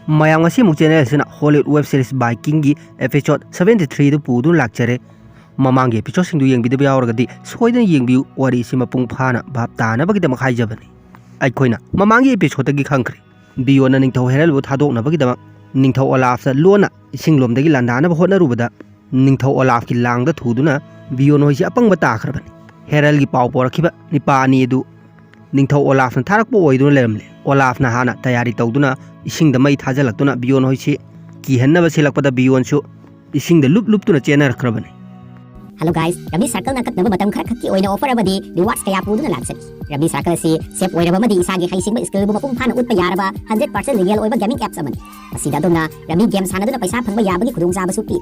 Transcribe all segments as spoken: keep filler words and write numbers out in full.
ꯃꯌꯥꯝ, ꯉꯁꯤ ꯑꯃꯨꯛ channel ꯑꯁꯤꯅ Hollywood web series Vikingꯒꯤ episode seventy threeꯗꯨ ꯄꯨꯗꯨꯅ ꯂꯥꯛꯆꯔꯦ꯫ ꯃꯃꯥꯡꯒꯤ episodeꯁꯤꯡꯗꯨ ꯌꯦꯡꯕꯤꯗꯕ ꯌꯥꯎꯔꯒꯗꯤ ꯁꯣꯏꯗꯅ ꯌꯦꯡꯕꯤꯌꯨ, ꯋꯥꯔꯤ ꯑꯁꯤ ꯃꯄꯨꯡ ꯐꯥꯅ ꯚꯥꯞ ꯇꯥꯅꯕꯒꯤꯗꯃꯛ ꯍꯥꯏꯖꯕꯅꯤ꯫ ꯑꯩꯈꯣꯏꯅ ꯃꯃꯥꯡꯒꯤ episodeꯇꯒꯤ ꯈꯪꯈ꯭ꯔꯦ, ꯕꯤꯌꯣꯟꯅ ꯅꯤꯡꯊꯧ ꯍꯦꯔꯜꯕꯨ ꯊꯥꯗꯣꯛꯅꯕꯒꯤꯗꯃꯛ ꯅꯤꯡꯊꯧ ꯑꯣꯂꯥꯐꯇ ꯂꯣꯟꯅ ꯏꯁꯤꯡ ꯂꯣꯝꯗꯒꯤ ꯂꯥꯟꯗꯥꯅꯕ ꯍꯣꯠꯅꯔꯨꯕꯗ ꯅꯤꯡꯊꯧ ꯑꯣꯂꯥꯐꯀꯤ ꯂꯥꯡꯗ ꯊꯨꯗꯨꯅ ꯕꯤꯌꯣꯟ ꯍꯣꯏꯁꯤ ꯑꯄꯪꯕ ꯇꯥꯈ꯭ꯔꯕꯅꯤ꯫ ꯍꯦꯔꯜꯒꯤ ꯄꯥꯎ ꯄꯣꯔꯛꯈꯤꯕ ꯅꯤꯄꯥ ꯑꯅꯤ ꯑꯗꯨ ꯅꯤꯡꯊꯧ ꯑꯣꯂꯥꯐꯅ ꯊꯥꯔꯛꯄ ꯑꯣꯏꯗꯨꯅ ꯂꯩꯔꯝꯂꯦ꯫ ꯑꯣꯂꯥꯐꯅ ꯍꯥꯟꯅ ꯇꯌꯥꯔꯤ ꯇꯧꯗꯨꯅ ꯏꯁꯤꯡꯗ ꯃꯩ ꯊꯥꯖꯤꯜꯂꯛꯇꯨꯅ ꯕꯤꯌꯣꯟ ꯍꯣꯏꯁꯤ ꯀꯤꯍꯟꯅꯕ ꯁꯤꯜꯂꯛꯄꯗ ꯕꯤꯌꯣꯟꯁꯨ ꯏꯁꯤꯡꯗ ꯂꯨꯞ ꯂꯨꯞꯇꯨꯅ ꯆꯦꯟꯅꯔꯛꯈ꯭ꯔꯕꯅꯤ꯫ Hello guys, Rummy Circleꯅ ꯑꯀꯛꯅꯕ ꯃꯇꯝ ꯈꯔ ꯈꯛꯀꯤ ꯑꯣꯏꯅ offer ꯑꯃꯗꯤ rewards ꯀꯌꯥ ꯄꯨꯗꯨꯅ ꯂꯥꯛꯆꯔꯤ꯫ Rummy Circle ꯑꯁꯤ safe ꯑꯣꯏꯔꯕ ꯑꯃꯗꯤ ꯏꯁꯥꯒꯤ ꯍꯩꯁꯤꯡꯕ skillꯕꯨ ꯃꯄꯨꯡ ꯐꯥꯅ ꯎꯠꯄ ꯌꯥꯔꯕ hundred percent legal ꯑꯣꯏꯕ gaming apps ꯑꯃꯅꯤ꯫ ꯃꯁꯤꯗ ꯑꯗꯣꯝꯅ Rummy game ꯁꯥꯟꯅꯗꯨꯅ ꯄꯩꯁꯥ ꯐꯪꯕ ꯌꯥꯕꯒꯤ ꯈꯨꯗꯣꯡꯆꯥꯕꯁꯨ ꯄꯤ꯫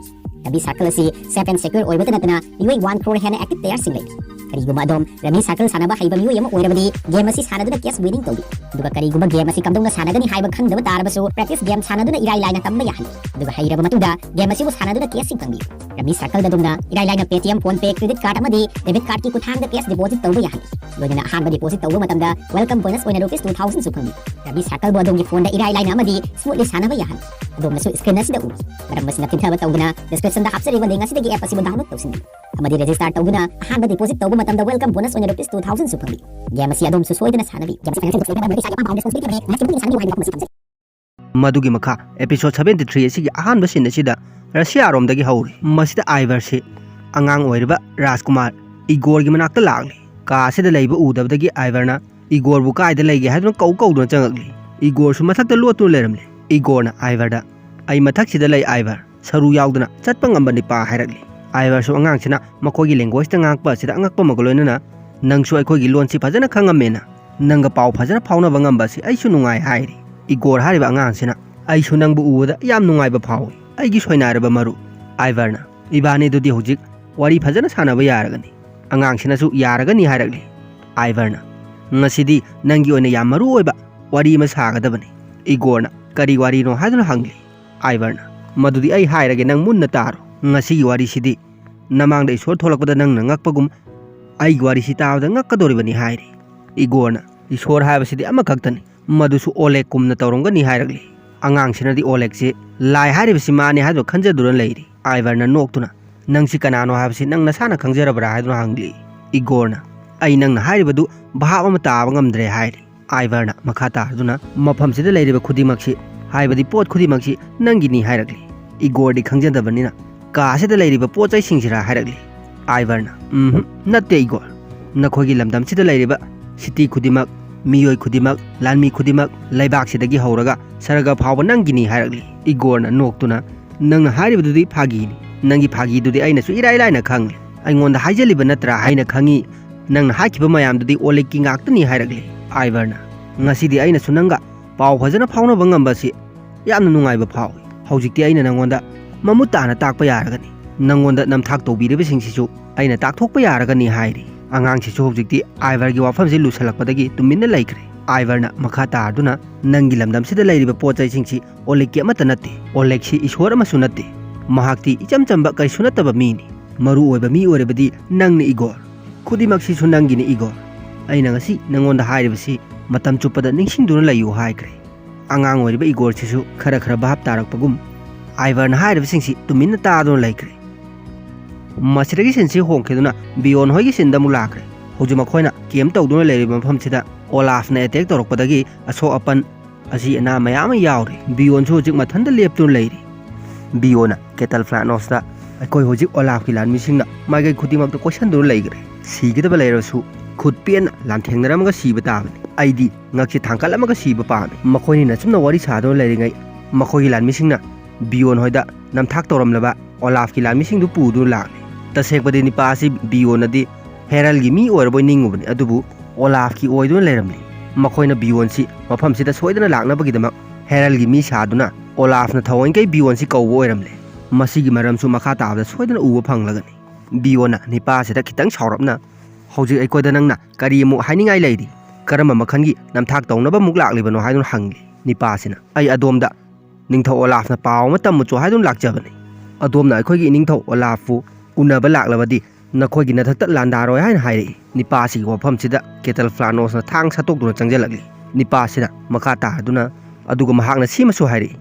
Rummy Circle ꯑꯁꯤ safe and secure ꯑꯣꯏꯕꯇ ꯅꯠꯇꯅ ꯃꯤꯑꯣꯏ one crore ꯍꯦꯟꯅ active playerꯁꯤꯡ ꯂꯩꯔꯤ꯫ ꯀꯔꯤꯒꯨꯝꯕ ꯑꯗꯣꯝ Rummy Circle ꯁꯥꯟꯅꯕ ꯍꯩꯕ ꯃꯤꯑꯣꯏ ꯑꯃ ꯑꯣꯏꯔꯕꯗꯤ game ꯑꯁꯤ ꯁꯥꯟꯅꯗꯨꯅ cash winning ꯇꯧꯕꯤ꯫ ꯑꯗꯨꯒ ꯀꯔꯤꯒꯨꯝꯕ game ꯑꯁꯤ ꯀꯝꯗꯧꯅ ꯁꯥꯟꯅꯒꯅꯤ ꯍꯥꯏꯕ ꯈꯪꯗꯕ ꯇꯥꯔꯕꯁꯨ practice game ꯁꯥꯟꯅꯗꯨꯅ ꯏꯔꯥꯏ ꯂꯥꯏꯅ ꯇꯝꯕ ꯌꯥꯍꯜꯂꯤ꯫ ꯑꯗꯨꯒ ꯍꯩꯔꯕ ꯃꯇꯨꯡꯗ game ꯑꯁꯤꯕꯨ ꯁꯥꯟꯅꯗꯨꯅ cashꯁꯤꯡ ꯐꯪꯕꯤꯌꯨ꯫ Rummy Circleꯗ ꯑꯗꯣꯝꯅ ꯏꯔꯥꯏ ꯂꯥꯏꯅ Paytm, PhonePe, credit card ꯑꯃꯗꯤ debit cardꯀꯤ ꯈꯨꯠꯊꯥꯡꯗ cash deposit ꯇꯧꯕ ꯌꯥꯍꯜꯂꯤ꯫ ꯂꯣꯏꯅꯅ ꯑꯍꯥꯟꯕ deposit ꯇꯧꯕ ꯃꯇꯝꯗ welcome bonus ꯑꯣꯏꯅ rupees two thousandꯁꯨ ꯐꯪꯕꯤ꯫ Rummy Circleꯕꯨ ꯑꯗꯣꯝꯒꯤ phoneꯗ ꯏꯔꯥꯏ ꯂꯥꯏꯅ ꯑꯃꯗꯤ smoothly ꯁꯥꯟꯅꯕ ꯌꯥꯍꯜꯂꯤ꯫ ꯑꯗꯣꯝꯅꯁꯨ screen ꯑꯁꯤꯗ ꯎꯔꯤ ꯃꯔꯝ ꯑꯁꯤꯅ ꯈꯪꯊꯕ ꯇꯧꯗꯨꯅ descriptionꯗ ꯍꯥꯞꯆꯔꯤꯕ link ꯑꯁꯤꯗꯒꯤ app ꯑꯁꯤꯕꯨ download ꯇꯧꯁꯤꯟꯕꯤꯌꯨ ꯑꯃꯗꯤ register ꯇꯧꯗꯨꯅ ꯑꯍꯥꯟꯕ deposit ꯇꯧꯕ ꯃꯇꯝꯗ welcome bonus ꯑꯣꯏꯅ rupees two thousandꯁꯨ ꯐꯪꯕꯤ꯫ Game ꯑꯁꯤ ꯑꯗꯣꯝꯁꯨ ꯁꯣꯏꯗꯅ ꯁꯥꯟꯅꯕꯤꯌꯨ꯫ Game ꯑꯁꯤ financial risk ꯂꯩꯕ ꯃꯔꯝ ꯑꯣꯏꯔꯒ ꯏꯁꯥꯒꯤ ꯑꯄꯥꯝꯕ ꯍꯥꯏꯕ responsibility ꯂꯩꯔꯦ꯫ ꯉꯥꯏꯍꯥꯛꯀꯤ ꯃꯇꯨꯡꯗ ꯁꯥꯟꯅꯕꯤꯌꯨ ꯍꯥꯏꯕ ꯋꯥꯐꯝ ꯑꯁꯤ ꯊꯝꯖꯔꯤ꯫ ꯃꯗꯨꯒꯤ ꯃꯈꯥ episode seventy three ꯑꯁꯤꯒꯤ ꯑꯍꯥꯟꯕ scene ꯑꯁꯤꯗ ꯔꯁꯤꯌꯥꯔꯣꯝꯗꯒꯤ ꯍꯧꯔꯤ꯫ ꯃꯁꯤꯗ ꯑꯥꯏꯚꯔꯁꯤ ꯑꯉꯥꯡ ꯑꯣꯏꯔꯤꯕ ꯔꯥꯖꯀꯨꯃꯥꯔ ꯏꯒꯣꯔꯒꯤ ꯃꯅꯥꯛꯇ ꯂꯥꯛꯂꯤ꯫ ꯀꯥ ꯑꯁꯤꯗ ꯂꯩꯕ ꯎꯗꯕꯗꯒꯤ ꯑꯥꯏꯚꯔꯅ ꯏꯒꯣꯔꯕꯨ ꯀꯥꯏꯗ ꯂꯩꯒꯦ ꯍꯥꯏꯗꯨꯅ ꯀꯧ ꯀꯧꯗꯨꯅ ꯆꯪꯉꯛꯂꯤ꯫ ꯏꯒꯣꯔꯁꯨ ꯃꯊꯛꯇ ꯂꯣꯠꯇꯨꯅ ꯂꯩꯔꯝꯂꯦ꯫ ꯏꯒꯣꯔꯅ ꯑꯥꯏꯚꯔꯗ, "ꯑꯩ ꯃꯊꯛꯁꯤꯗ ꯂꯩ ꯑꯥꯏꯚꯔ, ꯁꯔꯨ ꯌꯥꯎꯗꯅ ꯆꯠꯄ ꯉꯝꯕ ꯅꯤꯄꯥ" ꯍꯥꯏꯔꯛꯂꯤ꯫ ꯑꯥꯏꯚꯔꯁꯨ ꯑꯉꯥꯡꯁꯤꯅ ꯃꯈꯣꯏꯒꯤ languageꯇ ꯉꯥꯡꯉꯛꯄ ꯑꯁꯤꯗ ꯑꯉꯛꯄ ꯑꯃꯒ ꯂꯣꯏꯅꯅ, "ꯅꯪꯁꯨ ꯑꯩꯈꯣꯏꯒꯤ ꯂꯣꯟꯁꯤ ꯐꯖꯅ ꯈꯪꯉꯝꯃꯦꯅ, ꯅꯪꯒ ꯄꯥꯎ ꯐꯖꯅ ꯐꯥꯎꯅꯕ ꯉꯝꯕ ꯑꯁꯤ ꯑꯩꯁꯨ ꯅꯨꯡꯉꯥꯏ" ꯍꯥꯏꯔꯤ꯫ ꯏꯒꯣꯔ ꯍꯥꯏꯔꯤꯕ ꯑꯉꯥꯡꯁꯤꯅ, "ꯑꯩꯁꯨ ꯅꯪꯕꯨ ꯎꯕꯗ ꯌꯥꯝ ꯅꯨꯡꯉꯥꯏꯕ ꯐꯥꯎꯏ, ꯑꯩꯒꯤ ꯁꯣꯏꯅꯥꯏꯔꯕ ꯃꯔꯨꯞ꯫" ꯑꯥꯏꯚꯔꯅ, "ꯏꯕꯥꯅꯤꯗꯨꯗꯤ ꯍꯧꯖꯤꯛ ꯋꯥꯔꯤ ꯐꯖꯅ ꯁꯥꯟꯅꯕ ꯌꯥꯔꯒꯅꯤ꯫" ꯑꯉꯥꯡꯁꯤꯅꯁꯨ ꯌꯥꯔꯒꯅꯤ ꯍꯥꯏꯔꯛꯂꯤ꯫ ꯑꯥꯏꯚꯔꯅ, "ꯉꯁꯤꯗꯤ ꯅꯪꯒꯤ ꯑꯣꯏꯅ ꯌꯥꯝ ꯃꯔꯨ ꯑꯣꯏꯕ ꯋꯥꯔꯤ ꯑꯃ ꯁꯥꯒꯗꯕꯅꯤ꯫" ꯏꯒꯣꯔꯅ, "ꯀꯔꯤ ꯋꯥꯔꯤꯅꯣ?" ꯍꯥꯏꯗꯨꯅ ꯍꯪꯂꯤ꯫ ꯑꯥꯏꯚꯔꯅ, "ꯃꯗꯨꯗꯤ ꯑꯩ ꯍꯥꯏꯔꯒꯦ, ꯅꯪ ꯃꯨꯟꯅ ꯇꯥꯔꯣ꯫ ꯉꯁꯤꯒꯤ ꯋꯥꯔꯤꯁꯤꯗꯤ ꯅꯃꯥꯡꯗ ꯏꯁꯣꯔ ꯊꯣꯛꯂꯛꯄꯗ ꯅꯪꯅ ꯉꯛꯄꯒꯨꯝ ꯑꯩꯒꯤ ꯋꯥꯔꯤꯁꯤ ꯇꯥꯕꯗ ꯉꯛꯀꯗꯧꯔꯤꯕꯅꯤ" ꯍꯥꯏꯔꯤ꯫ ꯏꯒꯣꯔꯅ, "ꯏꯁꯣꯔ ꯍꯥꯏꯕꯁꯤꯗꯤ ꯑꯃꯈꯛꯇꯅꯤ, ꯃꯗꯨꯁꯨ ꯑꯣꯂꯦꯒꯀꯨꯝꯅ ꯇꯧꯔꯝꯒꯅꯤ" ꯍꯥꯏꯔꯛꯂꯤ꯫ ꯑꯉꯥꯡꯁꯤꯅꯗꯤ ꯑꯣꯂꯦꯛꯁꯤ ꯂꯥꯏ ꯍꯥꯏꯔꯤꯕꯁꯤ ꯃꯥꯅꯤ ꯍꯥꯏꯗꯨꯅ ꯈꯟꯖꯗꯨꯅ ꯂꯩꯔꯤ꯫ ꯑꯥꯏꯚꯔꯅ ꯅꯣꯛꯇꯨꯅ, "ꯅꯪꯁꯤ ꯀꯅꯥꯅꯣ ꯍꯥꯏꯕꯁꯤ ꯅꯪ ꯅꯁꯥꯅ ꯈꯪꯖꯔꯕ꯭ꯔꯥ?" ꯍꯥꯏꯗꯨꯅ ꯍꯪꯂꯤ꯫ ꯏꯒꯣꯔꯅ, "ꯑꯩ ꯅꯪꯅ ꯍꯥꯏꯔꯤꯕꯗꯨ ꯚꯥꯞ ꯑꯃ ꯇꯥꯕ ꯉꯝꯗ꯭ꯔꯦ" ꯍꯥꯏꯔꯤ꯫ ꯑꯥꯏꯚꯔꯅ ꯃꯈꯥ ꯇꯥꯗꯨꯅ, "ꯃꯐꯝꯁꯤꯗ ꯂꯩꯔꯤꯕ ꯈꯨꯗꯤꯡꯃꯛꯁꯤ, ꯍꯥꯏꯕꯗꯤ ꯄꯣꯠ ꯈꯨꯗꯤꯡꯃꯛꯁꯤ ꯅꯪꯒꯤꯅꯤ" ꯍꯥꯏꯔꯛꯂꯤ꯫ ꯏꯒꯣꯔꯗꯤ ꯈꯪꯖꯗꯕꯅꯤꯅ, "ꯀꯥꯁꯤꯗ ꯂꯩꯔꯤꯕ ꯄꯣꯠ ꯆꯩꯁꯤꯡꯁꯤꯔꯥ?" ꯍꯥꯏꯔꯛꯂꯤ꯫ ꯑꯥꯏꯚꯔꯅ, "ꯎꯝ, ꯅꯠꯇꯦ ꯏꯒꯣꯔ꯫ ꯅꯈꯣꯏꯒꯤ ꯂꯝꯗꯝꯁꯤꯗ ꯂꯩꯔꯤꯕ ꯁꯤꯇꯤ ꯈꯨꯗꯤꯡꯃꯛ, ꯃꯤꯑꯣꯏ ꯈꯨꯗꯤꯡꯃꯛ, ꯂꯥꯟꯃꯤ ꯈꯨꯗꯤꯡꯃꯛ, ꯂꯩꯕꯥꯛꯁꯤꯗꯒꯤ ꯍꯧꯔꯒ ꯁꯔꯒ ꯐꯥꯎꯕ ꯅꯪꯒꯤꯅꯤ" ꯍꯥꯏꯔꯛꯂꯤ꯫ ꯏꯒꯣꯔꯅ ꯅꯣꯛꯇꯨꯅ, "ꯅꯪꯅ ꯍꯥꯏꯔꯤꯕꯗꯨꯗꯤ ꯐꯥꯒꯤꯅꯤ꯫ ꯅꯪꯒꯤ ꯐꯥꯒꯤꯗꯨꯗꯤ ꯑꯩꯅꯁꯨ ꯏꯔꯥꯏ ꯂꯥꯏꯅ ꯈꯪꯂꯦ꯫ ꯑꯩꯉꯣꯟꯗ ꯍꯥꯏꯖꯜꯂꯤꯕ ꯅꯠꯇ꯭ꯔꯥ ꯍꯥꯏꯅ ꯈꯪꯉꯤ꯫ ꯅꯪꯅ ꯍꯥꯏꯈꯤꯕ ꯃꯌꯥꯝꯗꯨꯗꯤ ꯑꯣꯂꯦꯛꯀꯤ ꯉꯥꯛꯇꯅꯤ" ꯍꯥꯏꯔꯛꯂꯤ꯫ ꯑꯥꯏꯚꯔꯅ, "ꯉꯁꯤꯗꯤ ꯑꯩꯅꯁꯨ ꯅꯪꯒ ꯄꯥꯎ ꯐꯖꯅ ꯐꯥꯎꯅꯕ ꯉꯝꯕꯁꯤ ꯌꯥꯝꯅ ꯅꯨꯡꯉꯥꯏꯕ ꯐꯥꯎꯏ꯫ ꯍꯧꯖꯤꯛꯇꯤ ꯑꯩꯅ ꯅꯪꯉꯣꯟꯗ ꯃꯃꯨꯠ ꯇꯥꯅ ꯇꯥꯛꯄ ꯌꯥꯔꯒꯅꯤ꯫ ꯅꯪꯉꯣꯟꯗ ꯅꯝꯊꯥꯛ ꯇꯧꯕꯤꯔꯤꯕꯁꯤꯡꯁꯤꯁꯨ ꯑꯩꯅ ꯇꯥꯛꯊꯣꯛꯄ ꯌꯥꯔꯒꯅꯤ" ꯍꯥꯏꯔꯤ꯫ ꯑꯉꯥꯡꯁꯤꯁꯨ ꯍꯧꯖꯤꯛꯇꯤ ꯑꯥꯏꯚꯔꯒꯤ ꯋꯥꯐꯝꯁꯤ ꯂꯨꯁꯜꯂꯛꯄꯗꯒꯤ ꯇꯨꯃꯤꯟꯅ ꯂꯩꯈ꯭ꯔꯦ꯫ ꯑꯥꯏꯚꯔꯅ ꯃꯈꯥ ꯇꯥꯗꯨꯅ, "ꯅꯪꯒꯤ ꯂꯝꯗꯝꯁꯤꯗ ꯂꯩꯔꯤꯕ ꯄꯣꯠ ꯆꯩꯁꯤꯡꯁꯤ ꯑꯣꯂꯦꯛꯀꯤ ꯑꯃꯠꯇ ꯅꯠꯇꯦ꯫ ꯑꯣꯂꯦꯛꯁꯤ ꯏꯁꯣꯔ ꯑꯃꯁꯨ ꯅꯠꯇꯦ꯫ ꯃꯍꯥꯛꯇꯤ ꯏꯆꯝ ꯆꯝꯕ ꯀꯔꯤꯁꯨ ꯅꯠꯇꯕ ꯃꯤꯅꯤ꯫ ꯃꯔꯨ ꯑꯣꯏꯕ ꯃꯤ ꯑꯣꯏꯔꯕꯗꯤ ꯅꯪꯅꯤ ꯏꯒꯣꯔ꯫ ꯈꯨꯗꯤꯡꯃꯛꯁꯤꯁꯨ ꯅꯪꯒꯤꯅꯤ ꯏꯒꯣꯔ꯫ ꯑꯩꯅ ꯉꯁꯤ ꯅꯪꯉꯣꯟꯗ ꯍꯥꯏꯔꯤꯕꯁꯤ ꯃꯇꯝ ꯆꯨꯞꯄꯗ ꯅꯤꯡꯁꯤꯡꯗꯨꯅ ꯂꯩꯌꯨ" ꯍꯥꯏꯈ꯭ꯔꯦ꯫ ꯑꯉꯥꯡ ꯑꯣꯏꯔꯤꯕ ꯏꯒꯣꯔꯁꯤꯁꯨ ꯈꯔ ꯈꯔ ꯚꯥꯞ ꯇꯥꯔꯛꯄꯒꯨꯝ ꯑꯥꯏꯚꯔꯅ ꯍꯥꯏꯔꯤꯕꯁꯤꯡꯁꯤ ꯇꯨꯃꯤꯟꯅ ꯇꯥꯗꯨꯅ ꯂꯩꯈ꯭ꯔꯦ꯫ ꯃꯁꯤꯗꯒꯤ ꯁꯤꯟꯁꯤ ꯍꯣꯡꯈꯤꯗꯨꯅ ꯕꯤꯌꯣꯟ ꯍꯣꯏꯒꯤ ꯁꯤꯟꯗ ꯑꯃꯨꯛ ꯂꯥꯛꯈ꯭ꯔꯦ꯫ ꯍꯧꯖꯤꯛ ꯃꯈꯣꯏꯅ ꯀꯦꯝ ꯇꯧꯗꯨꯅ ꯂꯩꯔꯤꯕ ꯃꯐꯝꯁꯤꯗ ꯑꯣꯂꯥꯐꯅ ꯑꯦꯇꯦꯛ ꯇꯧꯔꯛꯄꯗꯒꯤ ꯑꯁꯣꯛ ꯑꯄꯟ, ꯑꯁꯤ ꯑꯅꯥ ꯃꯌꯥꯝ ꯑꯃ ꯌꯥꯎꯔꯤ꯫ ꯕꯤꯌꯣꯟꯁꯨ ꯍꯧꯖꯤꯛ ꯃꯊꯟꯇ ꯂꯦꯞꯇꯨꯅ ꯂꯩꯔꯤ꯫ ꯕꯤꯌꯣꯟꯅ ꯀꯦꯇꯜ ꯐ꯭ꯂꯥꯅꯣꯁꯇ, "ꯑꯩꯈꯣꯏ ꯍꯧꯖꯤꯛ ꯑꯣꯂꯥꯐꯀꯤ ꯂꯥꯟꯃꯤꯁꯤꯡꯅ ꯃꯥꯏꯀꯩ ꯈꯨꯗꯤꯡꯃꯛꯇ ꯀꯣꯏꯁꯟꯗꯨꯅ ꯂꯩꯈ꯭ꯔꯦ꯫ ꯁꯤꯒꯗꯕ ꯂꯩꯔꯕꯁꯨ ꯈꯨꯠ ꯄꯦꯟꯅ ꯂꯥꯟꯊꯦꯡꯅꯔꯝꯃꯒ ꯁꯤꯕ ꯇꯥꯕꯅꯤ꯫ ꯑꯩꯗꯤ ꯉꯛꯁꯦ ꯊꯥꯡꯒꯠꯂꯝꯃꯒ ꯁꯤꯕ ꯄꯥꯝꯃꯤ꯫" ꯃꯈꯣꯏꯅꯤꯅ ꯑꯁꯨꯝꯅ ꯋꯥꯔꯤ ꯁꯥꯗꯨꯅ ꯂꯩꯔꯤꯉꯩ, ꯃꯈꯣꯏꯒꯤ ꯂꯥꯟꯃꯤꯁꯤꯡꯅ ꯕꯤꯌꯣꯟ ꯍꯣꯏꯗ ꯅꯝꯊꯥꯛ ꯇꯧꯔꯝꯂꯕ ꯑꯣꯂꯥꯐꯀꯤ ꯂꯥꯟꯃꯤꯁꯤꯡꯗꯨ ꯄꯨꯗꯨꯅ ꯂꯥꯛꯂꯤ꯫ ꯇꯁꯦꯡꯕꯗꯤ ꯅꯤꯄꯥ ꯑꯁꯤ ꯕꯤꯌꯣꯟꯅꯗꯤ ꯍꯦꯔꯜꯒꯤ ꯃꯤ ꯑꯣꯏꯔꯕꯣꯏ ꯅꯤꯡꯉꯨꯕꯅꯤ, ꯑꯗꯨꯕꯨ ꯑꯣꯂꯥꯐꯀꯤ ꯑꯣꯏꯗꯨꯅ ꯂꯩꯔꯝꯂꯤ꯫ ꯃꯈꯣꯏꯅ ꯕꯤꯌꯣꯟꯁꯤ ꯃꯐꯝꯁꯤꯗ ꯁꯣꯏꯗꯅ ꯂꯥꯛꯅꯕꯒꯤꯗꯃꯛ ꯍꯦꯔꯜꯒꯤ ꯃꯤ ꯁꯥꯗꯨꯅ ꯑꯣꯂꯥꯐꯅ ꯊꯑꯣꯏꯀꯩ ꯕꯤꯌꯣꯟꯁꯤ ꯀꯧꯕ ꯑꯣꯏꯔꯝꯂꯦ꯫ ꯃꯁꯤꯒꯤ ꯃꯔꯝꯁꯨ ꯃꯈꯥ ꯇꯥꯕꯗ ꯁꯣꯏꯗꯅ ꯎꯕ ꯐꯪꯂꯒꯅꯤ꯫ ꯕꯤꯌꯣꯟꯅ ꯅꯤꯄꯥꯁꯤꯗ ꯈꯤꯇꯪ ꯁꯥꯎꯔꯞꯅ, "ꯍꯧꯖꯤꯛ ꯑꯩꯈꯣꯏꯗ ꯅꯪꯅ ꯀꯔꯤ ꯑꯃꯨꯛ ꯍꯥꯏꯅꯤꯡꯉꯥꯏ ꯂꯩꯔꯤ? ꯀꯔꯝꯕ ꯃꯈꯜꯒꯤ ꯅꯝꯊꯥꯛ ꯇꯧꯅꯕ ꯑꯃꯨꯛ ꯂꯥꯛꯂꯤꯕꯅꯣ?" ꯍꯥꯏꯗꯨꯅ ꯍꯪꯂꯤ꯫ ꯅꯤꯄꯥꯁꯤꯅ, "ꯑꯩ ꯑꯗꯣꯝꯗ ꯅꯤꯡꯊꯧ ꯑꯣꯂꯥꯐꯅ ꯄꯥꯎ ꯑꯃ ꯇꯝꯃꯨꯆꯣ ꯍꯥꯏꯗꯨꯅ ꯂꯥꯛꯆꯕꯅꯤ꯫ ꯑꯗꯣꯝꯅ ꯑꯩꯈꯣꯏꯒꯤ ꯏꯅꯤꯡꯊꯧ ꯑꯣꯂꯥꯐꯄꯨ ꯎꯅꯕ ꯂꯥꯛꯂꯕꯗꯤ ꯅꯈꯣꯏꯒꯤ ꯅꯊꯛꯇ ꯂꯥꯟꯗꯥꯔꯣꯏ ꯍꯥꯏꯅ ꯍꯥꯏꯔꯛꯏ꯫" ꯅꯤꯄꯥꯁꯤꯒꯤ ꯋꯥꯐꯝꯁꯤꯗ ꯀꯦꯇꯜ ꯐ꯭ꯂꯥꯅꯣꯁꯅ ꯊꯥꯡ ꯁꯠꯇꯣꯛꯇꯨꯅ ꯆꯪꯁꯤꯜꯂꯛꯂꯤ꯫ ꯅꯤꯄꯥꯁꯤꯅ ꯃꯈꯥ ꯇꯥꯗꯨꯅ, ꯑꯗꯨꯒ ꯃꯍꯥꯛꯅ ꯁꯤꯃꯁꯨ ꯍꯥꯏꯔꯛꯏ,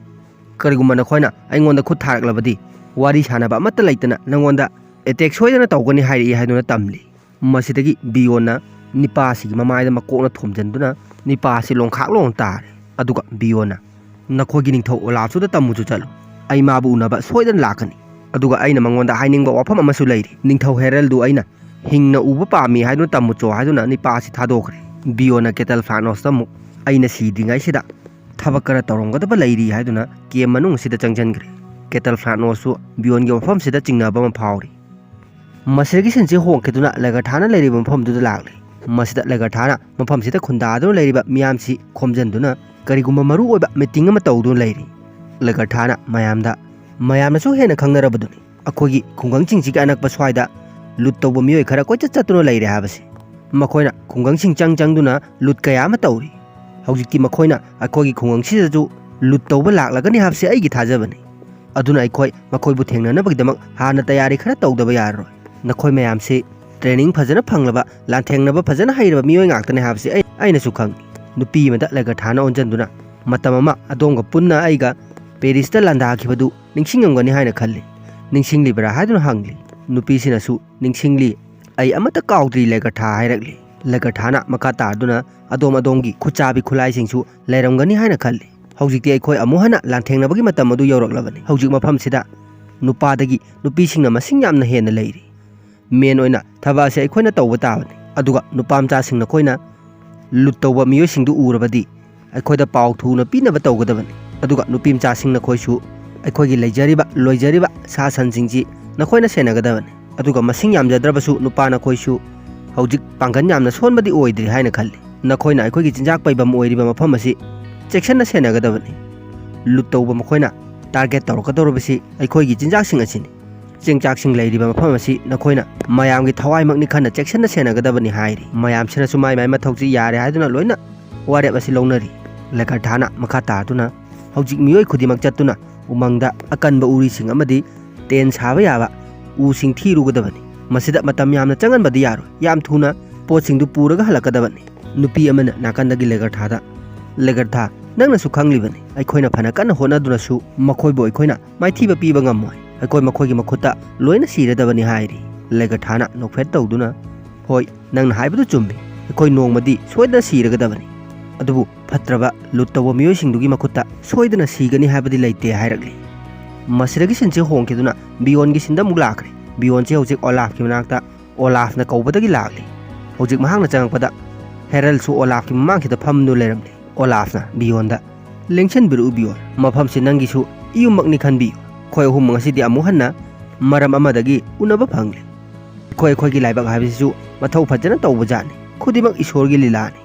"ꯀꯔꯤꯒꯨꯝꯕ ꯅꯈꯣꯏꯅ ꯑꯩꯉꯣꯟꯗ ꯈꯨꯠ ꯊꯥꯔꯛꯂꯕꯗꯤ, ꯋꯥꯔꯤ ꯁꯥꯟꯅꯕ ꯑꯃꯠꯇ ꯂꯩꯇꯅ ꯅꯪꯉꯣꯟꯗ ꯑꯦꯇꯦꯛ ꯁꯣꯏꯗꯅ ꯇꯧꯒꯅꯤ" ꯍꯥꯏꯔꯛꯏ ꯍꯥꯏꯗꯨꯅ ꯇꯝꯂꯤ꯫ ꯃꯁꯤꯗꯒꯤ ꯕꯤꯌꯣꯟꯅ ꯅꯤꯄꯥ ꯑꯁꯤꯒꯤ ꯃꯃꯥꯏꯗ ꯃꯀꯣꯛꯅ ꯊꯣꯝꯖꯤꯟꯗꯨꯅ ꯅꯤꯄꯥ ꯑꯁꯤ ꯂꯣꯡꯈꯥꯛ ꯂꯣꯡ ꯇꯥꯔꯦ꯫ ꯑꯗꯨꯒ ꯕꯤꯌꯣꯟꯅ, "ꯅꯈꯣꯏꯒꯤ ꯅꯤꯡꯊꯧ ꯑꯣꯂꯥꯐꯁꯨꯗ ꯇꯝꯃꯨꯆꯣ ꯆꯠꯂꯨ꯫ ꯑꯩ ꯃꯥꯕꯨ ꯎꯅꯕ ꯁꯣꯏꯗꯅ ꯂꯥꯛꯀꯅꯤ꯫ ꯑꯗꯨꯒ ꯑꯩꯅ ꯃꯉꯣꯟꯗ ꯍꯥꯏꯅꯤꯡꯕ ꯋꯥꯐꯝ ꯑꯃꯁꯨ ꯂꯩꯔꯤ꯫ ꯅꯤꯡꯊꯧ ꯍꯦꯔꯜꯗꯨ ꯑꯩꯅ ꯍꯤꯡꯅ ꯎꯕ ꯄꯥꯝꯃꯤ ꯍꯥꯏꯗꯨꯅ ꯇꯝꯃꯨꯆꯣ" ꯍꯥꯏꯗꯨꯅ ꯅꯤꯄꯥ ꯑꯁꯤ ꯊꯥꯗꯣꯛꯈ꯭ꯔꯦ꯫ ꯕꯤꯌꯣꯟꯅ ꯀꯦꯇꯜ ꯐ꯭ꯂꯥꯅꯣꯁꯇ ꯑꯃꯨꯛ, "ꯑꯩꯅ ꯁꯤꯗ꯭ꯔꯤꯉꯩꯁꯤꯗ ꯊꯕꯛ ꯈꯔ ꯇꯧꯔꯝꯒꯗꯕ ꯂꯩꯔꯤ" ꯍꯥꯏꯗꯨꯅ ꯀꯦꯝ ꯃꯅꯨꯡ ꯑꯁꯤꯗ ꯆꯪꯁꯤꯟꯈ꯭ꯔꯦ꯫ ꯀꯦꯇꯜ ꯐ꯭ꯂꯥꯅꯣꯁꯁꯨ ꯕꯤꯌꯣꯟꯒꯤ ꯋꯥꯐꯝꯁꯤꯗ ꯆꯤꯡꯅꯕ ꯑꯃ ꯐꯥꯎꯔꯤ꯫ ꯃꯁꯤꯗꯒꯤ ꯁꯤꯟꯁꯤ ꯍꯣꯡꯈꯤꯗꯨꯅ ꯂꯦꯒꯔꯊꯥꯅ ꯂꯩꯔꯤꯕ ꯃꯐꯝꯗꯨꯗ ꯂꯥꯛꯂꯤ꯫ ꯃꯁꯤꯗ ꯂꯦꯒꯔꯊꯥꯅ ꯃꯐꯝꯁꯤꯗ ꯈꯨꯟꯗꯥꯗꯨꯅ ꯂꯩꯔꯤꯕ ꯃꯤꯌꯥꯝꯁꯤ ꯈꯣꯝꯖꯤꯟꯗꯨꯅ ꯀꯔꯤꯒꯨꯝꯕ ꯃꯔꯨ ꯑꯣꯏꯕ ꯃꯤꯇꯤꯡ ꯑꯃ ꯇꯧꯗꯨꯅ ꯂꯩꯔꯤ꯫ ꯂꯦꯒꯔꯊꯥꯅ ꯃꯌꯥꯝꯗ, ꯃꯌꯥꯝꯅꯁꯨ ꯍꯦꯟꯅ ꯈꯪꯅꯔꯕꯗꯨꯅꯤ, ꯑꯩꯈꯣꯏꯒꯤ ꯈꯨꯡꯒꯪꯁꯤꯡꯁꯤꯒꯤ ꯑꯅꯛꯄ ꯁ꯭ꯋꯥꯏꯗ ꯂꯨꯠ ꯇꯧꯕ ꯃꯤꯑꯣꯏ ꯈꯔ ꯀꯣꯏꯆꯠ ꯆꯠꯇꯨꯅ ꯂꯩꯔꯦ ꯍꯥꯏꯕꯁꯤ꯫ ꯃꯈꯣꯏꯅ ꯈꯨꯡꯒꯪꯁꯤꯡ ꯆꯪ ꯆꯪꯗꯨꯅ ꯂꯨꯠ ꯀꯌꯥ ꯑꯃ ꯇꯧꯔꯤ꯫ ꯍꯧꯖꯤꯛꯇꯤ ꯃꯈꯣꯏꯅ ꯑꯩꯈꯣꯏꯒꯤ ꯈꯨꯡꯒꯪꯁꯤꯗꯁꯨ ꯂꯨꯠ ꯇꯧꯕ ꯂꯥꯛꯂꯒꯅꯤ ꯍꯥꯏꯕꯁꯤ ꯑꯩꯒꯤ ꯊꯥꯖꯕꯅꯤ꯫ ꯑꯗꯨꯅ ꯑꯩꯈꯣꯏ ꯃꯈꯣꯏꯕꯨ ꯊꯦꯡꯅꯅꯕꯒꯤꯗꯃꯛ ꯍꯥꯟꯅ ꯇꯌꯥꯔꯤ ꯈꯔ ꯇꯧꯗꯕ ꯌꯥꯔꯔꯣꯏ꯫ ꯅꯈꯣꯏ ꯃꯌꯥꯝꯁꯤ ꯇ꯭ꯔꯦꯅꯤꯡ ꯐꯖꯅ ꯐꯪꯂꯕ, ꯂꯥꯟꯊꯦꯡꯅꯕ ꯐꯖꯅ ꯍꯩꯔꯕ ꯃꯤꯑꯣꯏ ꯉꯥꯛꯇꯅꯤ ꯍꯥꯏꯕꯁꯤ ꯑꯩ, ꯑꯩꯅꯁꯨ ꯈꯪꯏ꯫ ꯅꯨꯄꯤ ꯑꯃꯗ ꯂꯦꯒꯔꯊꯥꯅ ꯑꯣꯟꯁꯤꯟꯗꯨꯅ, "ꯃꯇꯝ ꯑꯃ ꯑꯗꯣꯝꯒ ꯄꯨꯟꯅ ꯑꯩꯒ ꯄꯦꯔꯤꯁꯇ ꯂꯥꯟꯗꯥꯈꯤꯕꯗꯨ ꯅꯤꯡꯁꯤꯡꯉꯝꯒꯅꯤ ꯍꯥꯏꯅ ꯈꯜꯂꯤ꯫ ꯅꯤꯡꯁꯤꯡꯂꯤꯕ꯭ꯔꯥ?" ꯍꯥꯏꯗꯨꯅ ꯍꯪꯂꯤ꯫ ꯅꯨꯄꯤꯁꯤꯅꯁꯨ, "ꯅꯤꯡꯁꯤꯡꯂꯤ, ꯑꯩ ꯑꯃꯠꯇ ꯀꯥꯎꯗ꯭ꯔꯤ ꯂꯦꯒꯔꯊꯥ" ꯍꯥꯏꯔꯛꯂꯤ꯫ ꯂꯦꯒꯔꯊꯥꯅ ꯃꯈꯥ ꯇꯥꯗꯨꯅ, "ꯑꯗꯣꯝ ꯑꯗꯣꯝꯒꯤ ꯈꯨꯠꯆꯥꯕꯤ ꯈꯨꯠꯂꯥꯏꯁꯤꯡꯁꯨ ꯂꯩꯔꯝꯒꯅꯤ ꯍꯥꯏꯅ ꯈꯜꯂꯤ꯫ ꯍꯧꯖꯤꯛꯇꯤ ꯑꯩꯈꯣꯏ ꯑꯃꯨꯛ ꯍꯟꯅ ꯂꯥꯟꯊꯦꯡꯅꯕꯒꯤ ꯃꯇꯝ ꯑꯗꯨ ꯌꯧꯔꯛꯂꯕꯅꯤ꯫ ꯍꯧꯖꯤꯛ ꯃꯐꯝꯁꯤꯗ ꯅꯨꯄꯥꯗꯒꯤ ꯅꯨꯄꯤꯁꯤꯡꯅ ꯃꯁꯤꯡ ꯌꯥꯝꯅ ꯍꯦꯟꯅ ꯂꯩꯔꯤ꯫ ꯃꯦꯟ ꯑꯣꯏꯅ ꯊꯕꯛ ꯑꯁꯤ ꯑꯩꯈꯣꯏꯅ ꯇꯧꯕ ꯇꯥꯕꯅꯤ꯫ ꯑꯗꯨꯒ ꯅꯨꯄꯥ ꯃꯆꯥꯁꯤꯡ ꯅꯈꯣꯏꯅ ꯂꯨꯠ ꯇꯧꯕ ꯃꯤꯑꯣꯏꯁꯤꯡꯗꯨ ꯎꯔꯕꯗꯤ ꯑꯩꯈꯣꯏꯗ ꯄꯥꯎ ꯊꯨꯅ ꯄꯤꯅꯕ ꯇꯧꯒꯗꯕꯅꯤ꯫ ꯑꯗꯨꯒ ꯅꯨꯄꯤ ꯃꯆꯥꯁꯤꯡ ꯅꯈꯣꯏꯁꯨ ꯑꯩꯈꯣꯏꯒꯤ ꯂꯩꯖꯔꯤꯕ, ꯂꯣꯏꯖꯔꯤꯕ ꯁꯥ ꯁꯟꯁꯤꯡꯁꯤ ꯅꯈꯣꯏꯅ ꯁꯦꯟꯅꯒꯗꯕꯅꯤ꯫ ꯑꯗꯨꯒ ꯃꯁꯤꯡ ꯌꯥꯝꯖꯗ꯭ꯔꯕꯁꯨ ꯅꯨꯄꯥ ꯅꯈꯣꯏꯁꯨ ꯍꯧꯖꯤꯛ ꯄꯥꯡꯒꯜ ꯌꯥꯝꯅ ꯁꯣꯟꯕꯗꯤ ꯑꯣꯏꯗ꯭ꯔꯤ ꯍꯥꯏꯅ ꯈꯜꯂꯤ꯫ ꯅꯈꯣꯏꯅ ꯑꯩꯈꯣꯏꯒꯤ ꯆꯤꯟꯖꯥꯛ ꯄꯩꯐꯝ ꯑꯣꯏꯔꯤꯕ ꯃꯐꯝ ꯑꯁꯤ ꯆꯦꯛꯁꯤꯟꯅ ꯁꯦꯟꯅꯒꯗꯕꯅꯤ꯫ ꯂꯨꯠ ꯇꯧꯕ ꯃꯈꯣꯏꯅ ꯇꯥꯔꯒꯦꯠ ꯇꯧꯔꯛꯀꯗꯧꯔꯤꯕꯁꯤ ꯑꯩꯈꯣꯏꯒꯤ ꯆꯤꯟꯖꯥꯛꯁꯤꯡ ꯑꯁꯤꯅꯤ꯫ ꯆꯤꯟꯖꯥꯛꯁꯤꯡ ꯂꯩꯔꯤꯕ ꯃꯐꯝ ꯑꯁꯤ ꯅꯈꯣꯏꯅ ꯃꯌꯥꯝꯒꯤ ꯊꯋꯥꯏꯃꯛꯅꯤ ꯈꯟꯅ ꯆꯦꯛꯁꯤꯟꯅ ꯁꯦꯟꯅꯒꯗꯕꯅꯤ" ꯍꯥꯏꯔꯤ꯫ ꯃꯌꯥꯝꯁꯤꯅꯁꯨ ꯃꯥꯏ ꯃꯥꯏ ꯃꯊꯧꯁꯤ ꯌꯥꯔꯦ ꯍꯥꯏꯗꯨꯅ ꯂꯣꯏꯅ ꯋꯥꯔꯦꯞ ꯑꯁꯤ ꯂꯧꯅꯔꯤ꯫ ꯂꯦꯒꯔꯊꯥꯅ ꯃꯈꯥ ꯇꯥꯗꯨꯅ, "ꯍꯧꯖꯤꯛ ꯃꯤꯑꯣꯏ ꯈꯨꯗꯤꯡꯃꯛ ꯆꯠꯇꯨꯅ ꯎꯃꯪꯗ ꯑꯀꯟꯕ ꯎꯔꯤꯁꯤꯡ ꯑꯃꯗꯤ ꯇꯦꯟ ꯁꯥꯕ ꯌꯥꯕ ꯎꯁꯤꯡ ꯊꯤꯔꯨꯒꯗꯕꯅꯤ꯫ ꯃꯁꯤꯗ ꯃꯇꯝ ꯌꯥꯝꯅ ꯆꯪꯍꯟꯕꯗꯤ ꯌꯥꯔꯣꯏ꯫ ꯌꯥꯝ ꯊꯨꯅ ꯄꯣꯠꯁꯤꯡꯗꯨ ꯄꯨꯔꯒ ꯍꯜꯂꯛꯀꯗꯕꯅꯤ꯫" ꯅꯨꯄꯤ ꯑꯃꯅ ꯅꯥꯀꯟꯗꯒꯤ ꯂꯦꯒꯔꯊꯥꯗ, "ꯂꯦꯒꯔꯊꯥ, "ꯅꯪꯅꯁꯨ ꯈꯪꯂꯤꯕꯅꯤ, ꯑꯩꯈꯣꯏꯅ ꯐꯅ ꯀꯟꯅ ꯍꯣꯠꯅꯗꯨꯅꯁꯨ ꯃꯈꯣꯏꯕꯨ ꯑꯩꯈꯣꯏꯅ ꯃꯥꯏꯊꯤꯕ ꯄꯤꯕ ꯉꯝꯃꯣꯏ꯫ ꯑꯩꯈꯣꯏ ꯃꯈꯣꯏꯒꯤ ꯃꯈꯨꯠꯇ ꯂꯣꯏꯅ ꯁꯤꯔꯗꯕꯅꯤ" ꯍꯥꯏꯔꯤ꯫ ꯂꯦꯒꯊꯥꯅ ꯅꯣꯛꯐꯦꯠ ꯇꯧꯗꯨꯅ, "ꯍꯣꯏ, ꯅꯪꯅ ꯍꯥꯏꯕꯗꯨ ꯆꯨꯝꯃꯤ꯫ ꯑꯩꯈꯣꯏ ꯅꯣꯡꯃꯗꯤ ꯁꯣꯏꯗꯅ ꯁꯤꯔꯒꯗꯕꯅꯤ꯫ ꯑꯗꯨꯕꯨ ꯐꯠꯇ꯭ꯔꯕ, ꯂꯨꯠ ꯇꯧꯕ ꯃꯤꯑꯣꯏꯁꯤꯡꯗꯨꯒꯤ ꯃꯈꯨꯠꯇ ꯁꯣꯏꯗꯅ ꯁꯤꯒꯅꯤ ꯍꯥꯏꯕꯗꯤ ꯂꯩꯇꯦ" ꯍꯥꯏꯔꯛꯂꯤ꯫ ꯃꯁꯤꯗꯒꯤ ꯁꯤꯟꯁꯦ ꯍꯣꯡꯈꯤꯗꯨꯅ ꯕꯤꯌꯣꯟꯒꯤ ꯁꯤꯟꯗ ꯑꯃꯨꯛ ꯂꯥꯛꯈ꯭ꯔꯦ꯫ ꯕꯤꯌꯣꯟꯁꯦ ꯍꯧꯖꯤꯛ ꯑꯣꯂꯥꯐꯀꯤ ꯃꯅꯥꯛꯇ ꯑꯣꯂꯥꯐꯅ ꯀꯧꯕꯗꯒꯤ ꯂꯥꯛꯂꯤ꯫ ꯍꯧꯖꯤꯛ ꯃꯍꯥꯛꯅ ꯆꯪꯉꯛꯄꯗ ꯍꯦꯔꯜꯁꯨ ꯑꯣꯂꯥꯐꯀꯤ ꯃꯃꯥꯡꯁꯤꯗ ꯐꯝꯗꯨꯅ ꯂꯩꯔꯝꯂꯤ꯫ ꯑꯣꯂꯥꯐꯅ ꯕꯤꯌꯣꯟꯗ, "ꯂꯦꯡꯁꯤꯟꯕꯤꯔꯛꯎ ꯕꯤꯌꯣꯟ, ꯃꯐꯝꯁꯤ ꯅꯪꯒꯤꯁꯨ ꯏꯌꯨꯝꯃꯛꯅꯤ ꯈꯟꯕꯤꯌꯨ꯫ ꯑꯩꯈꯣꯏ ꯑꯍꯨꯝ ꯉꯁꯤꯗꯤ ꯑꯃꯨꯛ ꯍꯟꯅ ꯃꯔꯝ ꯑꯃꯗꯒꯤ ꯎꯅꯕ ꯐꯪꯂꯦ꯫ ꯑꯩꯈꯣꯏ ꯑꯩꯈꯣꯏꯒꯤ ꯂꯥꯏꯕꯛ ꯍꯥꯏꯕꯁꯤꯁꯨ ꯃꯊꯧ ꯐꯖꯅ ꯇꯧꯕ ꯖꯥꯠꯅꯤ꯫ ꯈꯨꯗꯤꯡꯃꯛ ꯏꯁꯣꯔꯒꯤ ꯂꯤꯂꯥꯅꯤ꯫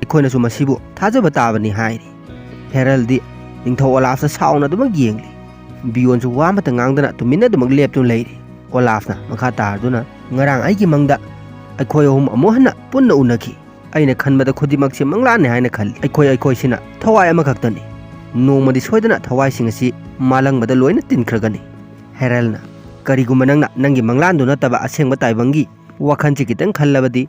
ꯑꯩꯈꯣꯏꯅꯁꯨ ꯃꯁꯤꯕꯨ ꯊꯥꯖꯕ ꯇꯥꯕꯅꯤ" ꯍꯥꯏꯔꯤ꯫ ꯍꯦꯔꯜꯗꯤ ꯅꯤꯡꯊꯧ ꯑꯣꯂꯥꯐꯇ ꯁꯥꯎꯅ ꯑꯗꯨꯃꯛ ꯌꯦꯡꯂꯤ꯫ ꯕꯤꯌꯣꯟꯁꯨ ꯋꯥ ꯑꯃꯠꯇ ꯉꯥꯡꯗꯅ ꯇꯨꯃꯤꯟꯅ ꯑꯗꯨꯃꯛ ꯂꯦꯞꯇꯨꯅ ꯂꯩꯔꯤ꯫ ꯑꯣꯂꯥꯐꯅ ꯃꯈꯥ ꯇꯥꯔꯗꯨꯅ, "ꯉꯔꯥꯡ ꯑꯩꯒꯤ ꯃꯪꯗ ꯑꯩꯈꯣꯏ ꯑꯍꯨꯝ ꯑꯃꯨꯛ ꯍꯟꯅ ꯄꯨꯟꯅ ꯎꯅꯈꯤ꯫ ꯑꯩꯅ ꯈꯟꯕꯗ ꯈꯨꯗꯤꯡꯃꯛꯁꯦ ꯃꯪꯂꯥꯟꯅꯤ ꯍꯥꯏꯅ ꯈꯜꯂꯤ꯫ ꯑꯩꯈꯣꯏ ꯑꯩꯈꯣꯏꯁꯤꯅ ꯊꯋꯥꯏ ꯑꯃꯈꯛꯇꯅꯤ꯫ ꯅꯣꯡꯃꯗꯤ ꯁꯣꯏꯗꯅ ꯊꯋꯥꯏꯁꯤꯡ ꯑꯁꯤ ꯃꯥꯂꯪꯕꯗ ꯂꯣꯏꯅ ꯇꯤꯟꯈ꯭ꯔꯒꯅꯤ꯫" ꯍꯦꯔꯜꯅ, "ꯀꯔꯤꯒꯨꯝꯕ ꯅꯪꯅ ꯅꯪꯒꯤ ꯃꯪꯂꯥꯟꯗꯨ ꯅꯠꯇꯕ ꯑꯁꯦꯡꯕ ꯇꯥꯏꯕꯪꯒꯤ ꯋꯥꯈꯜꯁꯤ ꯈꯤꯇꯪ ꯈꯜꯂꯕꯗꯤ,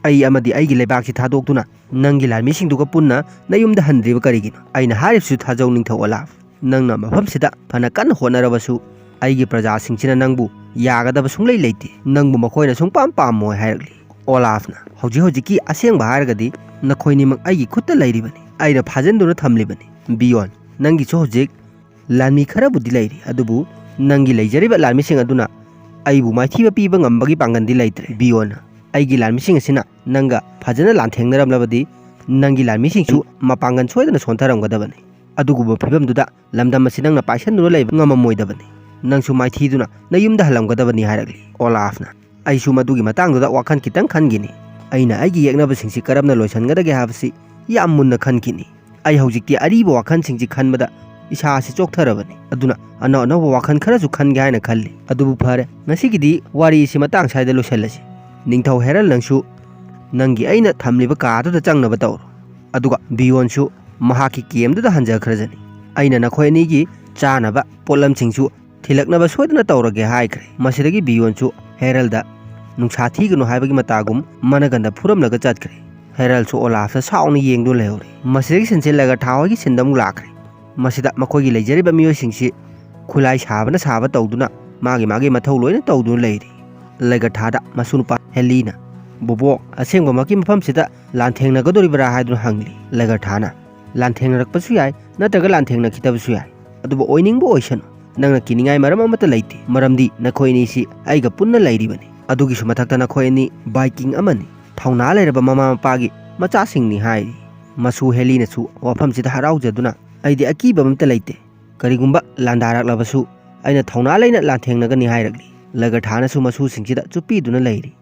ꯑꯩ ꯑꯃꯗꯤ ꯑꯩꯒꯤ ꯂꯩꯕꯥꯛꯁꯤ ꯊꯥꯗꯣꯛꯇꯨꯅ ꯅꯪꯒꯤ ꯂꯥꯟꯃꯤꯁꯤꯡꯗꯨꯒ ꯄꯨꯟꯅ ꯅꯌꯨꯝꯗ ꯍꯟꯗ꯭ꯔꯤꯕ ꯀꯔꯤꯒꯤꯅꯣ? ꯑꯩꯅ ꯍꯥꯏꯔꯤꯕꯁꯨ ꯊꯥꯖꯧ ꯅꯤꯡꯊꯧ ꯑꯣꯂꯥꯐ꯫ ꯅꯪꯅ ꯃꯐꯝꯁꯤꯗ ꯐꯅ ꯀꯟꯅ ꯍꯣꯠꯅꯔꯕꯁꯨ ꯑꯩꯒꯤ ꯄ꯭ꯔꯖꯥꯁꯤꯡꯁꯤꯅ ꯅꯪꯕꯨ ꯌꯥꯒꯗꯕ ꯁꯨꯡꯂꯩ ꯂꯩꯇꯦ꯫ ꯅꯪꯕꯨ ꯃꯈꯣꯏꯅ ꯁꯨꯡꯄꯥꯝ ꯄꯥꯝꯃꯣꯏ" ꯍꯥꯏꯔꯛꯂꯤ꯫ ꯑꯣꯂꯥꯐꯅ, "ꯍꯧꯖꯤꯛ ꯍꯧꯖꯤꯛꯀꯤ ꯑꯁꯦꯡꯕ ꯍꯥꯏꯔꯒꯗꯤ ꯅꯈꯣꯏꯅꯤꯃꯛ ꯑꯩꯒꯤ ꯈꯨꯠꯇ ꯂꯩꯔꯤꯕꯅꯤ꯫ ꯑꯩꯅ ꯐꯥꯖꯤꯟꯗꯨꯅ ꯊꯝꯂꯤꯕꯅꯤ꯫ ꯕꯤꯌꯣꯟ, ꯅꯪꯒꯤꯁꯨ ꯍꯧꯖꯤꯛ ꯂꯥꯟꯃꯤ ꯈꯔꯕꯨꯗꯤ ꯂꯩꯔꯤ, ꯑꯗꯨꯕꯨ ꯅꯪꯒꯤ ꯂꯩꯖꯔꯤꯕ ꯂꯥꯟꯃꯤꯁꯤꯡ ꯑꯗꯨꯅ ꯑꯩꯕꯨ ꯃꯥꯏꯊꯤꯕ ꯄꯤꯕ ꯉꯝꯕꯒꯤ ꯄꯥꯡꯒꯜꯗꯤ ꯂꯩꯇ꯭ꯔꯦ꯫ ꯕꯤꯌꯣꯟ, ꯑꯩꯒꯤ ꯂꯥꯟꯃꯤꯁꯤꯡ ꯑꯁꯤꯅ ꯅꯪꯒ ꯐꯖꯅ ꯂꯥꯟꯊꯦꯡꯅꯔꯝꯂꯕꯗꯤ ꯅꯪꯒꯤ ꯂꯥꯟꯃꯤꯁꯤꯡꯁꯨ ꯃꯄꯥꯡꯒꯜ ꯁꯣꯏꯗꯅ ꯁꯣꯟꯊꯔꯝꯒꯗꯕꯅꯤ꯫ ꯑꯗꯨꯒꯨꯝꯕ ꯐꯤꯕꯝꯗꯨꯗ ꯂꯝꯗꯝ ꯑꯁꯤ ꯅꯪꯅ ꯄꯥꯏꯁꯟꯗꯨꯅ ꯂꯩꯕ ꯉꯝꯃꯝꯃꯣꯏꯗꯕꯅꯤ꯫ ꯅꯪꯁꯨ ꯃꯥꯏꯊꯤꯗꯨꯅ ꯅꯌꯨꯝꯗ ꯍꯜꯂꯝꯒꯗꯕꯅꯤ" ꯍꯥꯏꯔꯛꯂꯤ꯫ ꯑꯣꯂꯥꯐꯅ, "ꯑꯩꯁꯨ ꯃꯗꯨꯒꯤ ꯃꯇꯥꯡꯗꯨꯗ ꯋꯥꯈꯜ ꯈꯤꯇꯪ ꯈꯟꯈꯤꯅꯤ꯫ ꯑꯩꯅ ꯑꯩꯒꯤ ꯌꯦꯛꯅꯕꯁꯤꯡꯁꯤ ꯀꯔꯝꯅ ꯂꯣꯏꯁꯤꯟꯒꯗꯒꯦ ꯍꯥꯏꯕꯁꯤ ꯌꯥꯝ ꯃꯨꯟꯅ ꯈꯟꯈꯤꯅꯤ꯫ ꯑꯩ ꯍꯧꯖꯤꯛꯇꯤ ꯑꯔꯤꯕ ꯋꯥꯈꯜꯁꯤꯡꯁꯤ ꯈꯟꯕꯗ ꯏꯁꯥꯁꯤ ꯆꯣꯛꯊꯔꯕꯅꯤ꯫ ꯑꯗꯨꯅ ꯑꯅꯧ ꯑꯅꯧꯕ ꯋꯥꯈꯜ ꯈꯔꯁꯨ ꯈꯟꯒꯦ ꯍꯥꯏꯅ ꯈꯜꯂꯤ꯫ ꯑꯗꯨꯕꯨ ꯐꯔꯦ, ꯉꯁꯤꯒꯤꯗꯤ ꯋꯥꯔꯤ ꯑꯁꯤ ꯃꯇꯥꯡ ꯁ꯭ꯋꯥꯏꯗ ꯂꯣꯏꯁꯤꯜꯂꯁꯤ꯫ ꯅꯤꯡꯊꯧ ꯍꯦꯔꯜ, ꯅꯪꯁꯨ ꯅꯪꯒꯤ ꯑꯩꯅ ꯊꯝꯂꯤꯕ ꯀꯥꯗꯨꯗ ꯆꯪꯅꯕ ꯇꯧꯔꯣ꯫ ꯑꯗꯨꯒ ꯕꯤꯌꯣꯟꯁꯨ ꯃꯍꯥꯛꯀꯤ ꯀꯦꯝꯗꯨꯗ ꯍꯟꯖꯈ꯭ꯔꯖꯅꯤ꯫ ꯑꯩꯅ ꯅꯈꯣꯏ ꯑꯅꯤꯒꯤ ꯆꯥꯅꯕ ꯄꯣꯠꯂꯝꯁꯤꯡꯁꯨ ꯊꯤꯜꯂꯛꯅꯕ ꯁꯣꯏꯗꯅ ꯇꯧꯔꯒꯦ" ꯍꯥꯏꯈ꯭ꯔꯦ꯫ ꯃꯁꯤꯗꯒꯤ ꯕꯤꯌꯣꯟꯁꯨ ꯍꯦꯔꯜꯗ ꯅꯨꯡꯁꯥ ꯊꯤꯒꯅꯨ ꯍꯥꯏꯕꯒꯤ ꯃꯇꯥꯒꯨꯝ ꯃꯅꯒꯟꯗ ꯐꯨꯔꯝꯂꯒ ꯆꯠꯈ꯭ꯔꯦ꯫ ꯍꯦꯔꯜꯁꯨ ꯑꯣꯂꯥꯐꯇ ꯁꯥꯎꯅ ꯌꯦꯡꯗꯨꯅ ꯂꯩꯍꯧꯔꯤ꯫ ꯃꯁꯤꯗꯒꯤ ꯁꯤꯟꯁꯤ ꯂꯦꯒꯔꯊꯥ ꯍꯣꯏꯒꯤ ꯁꯤꯟꯗ ꯑꯃꯨꯛ ꯂꯥꯛꯈ꯭ꯔꯦ꯫ ꯃꯁꯤꯗ ꯃꯈꯣꯏꯒꯤ ꯂꯩꯖꯔꯤꯕ ꯃꯤꯑꯣꯏꯁꯤꯡꯁꯤ ꯈꯨꯠꯂꯥꯏ ꯁꯥꯕꯅ ꯁꯥꯕ ꯇꯧꯗꯨꯅ ꯃꯥꯒꯤ ꯃꯥꯒꯤ ꯃꯊꯧ ꯂꯣꯏꯅ ꯇꯧꯗꯨꯅ ꯂꯩꯔꯤ꯫ ꯂꯦꯒꯔꯊꯥꯗ ꯃꯁꯨ ꯅꯨꯄꯥ ꯍꯦꯂꯤꯅ, "ꯕꯣꯕꯣ, ꯑꯁꯦꯡꯕꯃꯛꯀꯤ ꯃꯐꯝꯁꯤꯗ ꯂꯥꯟꯊꯦꯡꯅꯒꯗꯧꯔꯤꯕ꯭ꯔꯥ?" ꯍꯥꯏꯗꯨꯅ ꯍꯪꯂꯤ꯫ ꯂꯦꯒꯔꯊꯥꯅ, "ꯂꯥꯟꯊꯦꯡꯅꯔꯛꯄꯁꯨ ꯌꯥꯏ, ꯅꯠꯇ꯭ꯔꯒ ꯂꯥꯟꯊꯦꯡꯅꯈꯤꯗꯕꯁꯨ ꯌꯥꯏ꯫ ꯑꯗꯨꯕꯨ ꯑꯣꯏꯅꯤꯡꯕ ꯑꯣꯏꯁꯅꯨ꯫ ꯅꯪꯅ ꯀꯤꯅꯤꯡꯉꯥꯏ ꯃꯔꯝ ꯑꯃꯠꯇ ꯂꯩꯇꯦ, ꯃꯔꯝꯗꯤ ꯅꯈꯣꯏ ꯑꯅꯤꯁꯤ ꯑꯩꯒ ꯄꯨꯟꯅ ꯂꯩꯔꯤꯕꯅꯤ꯫ ꯑꯗꯨꯒꯤꯁꯨ ꯃꯊꯛꯇ ꯅꯈꯣꯏ ꯑꯅꯤ ꯚꯥꯏꯀꯤꯡ ꯑꯃꯅꯤ꯫ ꯊꯧꯅꯥ ꯂꯩꯔꯕ ꯃꯃꯥ ꯃꯄꯥꯒꯤ ꯃꯆꯥꯁꯤꯡꯅꯤ" ꯍꯥꯏꯔꯤ꯫ ꯃꯁꯨ ꯍꯦꯂꯤꯅꯁꯨ ꯋꯥꯐꯝꯁꯤꯗ ꯍꯔꯥꯎꯖꯗꯨꯅ, "ꯑꯩꯗꯤ ꯑꯀꯤꯕ ꯑꯃꯠꯇ ꯂꯩꯇꯦ꯫ ꯀꯔꯤꯒꯨꯝꯕ ꯂꯥꯟꯗꯥꯔꯛꯂꯕꯁꯨ ꯑꯩꯅ ꯊꯧꯅꯥ ꯂꯩꯅ ꯂꯥꯟꯊꯦꯡꯅꯒꯅꯤ" ꯍꯥꯏꯔꯛꯂꯤ꯫ ꯂꯦꯒꯔꯊꯥꯅꯁꯨ ꯃꯁꯨꯁꯤꯡꯁꯤꯗ ꯆꯨꯞꯄꯤꯗꯨꯅ ꯂꯩꯔꯤ꯫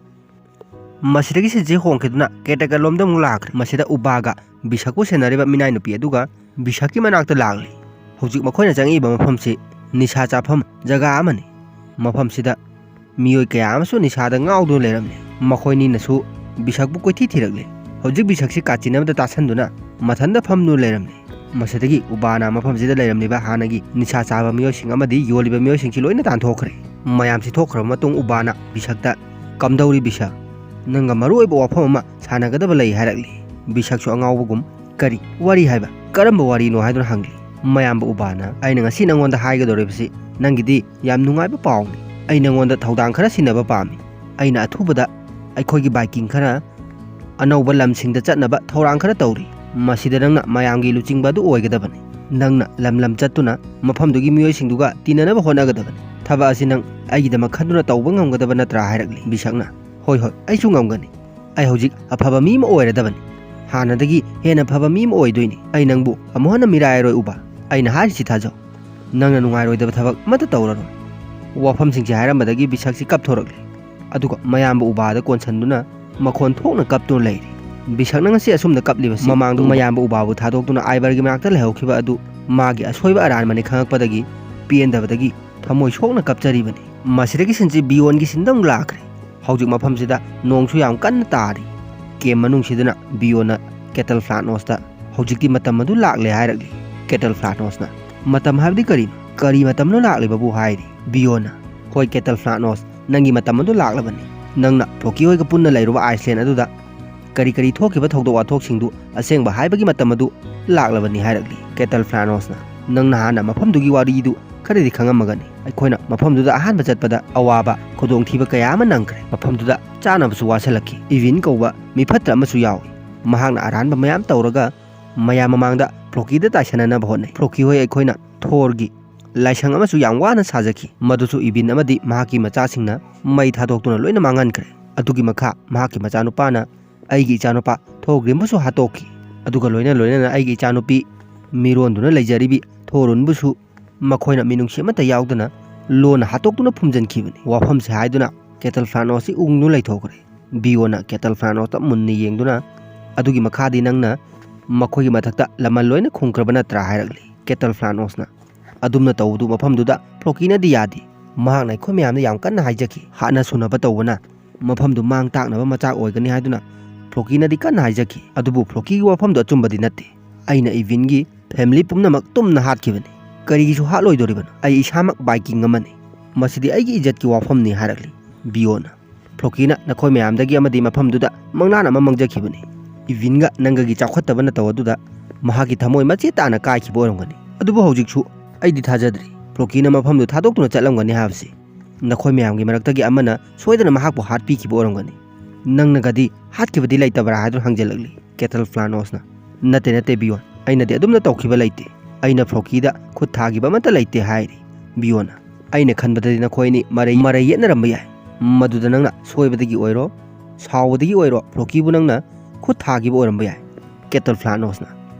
ꯃꯁꯤꯗꯒꯤ ꯁꯤꯟꯁꯤ ꯍꯣꯡꯈꯤꯗꯨꯅ ꯀꯦꯇꯀꯔꯂꯣꯝꯗ ꯑꯃꯨꯛ ꯂꯥꯛꯈ꯭ꯔꯦ꯫ ꯃꯁꯤꯗ ꯎꯕꯥꯒ ꯕꯤꯁꯛꯄꯨ ꯁꯦꯟꯅꯔꯤꯕ ꯃꯤꯅꯥꯏ ꯅꯨꯄꯤ ꯑꯗꯨꯒ ꯕꯤꯁꯛꯀꯤ ꯃꯅꯥꯛꯇ ꯂꯥꯛꯂꯤ꯫ ꯍꯧꯖꯤꯛ ꯃꯈꯣꯏꯅ ꯆꯪꯉꯛꯏꯕ ꯃꯐꯝꯁꯤ ꯅꯤꯁꯥ ꯆꯥꯐꯝ ꯖꯒꯥ ꯑꯃꯅꯤ꯫ ꯃꯐꯝꯁꯤꯗ ꯃꯤꯑꯣꯏ ꯀꯌꯥ ꯑꯃꯁꯨ ꯅꯤꯁꯥꯗ ꯉꯥꯎꯗꯨꯅ ꯂꯩꯔꯝꯂꯤ꯫ ꯃꯈꯣꯏꯅꯤꯅꯁꯨ ꯕꯤꯁꯛꯄꯨ ꯀꯣꯏꯊꯤ ꯊꯤꯔꯛꯂꯤ꯫ ꯍꯧꯖꯤꯛ ꯕꯤꯁꯛꯁꯤ ꯀꯥꯆꯤꯟ ꯑꯃꯗ ꯇꯥꯁꯟꯗꯨꯅ ꯃꯊꯟꯇ ꯐꯝꯗꯨꯅ ꯂꯩꯔꯝꯂꯤ꯫ ꯃꯁꯤꯗꯒꯤ ꯎꯕꯥꯅ ꯃꯐꯝꯁꯤꯗ ꯂꯩꯔꯝꯂꯤꯕ ꯍꯥꯟꯅꯒꯤ ꯅꯤꯁꯥ ꯆꯥꯕ ꯃꯤꯑꯣꯏꯁꯤꯡ ꯑꯃꯗꯤ ꯌꯣꯜꯂꯤꯕ ꯃꯤꯑꯣꯏꯁꯤꯡꯁꯤ ꯂꯣꯏꯅ ꯇꯥꯟꯊꯣꯛꯈ꯭ꯔꯦ꯫ ꯃꯌꯥꯝꯁꯤ ꯊꯣꯛꯈ꯭ꯔꯕ ꯃꯇꯨꯡ ꯎꯕꯥꯅ ꯕꯤꯁꯛꯇ, "ꯀꯝꯗꯧꯔꯤ ꯕꯤꯁꯛ? ꯅꯪꯒ ꯃꯔꯨ ꯑꯣꯏꯕ ꯋꯥꯐꯝ ꯑꯃ ꯁꯥꯟꯅꯒꯗꯕ ꯂꯩ" ꯍꯥꯏꯔꯛꯂꯤ꯫ ꯕꯤꯁꯛꯁꯨ ꯑꯉꯥꯎꯕꯒꯨꯝ, "ꯀꯔꯤ ꯋꯥꯔꯤ ꯍꯥꯏꯕ? ꯀꯔꯝꯕ ꯋꯥꯔꯤꯅꯣ?" ꯍꯥꯏꯗꯨꯅ ꯍꯪꯂꯤ꯫ ꯃꯌꯥꯝꯕ ꯎꯕꯥꯅ, "ꯑꯩꯅ ꯉꯁꯤ ꯅꯪꯉꯣꯟꯗ ꯍꯥꯏꯒꯗꯧꯔꯤꯕꯁꯤ ꯅꯪꯒꯤꯗꯤ ꯌꯥꯝ ꯅꯨꯡꯉꯥꯏꯕ ꯄꯥꯎꯅꯤ꯫ ꯑꯩ ꯅꯪꯉꯣꯟꯗ ꯊꯧꯗꯥꯡ ꯈꯔ ꯁꯤꯟꯅꯕ ꯄꯥꯝꯃꯤ꯫ ꯑꯩꯅ ꯑꯊꯨꯕꯗ ꯑꯩꯈꯣꯏꯒꯤ ꯚꯥꯏꯀꯤꯡ ꯈꯔ ꯑꯅꯧꯕ ꯂꯝꯁꯤꯡꯗ ꯆꯠꯅꯕ ꯊꯧꯔꯥꯡ ꯈꯔ ꯇꯧꯔꯤ꯫ ꯃꯁꯤꯗ ꯅꯪꯅ ꯃꯌꯥꯝꯒꯤ ꯂꯨꯆꯤꯡꯕ ꯑꯗꯨ ꯑꯣꯏꯒꯗꯕꯅꯤ꯫ ꯅꯪꯅ ꯂꯝ ꯂꯝ ꯆꯠꯇꯨꯅ ꯃꯐꯝꯗꯨꯒꯤ ꯃꯤꯑꯣꯏꯁꯤꯡꯗꯨꯒ ꯇꯤꯟꯅꯅꯕ ꯍꯣꯠꯅꯒꯗꯕꯅꯤ꯫ ꯊꯕꯛ ꯑꯁꯤ ꯅꯪ ꯑꯩꯒꯤꯗꯃꯛ ꯈꯟꯗꯨꯅ ꯇꯧꯕ ꯉꯝꯒꯗꯕ ꯅꯠꯇ꯭ꯔꯥ?" ꯍꯥꯏꯔꯛꯂꯤ꯫ ꯕꯤꯁꯛꯅ, "ꯍꯣꯏ, ꯍꯣꯏ, ꯑꯩꯁꯨ ꯉꯝꯒꯅꯤ꯫ ꯑꯩ ꯍꯧꯖꯤꯛ ꯑꯐꯕ ꯃꯤ ꯑꯃ ꯑꯣꯏꯔꯗꯕꯅꯤ꯫ ꯍꯥꯟꯅꯗꯒꯤ ꯍꯦꯟꯅ ꯐꯕ ꯃꯤ ꯑꯃ ꯑꯣꯏꯗꯣꯏꯅꯤ꯫ ꯑꯩ ꯅꯪꯕꯨ ꯑꯃꯨꯛ ꯍꯟꯅ ꯃꯤꯔꯥꯏꯔꯣꯏ ꯎꯕꯥ꯫ ꯑꯩꯅ ꯍꯥꯏꯔꯤꯁꯤ ꯊꯥꯖꯧ꯫ ꯅꯪꯅ ꯅꯨꯡꯉꯥꯏꯔꯣꯏꯗꯕ ꯊꯕꯛ ꯑꯃꯠꯇ ꯇꯧꯔꯔꯣꯏ"꯫ ꯋꯥꯐꯝꯁꯤꯡꯁꯤ ꯍꯥꯏꯔꯝꯕꯗꯒꯤ ꯕꯤꯁꯛꯁꯤ ꯀꯞꯊꯣꯔꯛꯂꯤ꯫ ꯑꯗꯨꯒ ꯃꯌꯥꯝꯕ ꯎꯕꯥꯗ ꯀꯣꯟꯁꯤꯟꯗꯨꯅ ꯃꯈꯣꯟ ꯊꯣꯛꯅ ꯀꯞꯇꯨꯅ ꯂꯩꯔꯤ꯫ ꯕꯤꯁꯛꯅ ꯉꯁꯤ ꯑꯁꯨꯝꯅ ꯀꯞꯂꯤꯕꯁꯤ ꯃꯃꯥꯡꯗ ꯃꯌꯥꯝꯕ ꯎꯕꯥꯕꯨ ꯊꯥꯗꯣꯛꯇꯨꯅ ꯑꯥꯏꯕꯔꯒꯤ ꯃꯅꯥꯛꯇ ꯂꯩꯍꯧꯈꯤꯕ ꯑꯗꯨ ꯃꯥꯒꯤ ꯑꯁꯣꯏꯕ ꯑꯔꯥꯟꯕꯅꯤ ꯈꯪꯉꯛꯄꯗꯒꯤ ꯄꯦꯟꯗꯕꯗꯒꯤ ꯊꯃꯣꯏ ꯁꯣꯛꯅ ꯀꯞꯆꯔꯤꯕꯅꯤ꯫ ꯃꯁꯤꯗꯒꯤ ꯁꯤꯟꯁꯤ ꯕꯤꯌꯣꯟꯒꯤ ꯁꯤꯟꯗ ꯑꯃꯨꯛ ꯂꯥꯛꯈ꯭ꯔꯦ꯫ ꯍꯧꯖꯤꯛ ꯃꯐꯝꯁꯤꯗ ꯅꯣꯡꯁꯨ ꯌꯥꯝ ꯀꯟꯅ ꯇꯥꯔꯤ꯫ ꯀꯦꯝ ꯃꯅꯨꯡꯁꯤꯗꯅ ꯕꯤꯌꯣꯟꯅ ꯀꯦꯇꯜ ꯐ꯭ꯂꯥꯠꯅꯣꯁꯇ, "ꯍꯧꯖꯤꯛꯇꯤ ꯃꯇꯝ ꯑꯗꯨ ꯂꯥꯛꯂꯦ" ꯍꯥꯏꯔꯛꯂꯤ꯫ ꯀꯦꯇꯜ ꯐ꯭ꯂꯥꯠꯅꯣꯁꯅ, "ꯃꯇꯝ ꯍꯥꯏꯕꯗꯤ ꯀꯔꯤꯅꯣ? ꯀꯔꯤ ꯃꯇꯝꯅꯣ ꯂꯥꯛꯂꯤꯕꯕꯨ?" ꯍꯥꯏꯔꯤ꯫ ꯕꯤꯌꯣꯟꯅ, "ꯍꯣꯏ, ꯀꯦꯇꯜ ꯐ꯭ꯂꯥꯠꯅꯣꯁ, ꯅꯪꯒꯤ ꯃꯇꯝ ꯑꯗꯨ ꯂꯥꯛꯂꯕꯅꯤ꯫ ꯅꯪꯅ ꯐ꯭ꯂꯣꯀꯤ ꯍꯣꯏꯒ ꯄꯨꯟꯅ ꯂꯩꯔꯨꯕ ꯑꯥꯏꯁꯂꯦꯟ ꯑꯗꯨꯗ ꯀꯔꯤ ꯀꯔꯤ ꯊꯣꯛꯈꯤꯕ ꯊꯧꯗꯣꯛ ꯋꯥꯊꯣꯛꯁꯤꯡꯗꯨ ꯑꯁꯦꯡꯕ ꯍꯥꯏꯕꯒꯤ ꯃꯇꯝ ꯑꯗꯨ ꯂꯥꯛꯂꯕꯅꯤ ꯍꯥꯏꯔꯛꯂꯤ꯫ ꯀꯦꯇꯜ ꯐ꯭ꯂꯥꯅꯣꯁꯅ, "ꯅꯪꯅ ꯍꯥꯟꯅ ꯃꯐꯝꯗꯨꯒꯤ ꯋꯥꯔꯤꯗꯨ ꯈꯔꯗꯤ ꯈꯪꯉꯝꯃꯒꯅꯤ꯫ ꯑꯩꯈꯣꯏꯅ ꯃꯐꯝꯗꯨꯗ ꯑꯍꯥꯟꯕ ꯆꯠꯄꯗ ꯑꯋꯥꯕ, ꯈꯨꯗꯣꯡꯊꯤꯕ ꯀꯌꯥ ꯑꯃ ꯅꯪꯈ꯭ꯔꯦ꯫ ꯃꯐꯝꯗꯨꯗ ꯆꯥꯅꯕꯁꯨ ꯋꯥꯁꯜꯂꯛꯈꯤ꯫ ꯏꯚꯤꯟ ꯀꯧꯕ ꯃꯤꯐꯠꯇ ꯑꯃꯁꯨ ꯌꯥꯎꯏ꯫ ꯃꯍꯥꯛꯅ ꯑꯔꯥꯟꯕ ꯃꯌꯥꯝ ꯇꯧꯔꯒ ꯃꯌꯥꯝ ꯃꯃꯥꯡꯗ ꯐ꯭ꯂꯣꯀꯤꯗ ꯇꯥꯏꯁꯟꯅꯅꯕ ꯍꯣꯠꯅꯩ꯫ ꯐ꯭ꯂꯣꯀꯤ ꯍꯣꯏ ꯑꯩꯈꯣꯏꯅ ꯊꯣꯔꯒꯤ ꯂꯥꯏꯁꯪ ꯑꯃꯁꯨ ꯌꯥꯝ ꯋꯥꯅ ꯁꯥꯖꯈꯤ꯫ ꯃꯗꯨꯁꯨ ꯏꯚꯤꯟ ꯑꯃꯗꯤ ꯃꯍꯥꯛꯀꯤ ꯃꯆꯥꯁꯤꯡꯅ ꯃꯩ ꯊꯥꯗꯣꯛꯇꯨꯅ ꯂꯣꯏꯅ ꯃꯥꯡꯍꯟꯈ꯭ꯔꯦ꯫ ꯑꯗꯨꯒꯤ ꯃꯈꯥ ꯃꯍꯥꯛꯀꯤ ꯃꯆꯥꯅꯨꯄꯥꯅ, 'ꯑꯩꯒꯤ ꯏꯆꯥꯅꯨꯄꯥ ꯊꯣꯔꯒ꯭ꯔꯤꯝꯕꯨꯁꯨ ꯍꯥꯠꯇꯣꯛꯈꯤ꯫ ꯑꯗꯨꯒ ꯂꯣꯏꯅ ꯂꯣꯏꯅꯅ ꯑꯩꯒꯤ ꯏꯆꯥꯅꯨꯄꯤ ꯃꯤꯔꯣꯟꯗꯨꯅ ꯂꯩꯖꯔꯤꯕꯤ ꯊꯣꯔꯨꯟꯕꯨꯁꯨ ꯃꯈꯣꯏꯅ ꯃꯤꯅꯨꯡꯁꯤ ꯑꯃꯠꯇ ꯌꯥꯎꯗꯅ ꯂꯣꯟꯅ ꯍꯥꯠꯇꯣꯛꯇꯨꯅ ꯐꯨꯝꯖꯤꯟꯈꯤꯕꯅꯤ꯫ ꯋꯥꯐꯝꯁꯦ ꯍꯥꯏꯗꯨꯅ ꯀꯦꯇꯜ ꯐ꯭ꯂꯥꯅꯣꯁꯁꯤ ꯎꯪꯗꯨꯅ ꯂꯩꯊꯣꯛꯈ꯭ꯔꯦ꯫ ꯕꯤꯌꯣꯅ ꯀꯦꯇꯜ ꯐ꯭ꯂꯥꯅꯣꯁꯇ ꯃꯨꯟꯅ ꯌꯦꯡꯗꯨꯅ, "ꯑꯗꯨꯒꯤ ꯃꯈꯥꯗꯤ ꯅꯪꯅ ꯃꯈꯣꯏꯒꯤ ꯃꯊꯛꯇ ꯂꯃꯟ ꯂꯣꯏꯅ ꯈꯨꯝꯈ꯭ꯔꯕ ꯅꯠꯇ꯭ꯔꯥ?" ꯍꯥꯏꯔꯛꯂꯤ꯫ ꯀꯦꯇꯜ ꯐ꯭ꯂꯥꯅꯣꯁꯅ, "ꯑꯗꯨꯝꯅ ꯇꯧꯕꯗꯨ ꯃꯐꯝꯗꯨꯗ ꯐ꯭ꯂꯣꯀꯤꯅꯗꯤ ꯌꯥꯗꯦ꯫ ꯃꯍꯥꯛꯅ ꯑꯩꯈꯣꯏ ꯃꯌꯥꯝꯗ ꯌꯥꯝ ꯀꯟꯅ ꯍꯥꯏꯖꯈꯤ꯫ ꯍꯥꯠꯅ ꯁꯨꯅꯕ ꯇꯧꯕꯅ ꯃꯐꯝꯗꯨ ꯃꯥꯡ ꯇꯥꯛꯅꯕ ꯃꯆꯥꯛ ꯑꯣꯏꯒꯅꯤ ꯍꯥꯏꯗꯨꯅ ꯐ꯭ꯂꯣꯀꯤꯅꯗꯤ ꯀꯟꯅ ꯍꯥꯏꯖꯈꯤ꯫ ꯑꯗꯨꯕꯨ ꯐ꯭ꯂꯣꯀꯤꯒꯤ ꯋꯥꯐꯝꯗꯨ ꯑꯆꯨꯝꯕꯗꯤ ꯅꯠꯇꯦ꯫ ꯑꯩꯅ ꯏꯚꯤꯟꯒꯤ ꯐꯦꯃꯤꯂꯤ ꯄꯨꯝꯅꯃꯛ ꯇꯨꯝꯅ ꯍꯥꯠꯈꯤꯕꯅꯤ꯫ ꯀꯔꯤꯒꯤꯁꯨ ꯍꯥꯠꯂꯣꯏꯗꯣꯔꯤꯕꯅꯣ? ꯑꯩ ꯏꯁꯥꯃꯛ ꯚꯥꯏꯀꯤꯡ ꯑꯃꯅꯤ꯫ ꯃꯁꯤꯗꯤ ꯑꯩꯒꯤ ꯏꯖꯠꯀꯤ ꯋꯥꯐꯝꯅꯤ" ꯍꯥꯏꯔꯛꯂꯤ ꯕꯤꯌꯣꯅ꯫ "ꯐ꯭ꯂꯣꯀꯤꯅ ꯅꯈꯣꯏ ꯃꯌꯥꯝꯗꯒꯤ ꯑꯃꯗꯤ ꯃꯐꯝꯗꯨꯗ ꯃꯪꯂꯥꯟ ꯑꯃ ꯃꯪꯖꯈꯤꯕꯅꯤ꯫ ꯏꯚꯤꯟꯒ ꯅꯪꯒꯒꯤ ꯆꯥꯎꯈꯠꯇꯕ ꯅꯠꯇꯧ ꯑꯗꯨꯗ ꯃꯍꯥꯛꯀꯤ ꯊꯃꯣꯏ ꯃꯆꯦꯠ ꯇꯥꯅ ꯀꯥꯏꯈꯤꯕ ꯑꯣꯏꯔꯝꯒꯅꯤ꯫ ꯑꯗꯨꯕꯨ ꯍꯧꯖꯤꯛꯁꯨ ꯑꯩꯗꯤ ꯊꯥꯖꯗ꯭ꯔꯤ꯫ ꯐ꯭ꯂꯣꯀꯤꯅ ꯃꯐꯝꯗꯨ ꯊꯥꯗꯣꯛꯇꯨꯅ ꯆꯠꯂꯝꯒꯅꯤ ꯍꯥꯏꯕꯁꯤ꯫ ꯅꯈꯣꯏ ꯃꯌꯥꯝꯒꯤ ꯃꯔꯛꯇꯒꯤ ꯑꯃꯅ ꯁꯣꯏꯗꯅ ꯃꯍꯥꯛꯄꯨ ꯍꯥꯠꯄꯤꯈꯤꯕ ꯑꯣꯏꯔꯝꯒꯅꯤ꯫ ꯅꯪꯅꯒꯗꯤ ꯍꯥꯠꯈꯤꯕꯗꯤ ꯂꯩꯇꯕ꯭ꯔꯥ?" ꯍꯥꯏꯗꯨꯅ ꯍꯪꯖꯜꯂꯛꯂꯤ ꯀꯦꯇꯜ ꯐ꯭ꯂꯥꯅꯣꯁꯅ꯫ "ꯅꯠꯇꯦ, ꯅꯠꯇꯦ ꯕꯤꯌꯣꯟ, ꯑꯩꯅꯗꯤ ꯑꯗꯨꯝꯅ ꯇꯧꯈꯤꯕ ꯂꯩꯇꯦ꯫ ꯑꯩꯅ ꯐ꯭ꯂꯣꯀꯤꯗ ꯈꯨꯠ ꯊꯥꯈꯤꯕ ꯑꯃꯠꯇ ꯂꯩꯇꯦ" ꯍꯥꯏꯔꯤ ꯕꯤꯌꯣꯟꯅ꯫ "ꯑꯩꯅ ꯈꯟꯕꯗꯗꯤ ꯅꯈꯣꯏ ꯑꯅꯤ ꯃꯔꯩ, ꯃꯔꯩ ꯌꯦꯠꯅꯔꯝꯕ ꯌꯥꯏ꯫ ꯃꯗꯨꯗ ꯅꯪꯅ ꯁꯣꯏꯕꯗꯒꯤ ꯑꯣꯏꯔꯣ, ꯁꯥꯎꯕꯗꯒꯤ ꯑꯣꯏꯔꯣ, ꯐ꯭ꯂꯣꯀꯤꯕꯨ ꯅꯪꯅ ꯈꯨꯠ ꯊꯥꯈꯤꯕ ꯑꯣꯏꯔꯝꯕ ꯌꯥꯏ"꯫ ꯀꯦꯇꯜ ꯐ꯭ꯂꯥꯅꯣꯁꯅ,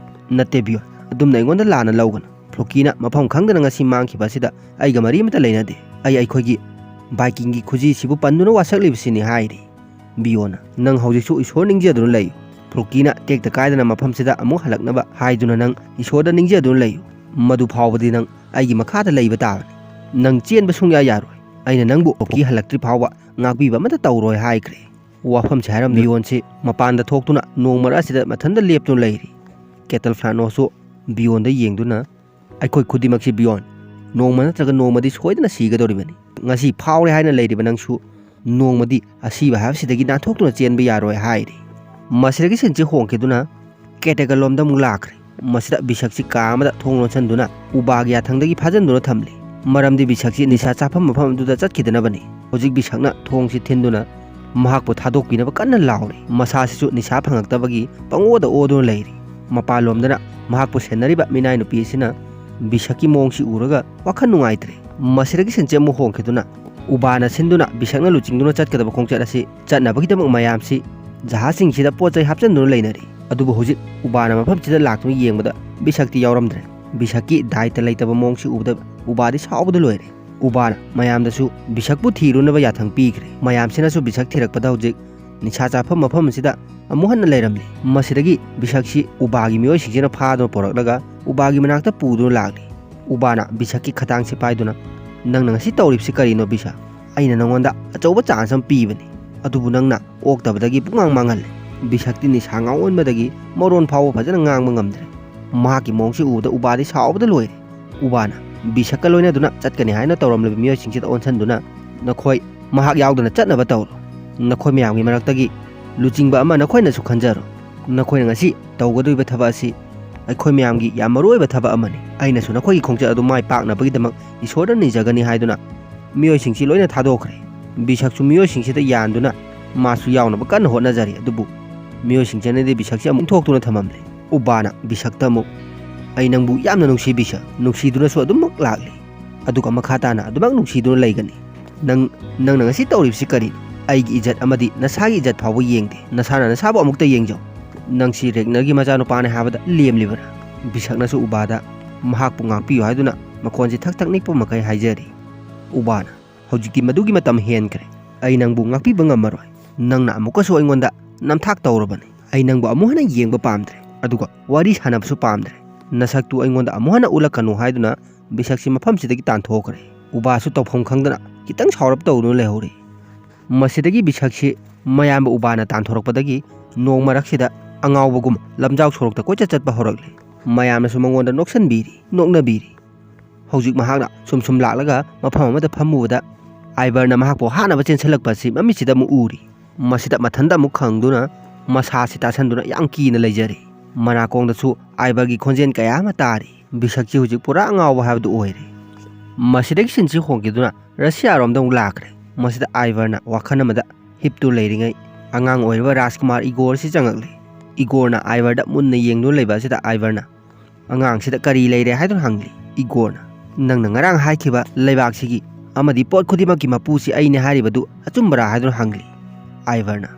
"ꯅꯠꯇꯦ ꯕꯤꯌꯣꯟ, ꯑꯗꯨꯝꯅ ꯑꯩꯉꯣꯟꯗ ꯂꯥꯟꯅ ꯂꯧꯒꯅꯨ꯫ ꯐ꯭ꯂꯣꯀꯤꯅ ꯃꯐꯝ ꯈꯪꯗꯅ ꯉꯁꯤ ꯃꯥꯡꯈꯤꯕ ꯑꯁꯤꯗ ꯑꯩꯒ ꯃꯔꯤ ꯑꯃꯠꯇ ꯂꯩꯅꯗꯦ꯫ ꯑꯩ ꯑꯩꯈꯣꯏꯒꯤ ꯚꯥꯏꯀꯤꯡꯒꯤ ꯈꯨꯖꯤꯁꯤꯕꯨ ꯄꯟꯗꯨꯅ ꯋꯥꯁꯛꯂꯤꯕꯁꯤꯅꯤ" ꯍꯥꯏꯔꯤ ꯕꯤꯌꯣꯟꯅ꯫ "ꯅꯪ ꯍꯧꯖꯤꯛꯁꯨ ꯏꯁꯣꯔ ꯅꯤꯡꯖꯗꯨꯅ ꯂꯩꯌꯨ꯫ ꯐ꯭ꯂꯣꯀꯤꯅ ꯇꯦꯛꯇ ꯀꯥꯏꯗꯅ ꯃꯐꯝꯁꯤꯗ ꯑꯃꯨꯛ ꯍꯜꯂꯛꯅꯕ ꯍꯥꯏꯗꯨꯅ ꯅꯪ ꯏꯁꯣꯔꯗ ꯅꯤꯡꯖꯗꯨꯅ ꯂꯩꯌꯨ꯫ ꯃꯗꯨ ꯐꯥꯎꯕꯗꯤ ꯅꯪ ꯑꯩꯒꯤ ꯃꯈꯥꯗ ꯂꯩꯕ ꯇꯥꯕꯅꯤ꯫ ꯅꯪ ꯆꯦꯟꯕ ꯁꯨꯡꯌꯥ ꯌꯥꯔꯣꯏ꯫ ꯑꯩꯅ ꯅꯪꯕꯨ ꯐ꯭ꯂꯣꯀꯤ ꯍꯜꯂꯛꯇ꯭ꯔꯤ ꯐꯥꯎꯕ ꯉꯥꯛꯄꯤꯕ ꯑꯃꯠꯇ ꯇꯧꯔꯣꯏ" ꯍꯥꯏꯈ꯭ꯔꯦ꯫ ꯋꯥꯐꯝꯁꯤ ꯍꯥꯏꯔꯝꯗ ꯕꯤꯌꯣꯟꯁꯤ ꯃꯄꯥꯟꯗ ꯊꯣꯛꯇꯨꯅ ꯅꯣꯡꯃ ꯑꯁꯤꯗ ꯃꯊꯟꯇ ꯂꯦꯞꯇꯨꯅ ꯂꯩꯔꯤ꯫ ꯀꯦꯇꯜ ꯐ꯭ꯂꯥꯅꯣꯁꯁꯨ ꯕꯤꯌꯣꯟꯗ ꯌꯦꯡꯗꯨꯅ, "ꯑꯩꯈꯣꯏ ꯈꯨꯗꯤꯡꯃꯛꯁꯤ ꯕꯤꯌꯣꯟ, ꯅꯣꯡꯃ ꯅꯠꯇ꯭ꯔꯒ ꯅꯣꯡꯃꯗꯤ ꯁꯣꯏꯗꯅ ꯁꯤꯒꯗꯧꯔꯤꯕꯅꯤ꯫ ꯉꯁꯤ ꯐꯥꯎꯔꯦ ꯍꯥꯏꯅ ꯂꯩꯔꯤꯕ ꯅꯪꯁꯨ ꯅꯣꯡꯃꯗꯤ ꯑꯁꯤꯕ ꯍꯥꯏꯕꯁꯤꯗꯒꯤ ꯅꯥꯟꯊꯣꯛꯇꯨꯅ ꯆꯦꯟꯕ ꯌꯥꯔꯣꯏ" ꯍꯥꯏꯔꯤ꯫ ꯃꯁꯤꯗꯒꯤ ꯁꯤꯟꯁꯤ ꯍꯣꯡꯈꯤꯗꯨꯅ ꯀꯦꯇꯦꯒꯔ ꯂꯣꯝꯗ ꯑꯃꯨꯛ ꯂꯥꯛꯈ꯭ꯔꯦ꯫ ꯃꯁꯤꯗ ꯕꯤꯁꯛꯁꯤ ꯀꯥ ꯑꯃꯗ ꯊꯣꯡ ꯂꯣꯟꯁꯤꯟꯗꯨꯅ ꯎꯕꯥꯒꯤ ꯌꯥꯊꯪꯗꯒꯤ ꯐꯥꯖꯤꯟꯗꯨꯅ ꯊꯝꯂꯤ꯫ ꯃꯔꯝꯗꯤ ꯕꯤꯁꯛꯁꯤ ꯅꯤꯁꯥ ꯆꯥꯐꯝ ꯃꯐꯝ ꯑꯗꯨꯗ ꯆꯠꯈꯤꯗꯅꯕꯅꯤ꯫ ꯍꯧꯖꯤꯛ ꯕꯤꯁꯛꯅ ꯊꯣꯡꯁꯤ ꯊꯤꯟꯗꯨꯅ ꯃꯍꯥꯛꯄꯨ ꯊꯥꯗꯣꯛꯄꯤꯅꯕ ꯀꯟꯅ ꯂꯥꯎꯔꯤ꯫ ꯃꯁꯥꯁꯤꯁꯨ ꯅꯤꯁꯥ ꯐꯪꯉꯛꯇꯕꯒꯤ ꯄꯪꯑꯣꯗ ꯑꯣꯗꯨꯅ ꯂꯩꯔꯤ꯫ ꯃꯄꯥꯟꯂꯣꯝꯗꯅ ꯃꯍꯥꯛꯄꯨ ꯁꯦꯟꯅꯔꯤꯕ ꯃꯤꯅꯥꯏ ꯅꯨꯄꯤ ꯑꯁꯤꯅ ꯕꯤꯁꯛꯀꯤ ꯃꯑꯣꯡꯁꯤ ꯎꯔꯒ ꯋꯥꯈꯜ ꯅꯨꯡꯉꯥꯏꯇ꯭ꯔꯦ꯫ ꯃꯁꯤꯗꯒꯤ ꯁꯤꯟꯁꯤ ꯑꯃꯨꯛ ꯍꯣꯡꯈꯤꯗꯨꯅ ꯎꯕꯥꯅ ꯁꯤꯟꯗꯨꯅ ꯕꯤꯁꯛꯅ ꯂꯨꯆꯤꯡꯗꯨꯅ ꯆꯠꯀꯗꯕ ꯈꯣꯡꯆꯠ ꯑꯁꯤ ꯆꯠꯅꯕꯒꯤꯗꯃꯛ ꯃꯌꯥꯝꯁꯤ ꯖꯍꯥꯖꯁꯤꯡꯁꯤꯗ ꯄꯣꯠ ꯆꯩ ꯍꯥꯞꯆꯤꯟꯗꯨꯅ ꯂꯩꯅꯔꯤ꯫ ꯑꯗꯨꯕꯨ ꯍꯧꯖꯤꯛ ꯎꯕꯥꯅ ꯃꯐꯝꯁꯤꯗ ꯂꯥꯛꯇꯨꯅ ꯌꯦꯡꯕꯗ ꯕꯤꯁꯛꯇꯤ ꯌꯥꯎꯔꯝꯗ꯭ꯔꯦ꯫ ꯕꯤꯁꯛꯀꯤ ꯗꯥꯏꯇ ꯂꯩꯇꯕ ꯃꯑꯣꯡꯁꯤ ꯎꯕꯗ ꯎꯕꯥꯗꯤ ꯁꯥꯎꯕꯗ ꯂꯣꯏꯔꯦ꯫ ꯎꯕꯥꯅ ꯃꯌꯥꯝꯗꯁꯨ ꯕꯤꯁꯛꯄꯨ ꯊꯤꯔꯨꯅꯕ ꯌꯥꯊꯪ ꯄꯤꯈ꯭ꯔꯦ꯫ ꯃꯌꯥꯝꯁꯤꯅꯁꯨ ꯕꯤꯁꯛ ꯊꯤꯔꯛꯄꯗ ꯍꯧꯖꯤꯛ ꯅꯤꯁꯥ ꯆꯥꯐꯝ ꯃꯐꯝ ꯑꯁꯤꯗ ꯑꯃꯨꯛ ꯍꯟꯅ ꯂꯩꯔꯝꯂꯦ꯫ ꯃꯁꯤꯗꯒꯤ ꯕꯤꯁꯛꯁꯤ ꯎꯕꯥꯒꯤ ꯃꯤꯑꯣꯏꯁꯤꯡꯁꯤꯅ ꯐꯥꯗꯨꯅ ꯄꯨꯔꯛꯂꯒ ꯎꯕꯥꯒꯤ ꯃꯅꯥꯛꯇ ꯄꯨꯗꯨꯅ ꯂꯥꯛꯂꯤ꯫ ꯎꯕꯥꯅ ꯕꯤꯁꯛꯀꯤ ꯈꯗꯥꯡꯁꯤ ꯄꯥꯏꯗꯨꯅ, "ꯅꯪꯅ ꯉꯁꯤ ꯇꯧꯔꯤꯕꯁꯤ ꯀꯔꯤꯅꯣ ꯕꯤꯁꯛ? ꯑꯩꯅ ꯅꯉꯣꯟꯗ ꯑꯆꯧꯕ ꯆꯥꯟꯁ ꯑꯃ ꯄꯤꯕꯅꯤ, ꯑꯗꯨꯕꯨ ꯅꯪꯅ ꯑꯣꯛꯇꯕꯗꯒꯤ ꯄꯨꯡꯃꯥꯡ ꯃꯥꯡꯍꯜꯂꯦ꯫" ꯕꯤꯁꯛꯇꯤ ꯅꯤꯁꯥ ꯉꯥꯎꯃꯟꯕꯗꯒꯤ ꯃꯔꯣꯟ ꯐꯥꯎꯕ ꯐꯖꯅ ꯉꯥꯡꯕ ꯉꯝꯗ꯭ꯔꯦ꯫ ꯃꯍꯥꯛꯀꯤ ꯃꯑꯣꯡꯁꯤ ꯎꯕꯗ ꯎꯕꯥꯗꯤ ꯁꯥꯎꯕꯗ ꯂꯣꯏꯔꯦ꯫ ꯎꯕꯥꯅ ꯕꯤꯁꯛꯀ ꯂꯣꯏꯅꯗꯨꯅ ꯆꯠꯀꯅꯤ ꯍꯥꯏꯅ ꯇꯧꯔꯝꯂꯤꯕ ꯃꯤꯑꯣꯏꯁꯤꯡꯁꯤꯗ ꯑꯣꯟꯁꯤꯟꯗꯨꯅ, "ꯅꯈꯣꯏ ꯃꯍꯥꯛ ꯌꯥꯎꯗꯅ ꯆꯠꯅꯕ ꯇꯧꯔꯣ꯫ ꯅꯈꯣꯏ ꯃꯌꯥꯝꯒꯤ ꯃꯔꯛꯇꯒꯤ ꯂꯨꯆꯤꯡꯕ ꯑꯃ ꯅꯈꯣꯏꯅꯁꯨ ꯈꯟꯖꯔꯣ꯫ ꯅꯈꯣꯏꯅ ꯉꯁꯤ ꯇꯧꯒꯗꯧꯔꯤꯕ ꯊꯕꯛ ꯑꯁꯤ ꯑꯩꯈꯣꯏ ꯃꯌꯥꯝꯒꯤ ꯌꯥꯝ ꯃꯔꯨꯑꯣꯏꯕ ꯊꯕꯛ ꯑꯃꯅꯤ꯫ ꯑꯩꯅꯁꯨ ꯅꯈꯣꯏꯒꯤ ꯈꯣꯡꯆꯠ ꯑꯗꯨ ꯃꯥꯏ ꯄꯥꯛꯅꯕꯒꯤꯗꯃꯛ ꯏꯁꯣꯔꯗ ꯅꯤꯖꯒꯅꯤ" ꯍꯥꯏꯗꯨꯅ ꯃꯤꯑꯣꯏꯁꯤꯡꯁꯤ ꯂꯣꯏꯅ ꯊꯥꯗꯣꯛꯈ꯭ꯔꯦ꯫ ꯕꯤꯁꯛꯁꯨ ꯃꯤꯑꯣꯏꯁꯤꯡꯁꯤꯗ ꯌꯥꯟꯗꯨꯅ ꯃꯥꯁꯨ ꯌꯥꯎꯅꯕ ꯀꯟꯅ ꯍꯣꯠꯅꯖꯔꯤ꯫ ꯑꯗꯨꯕꯨ ꯃꯤꯑꯣꯏꯁꯤꯡꯁꯤꯅꯗꯤ ꯕꯤꯁꯛꯁꯤ ꯑꯃꯨꯛ ꯊꯣꯛꯇꯨꯅ ꯊꯝꯃꯝꯂꯦ꯫ ꯎꯕꯥꯅ ꯕꯤꯁꯛꯇ ꯑꯃꯨꯛ, "ꯑꯩ ꯅꯪꯕꯨ ꯌꯥꯝꯅ ꯅꯨꯡꯁꯤ ꯕꯤꯁꯛ, ꯅꯨꯡꯁꯤꯗꯨꯅꯁꯨ ꯑꯗꯨꯃꯛ ꯂꯥꯛꯂꯤ꯫ ꯑꯗꯨꯒ ꯃꯈꯥ ꯇꯥꯅ ꯑꯗꯨꯃꯛ ꯅꯨꯡꯁꯤꯗꯨꯅ ꯂꯩꯒꯅꯤ꯫ ꯅꯪ, ꯅꯪꯅ ꯉꯁꯤ ꯇꯧꯔꯤꯕꯁꯤ ꯀꯔꯤꯅꯣ? ꯑꯩꯒꯤ ꯏꯖꯠ ꯑꯃꯗꯤ ꯅꯁꯥꯒꯤ ꯏꯖꯠ ꯐꯥꯎꯕ ꯌꯦꯡꯗꯦ꯫ ꯅꯁꯥꯅ ꯅꯁꯥꯕꯨ ꯑꯃꯨꯛꯇ ꯌꯦꯡꯖꯧ꯫ ꯅꯪꯁꯤ ꯔꯦꯒꯅꯔꯒꯤ ꯃꯆꯥꯅꯨꯄꯥꯅꯤ ꯍꯥꯏꯕꯗ ꯂꯦꯝꯂꯤꯕ꯭ꯔꯥ?" ꯕꯤꯁꯛꯅꯁꯨ ꯎꯕꯥꯗ ꯃꯍꯥꯛꯄꯨ ꯉꯥꯛꯄꯤꯌꯨ ꯍꯥꯏꯗꯨꯅ ꯃꯈꯣꯟꯁꯤ ꯊꯛ ꯊꯛ ꯅꯤꯛꯄ ꯃꯈꯩ ꯍꯥꯏꯖꯔꯤ꯫ ꯎꯕꯥꯅ, "ꯍꯧꯖꯤꯛꯇꯤ ꯃꯗꯨꯒꯤ ꯃꯇꯝ ꯍꯦꯟꯈ꯭ꯔꯦ꯫ ꯑꯩ ꯅꯪꯕꯨ ꯉꯥꯛꯄꯤꯕ ꯉꯝꯃꯔꯣꯏ꯫ ꯅꯪꯅ ꯑꯃꯨꯛꯀꯁꯨ ꯑꯩꯉꯣꯟꯗ ꯅꯝꯊꯥꯛ ꯇꯧꯔꯕꯅꯤ꯫ ꯑꯩ ꯅꯪꯕꯨ ꯑꯃꯨꯛ ꯍꯟꯅ ꯌꯦꯡꯕ ꯄꯥꯝꯗ꯭ꯔꯦ꯫ ꯑꯗꯨꯒ ꯋꯥꯔꯤ ꯁꯥꯟꯅꯕꯁꯨ ꯄꯥꯝꯗ꯭ꯔꯦ꯫ ꯅꯁꯛꯇꯨ ꯑꯩꯉꯣꯟꯗ ꯑꯃꯨꯛ ꯍꯟꯅ ꯎꯠꯂꯛꯀꯅꯨ" ꯍꯥꯏꯗꯨꯅ ꯕꯤꯁꯛꯁꯤ ꯃꯐꯝꯁꯤꯗꯒꯤ ꯇꯥꯟꯊꯣꯛꯈ꯭ꯔꯦ꯫ ꯎꯕꯥꯁꯨ ꯇꯧꯐꯝ ꯈꯪꯗꯅ ꯈꯤꯇꯪ ꯁꯥꯎꯔꯞ ꯇꯧꯗꯨꯅ ꯂꯩꯍꯧꯔꯦ꯫ ꯃꯁꯤꯗꯒꯤ ꯕꯤꯁꯛꯁꯤ ꯃꯌꯥꯝꯕ ꯎꯕꯥꯅ ꯇꯥꯟꯊꯣꯔꯛꯄꯗꯒꯤ ꯅꯣꯡ ꯃꯔꯛꯁꯤꯗ ꯑꯉꯥꯎꯕꯒꯨꯝ ꯂꯝꯖꯥꯎ ꯁꯣꯔꯣꯛꯇ ꯀꯣꯏꯆꯠ ꯆꯠꯄ ꯍꯧꯔꯛꯂꯦ꯫ ꯃꯌꯥꯝꯅꯁꯨ ꯃꯉꯣꯟꯗ ꯅꯣꯛꯁꯟꯕꯤꯔꯤ, ꯅꯣꯛꯅꯕꯤꯔꯤ꯫ ꯍꯧꯖꯤꯛ ꯃꯍꯥꯛꯅ ꯁꯨꯝ ꯁꯨꯝ ꯂꯥꯛꯂꯒ ꯃꯐꯝ ꯑꯃꯗ ꯐꯝꯃꯨꯕꯗ ꯑꯥꯏꯕꯔꯅ ꯃꯍꯥꯛꯄꯨ ꯍꯥꯠꯅꯕ ꯆꯦꯟꯁꯤꯜꯂꯛꯄ ꯑꯁꯤ ꯃꯃꯤꯠꯁꯤꯗ ꯑꯃꯨꯛ ꯎꯔꯤ꯫ ꯃꯁꯤꯗ ꯃꯊꯟꯇ ꯑꯃꯨꯛ ꯈꯪꯗꯨꯅ ꯃꯁꯥꯁꯤ ꯇꯥꯁꯟꯗꯨꯅ ꯌꯥꯝ ꯀꯤꯅ ꯂꯩꯖꯔꯤ꯫ ꯃꯅꯥꯀꯣꯡꯗꯁꯨ ꯑꯥꯏꯚꯔꯒꯤ ꯈꯣꯟꯖꯦꯜ ꯀꯌꯥ ꯑꯃ ꯇꯥꯔꯤ꯫ ꯕꯤꯁꯛꯁꯤ ꯍꯧꯖꯤꯛ ꯄꯨꯔꯥ ꯉꯥꯎꯕ ꯍꯥꯏꯕꯗꯨ ꯑꯣꯏꯔꯦ꯫ ꯃꯁꯤꯗꯒꯤ ꯁꯤꯟꯁꯤ ꯍꯣꯡꯈꯤꯗꯨꯅ ꯔꯁꯤꯌꯥꯔꯣꯝꯗ ꯑꯃꯨꯛ ꯂꯥꯛꯈ꯭ꯔꯦ꯫ ꯃꯁꯤꯗ ꯑꯥꯏꯚꯔꯅ ꯋꯥꯈꯜ ꯑꯃꯗ ꯍꯤꯞꯇꯨ ꯂꯩꯔꯤꯉꯩ, ꯑꯉꯥꯡ ꯑꯣꯏꯔꯤꯕ ꯔꯥꯖꯀꯨꯃꯥꯔ ꯏꯒꯣꯔꯁꯤ ꯆꯪꯉꯛꯂꯤ꯫ ꯏꯒꯣꯔꯅ ꯑꯥꯏꯚꯔꯗ ꯃꯨꯟꯅ ꯌꯦꯡꯗꯨꯅ ꯂꯩꯕ ꯑꯁꯤꯗ ꯑꯥꯏꯚꯔꯅ, "ꯑꯉꯥꯡꯁꯤꯗ ꯀꯔꯤ ꯂꯩꯔꯦ?" ꯍꯥꯏꯗꯨꯅ ꯍꯪꯂꯤ꯫ ꯏꯒꯣꯔꯅ, "ꯅꯪꯅ ꯉꯔꯥꯡ ꯍꯥꯏꯈꯤꯕ ꯂꯩꯕꯥꯛꯁꯤꯒꯤ ꯑꯃꯗꯤ ꯄꯣꯠ ꯈꯨꯗꯤꯡꯃꯛꯀꯤ ꯃꯄꯨꯁꯤ ꯑꯩꯅꯦ ꯍꯥꯏꯔꯤꯕꯗꯨ ꯑꯆꯨꯝꯕꯔꯥ?" ꯍꯥꯏꯗꯨꯅ ꯍꯪꯂꯤ꯫ ꯑꯥꯏꯚꯔꯅ,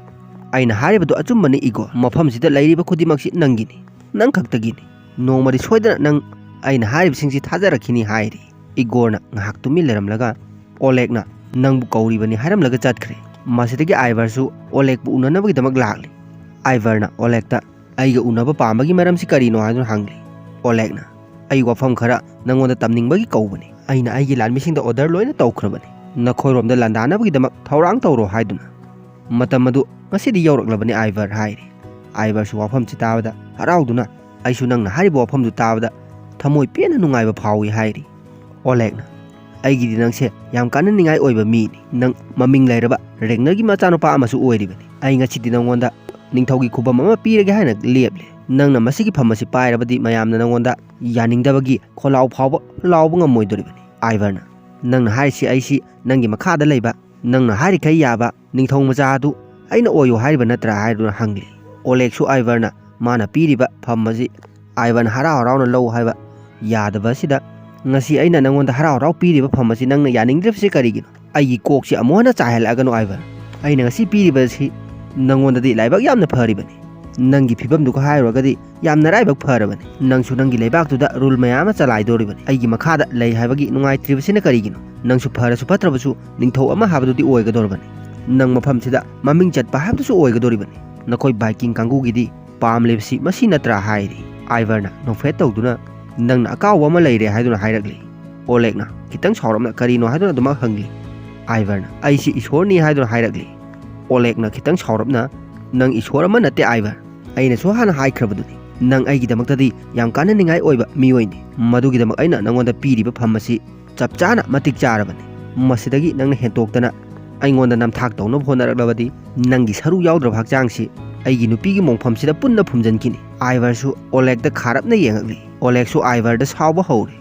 "ꯑꯩꯅ ꯍꯥꯏꯔꯤꯕꯗꯨ ꯑꯆꯨꯝꯕꯅꯤ ꯏꯒꯣꯔ꯫ ꯃꯐꯝꯁꯤꯗ ꯂꯩꯔꯤꯕ ꯈꯨꯗꯤꯡꯃꯛꯁꯤ ꯅꯪꯒꯤꯅꯤ, ꯅꯪ ꯈꯛꯇꯒꯤꯅꯤ꯫ ꯅꯣꯡꯃꯗꯤ ꯁꯣꯏꯗꯅ ꯅꯪ ꯑꯩꯅ ꯍꯥꯏꯔꯤꯕꯁꯤꯡꯁꯤ ꯊꯥꯖꯔꯛꯈꯤꯅꯤ" ꯍꯥꯏꯔꯤ꯫ ꯏꯒꯣꯔꯅ ꯉꯥꯏꯍꯥꯛ ꯇꯨꯃꯤꯟ ꯂꯩꯔꯝꯂꯒ ꯑꯣꯂꯦꯛꯅ ꯅꯪꯕꯨ ꯀꯧꯔꯤꯕꯅꯤ ꯍꯥꯏꯔꯝꯂꯒ ꯆꯠꯈ꯭ꯔꯦ꯫ ꯃꯁꯤꯗꯒꯤ ꯑꯥꯏꯚꯔꯁꯨ ꯑꯣꯂꯦꯛꯄꯨ ꯎꯅꯅꯕꯒꯤꯗꯃꯛ ꯂꯥꯛꯂꯤ꯫ ꯑꯥꯏꯚꯔꯅ ꯑꯣꯂꯦꯛꯇ, "ꯑꯩꯒ ꯎꯅꯕ ꯄꯥꯝꯕꯒꯤ ꯃꯔꯝꯁꯤ ꯀꯔꯤꯅꯣ?" ꯍꯥꯏꯗꯨꯅ ꯍꯪꯂꯤ꯫ ꯑꯣꯂꯦꯛꯅ, "ꯑꯩ ꯋꯥꯐꯝ ꯈꯔ ꯅꯪꯉꯣꯟꯗ ꯇꯝꯅꯤꯡꯕꯒꯤ ꯀꯧꯕꯅꯤ꯫ ꯑꯩꯅ ꯑꯩꯒꯤ ꯂꯥꯟꯃꯤꯁꯤꯡꯗ ꯑꯣꯔꯗꯔ ꯂꯣꯏꯅ ꯇꯧꯈ꯭ꯔꯕꯅꯤ, ꯅꯈꯣꯏꯔꯣꯝꯗ ꯂꯥꯟꯗꯥꯅꯕꯒꯤꯗꯃꯛ ꯊꯧꯔꯥꯡ ꯇꯧꯔꯣ ꯍꯥꯏꯗꯨꯅ꯫ ꯃꯇꯝ ꯑꯗꯨ ꯉꯁꯤꯗꯤ ꯌꯧꯔꯛꯂꯕꯅꯤ ꯑꯥꯏꯚꯔ" ꯍꯥꯏꯔꯤ꯫ ꯑꯥꯏꯚꯔꯁꯨ ꯋꯥꯐꯝꯁꯤ ꯇꯥꯕꯗ ꯍꯔꯥꯎꯗꯨꯅ, "ꯑꯩꯁꯨ ꯅꯪꯅ ꯍꯥꯏꯔꯤꯕ ꯋꯥꯐꯝꯗꯨ ꯇꯥꯕꯗ ꯊꯃꯣꯏ ꯄꯦꯟꯅ ꯅꯨꯡꯉꯥꯏꯕ ꯐꯥꯎꯏ" ꯍꯥꯏꯔꯤ꯫ ꯑꯣꯂꯦꯛꯅ, "ꯑꯩꯒꯤꯗꯤ ꯅꯪꯁꯦ ꯌꯥꯝ ꯀꯥꯟꯅꯅꯤꯡꯉꯥꯏ ꯑꯣꯏꯕ ꯃꯤꯅꯤ꯫ ꯅꯪ ꯃꯃꯤꯡ ꯂꯩꯔꯕ ꯔꯦꯒꯅꯔꯒꯤ ꯃꯆꯥꯅꯨꯄꯥ ꯑꯃꯁꯨ ꯑꯣꯏꯔꯤꯕꯅꯤ꯫ ꯑꯩ ꯉꯁꯤꯗꯤ ꯅꯪꯉꯣꯟꯗ ꯅꯤꯡꯊꯧꯒꯤ ꯈꯨꯕꯝ ꯑꯃ ꯄꯤꯔꯒꯦ ꯍꯥꯏꯅ ꯂꯦꯞꯂꯦ꯫ ꯅꯪꯅ ꯃꯁꯤꯒꯤ ꯐꯝ ꯑꯁꯤ ꯄꯥꯏꯔꯕꯗꯤ ꯃꯌꯥꯝꯅ ꯅꯪꯉꯣꯟꯗ ꯌꯥꯅꯤꯡꯗꯕꯒꯤ ꯈꯣꯜꯂꯥꯎ ꯐꯥꯎꯕ ꯂꯥꯎꯕ ꯉꯝꯃꯣꯏꯗꯣꯔꯤꯕꯅꯤ꯫" ꯑꯥꯏꯚꯔꯅ, "ꯅꯪꯅ ꯍꯥꯏꯔꯤꯁꯤ ꯑꯩꯁꯤ ꯅꯪꯒꯤ ꯃꯈꯥꯗ ꯂꯩꯕ, ꯅꯪꯅ ꯍꯥꯏꯔꯤꯈꯩ ꯌꯥꯕ ꯅꯤꯡꯊꯧ ꯃꯆꯥ ꯑꯗꯨ ꯑꯩꯅ ꯑꯣꯏꯌꯨ ꯍꯥꯏꯔꯤꯕ ꯅꯠꯇ꯭ꯔꯥ?" ꯍꯥꯏꯗꯨꯅ ꯍꯪꯂꯤ꯫ ꯑꯣꯂꯦꯛꯁꯨ ꯑꯥꯏꯚꯔꯅ ꯃꯥꯅ ꯄꯤꯔꯤꯕ ꯐꯝ ꯑꯁꯤ ꯑꯥꯏꯚꯔꯅ ꯍꯔꯥꯎ ꯍꯔꯥꯎꯅ ꯂꯧ ꯍꯥꯏꯕ ꯌꯥꯗꯕ ꯑꯁꯤꯗ, "ꯉꯁꯤ ꯑꯩꯅ ꯅꯪꯉꯣꯟꯗ ꯍꯔꯥꯎ ꯍꯔꯥꯎ ꯄꯤꯔꯤꯕ ꯐꯝ ꯑꯁꯤ ꯅꯪꯅ ꯌꯥꯅꯤꯡꯗ꯭ꯔꯤꯕꯁꯤ ꯀꯔꯤꯒꯤꯅꯣ? ꯑꯩꯒꯤ ꯀꯣꯛꯁꯤ ꯑꯃꯨꯛ ꯍꯟꯅ ꯆꯥꯏꯍꯜꯂꯛꯑꯒꯅꯨ ꯑꯥꯏꯚꯔ꯫ ꯑꯩꯅ ꯉꯁꯤ ꯄꯤꯔꯤꯕ ꯑꯁꯤ ꯅꯪꯉꯣꯟꯗꯗꯤ ꯂꯥꯏꯕꯛ ꯌꯥꯝꯅ ꯐꯔꯤꯕꯅꯤ꯫ ꯅꯪꯒꯤ ꯐꯤꯕꯝꯗꯨꯒ ꯍꯥꯏꯔꯨꯔꯒꯗꯤ ꯌꯥꯝ ꯅꯔꯥꯏꯕꯛ ꯐꯔꯕꯅꯤ꯫ ꯅꯪꯁꯨ ꯅꯪꯒꯤ ꯂꯩꯕꯥꯛꯇꯨꯗ ꯔꯨꯜ ꯃꯌꯥꯝ ꯑꯃ ꯆꯂꯥꯏꯗꯣꯔꯤꯕꯅꯤ꯫ ꯑꯩꯒꯤ ꯃꯈꯥꯗ ꯂꯩ ꯍꯥꯏꯕꯒꯤ ꯅꯨꯡꯉꯥꯏꯇ꯭ꯔꯤꯕꯁꯤꯅ ꯀꯔꯤꯒꯤꯅꯣ? ꯅꯪꯁꯨ ꯐꯔꯁꯨ ꯐꯠꯇ꯭ꯔꯕꯁꯨ ꯅꯤꯡꯊꯧ ꯑꯃ ꯍꯥꯏꯕꯗꯨꯗꯤ ꯑꯣꯏꯒꯗꯧꯔꯕꯅꯤ꯫ ꯅꯪ ꯃꯐꯝꯁꯤꯗ ꯃꯃꯤꯡ ꯆꯠꯄ ꯍꯥꯏꯕꯗꯨꯁꯨ ꯑꯣꯏꯒꯗꯧꯔꯤꯕꯅꯤ꯫ ꯅꯈꯣꯏ ꯚꯥꯏꯀꯤꯡ ꯀꯥꯡꯕꯨꯒꯤꯗꯤ ꯄꯥꯝꯂꯤꯕꯁꯤ ꯃꯁꯤ ꯅꯠꯇ꯭ꯔꯥ?" ꯍꯥꯏꯔꯤ꯫ ꯑꯥꯏꯚꯔꯅ ꯅꯣꯛꯐꯦꯠ ꯇꯧꯗꯨꯅ, "ꯅꯪꯅ ꯑꯀꯥꯎꯕ ꯑꯃ ꯂꯩꯔꯦ" ꯍꯥꯏꯗꯨꯅ ꯍꯥꯏꯔꯛꯂꯤ꯫ ꯑꯣꯂꯦꯛꯅ ꯈꯤꯇꯪ ꯁꯥꯎꯔꯞꯅ, "ꯀꯔꯤꯅꯣ?" ꯍꯥꯏꯗꯨꯅ ꯑꯗꯨꯃꯛ ꯍꯪꯂꯤ꯫ ꯑꯥꯏꯚꯔꯅ, "ꯑꯩꯁꯤ ꯏꯁꯣꯔꯅꯤ" ꯍꯥꯏꯗꯨꯅ ꯍꯥꯏꯔꯛꯂꯤ꯫ ꯑꯣꯂꯦꯛꯅ ꯈꯤꯇꯪ ꯁꯥꯎꯔꯞꯅ, "ꯅꯪ ꯏꯁꯣꯔ ꯑꯃ ꯅꯠꯇꯦ ꯑꯥꯏꯚꯔ꯫ ꯑꯩꯅꯁꯨ ꯍꯥꯟꯅ ꯍꯥꯏꯈ꯭ꯔꯕꯗꯨꯅꯤ, ꯅꯪ ꯑꯩꯒꯤꯗꯃꯛꯇꯗꯤ ꯌꯥꯝ ꯀꯥꯟꯅꯅꯤꯡꯉꯥꯏ ꯑꯣꯏꯕ ꯃꯤꯑꯣꯏꯅꯤ꯫ ꯃꯗꯨꯒꯤꯗꯃꯛ ꯑꯩꯅ ꯅꯪꯉꯣꯟꯗ ꯄꯤꯔꯤꯕ ꯐꯝ ꯑꯁꯤ ꯆꯞ ꯆꯥꯅ ꯃꯇꯤꯛ ꯆꯥꯔꯕꯅꯤ꯫ ꯃꯁꯤꯗꯒꯤ ꯅꯪꯅ ꯍꯦꯟꯇꯣꯛꯇꯅ ꯑꯩꯉꯣꯟꯗ ꯅꯝꯊꯥꯛ ꯇꯧꯅꯕ ꯍꯣꯠꯅꯔꯛꯂꯕꯗꯤ ꯅꯪꯒꯤ ꯁꯔꯨ ꯌꯥꯎꯗ꯭ꯔꯕ ꯍꯛꯆꯥꯡꯁꯤ ꯑꯩꯒꯤ ꯅꯨꯄꯤꯒꯤ ꯃꯣꯡꯐꯝꯁꯤꯗ ꯄꯨꯟꯅ ꯐꯨꯝꯖꯤꯟꯈꯤꯅꯤ꯫ ꯑꯥꯏꯚꯔꯁꯨ ꯑꯣꯂꯦꯛꯇ ꯈꯥꯔꯞꯅ ꯌꯦꯡꯉꯛꯂꯤ꯫ ꯑꯣꯂꯦꯛꯁꯨ ꯑꯥꯏꯚꯔꯗ ꯁꯥꯎꯕ ꯍꯧꯔꯦ꯫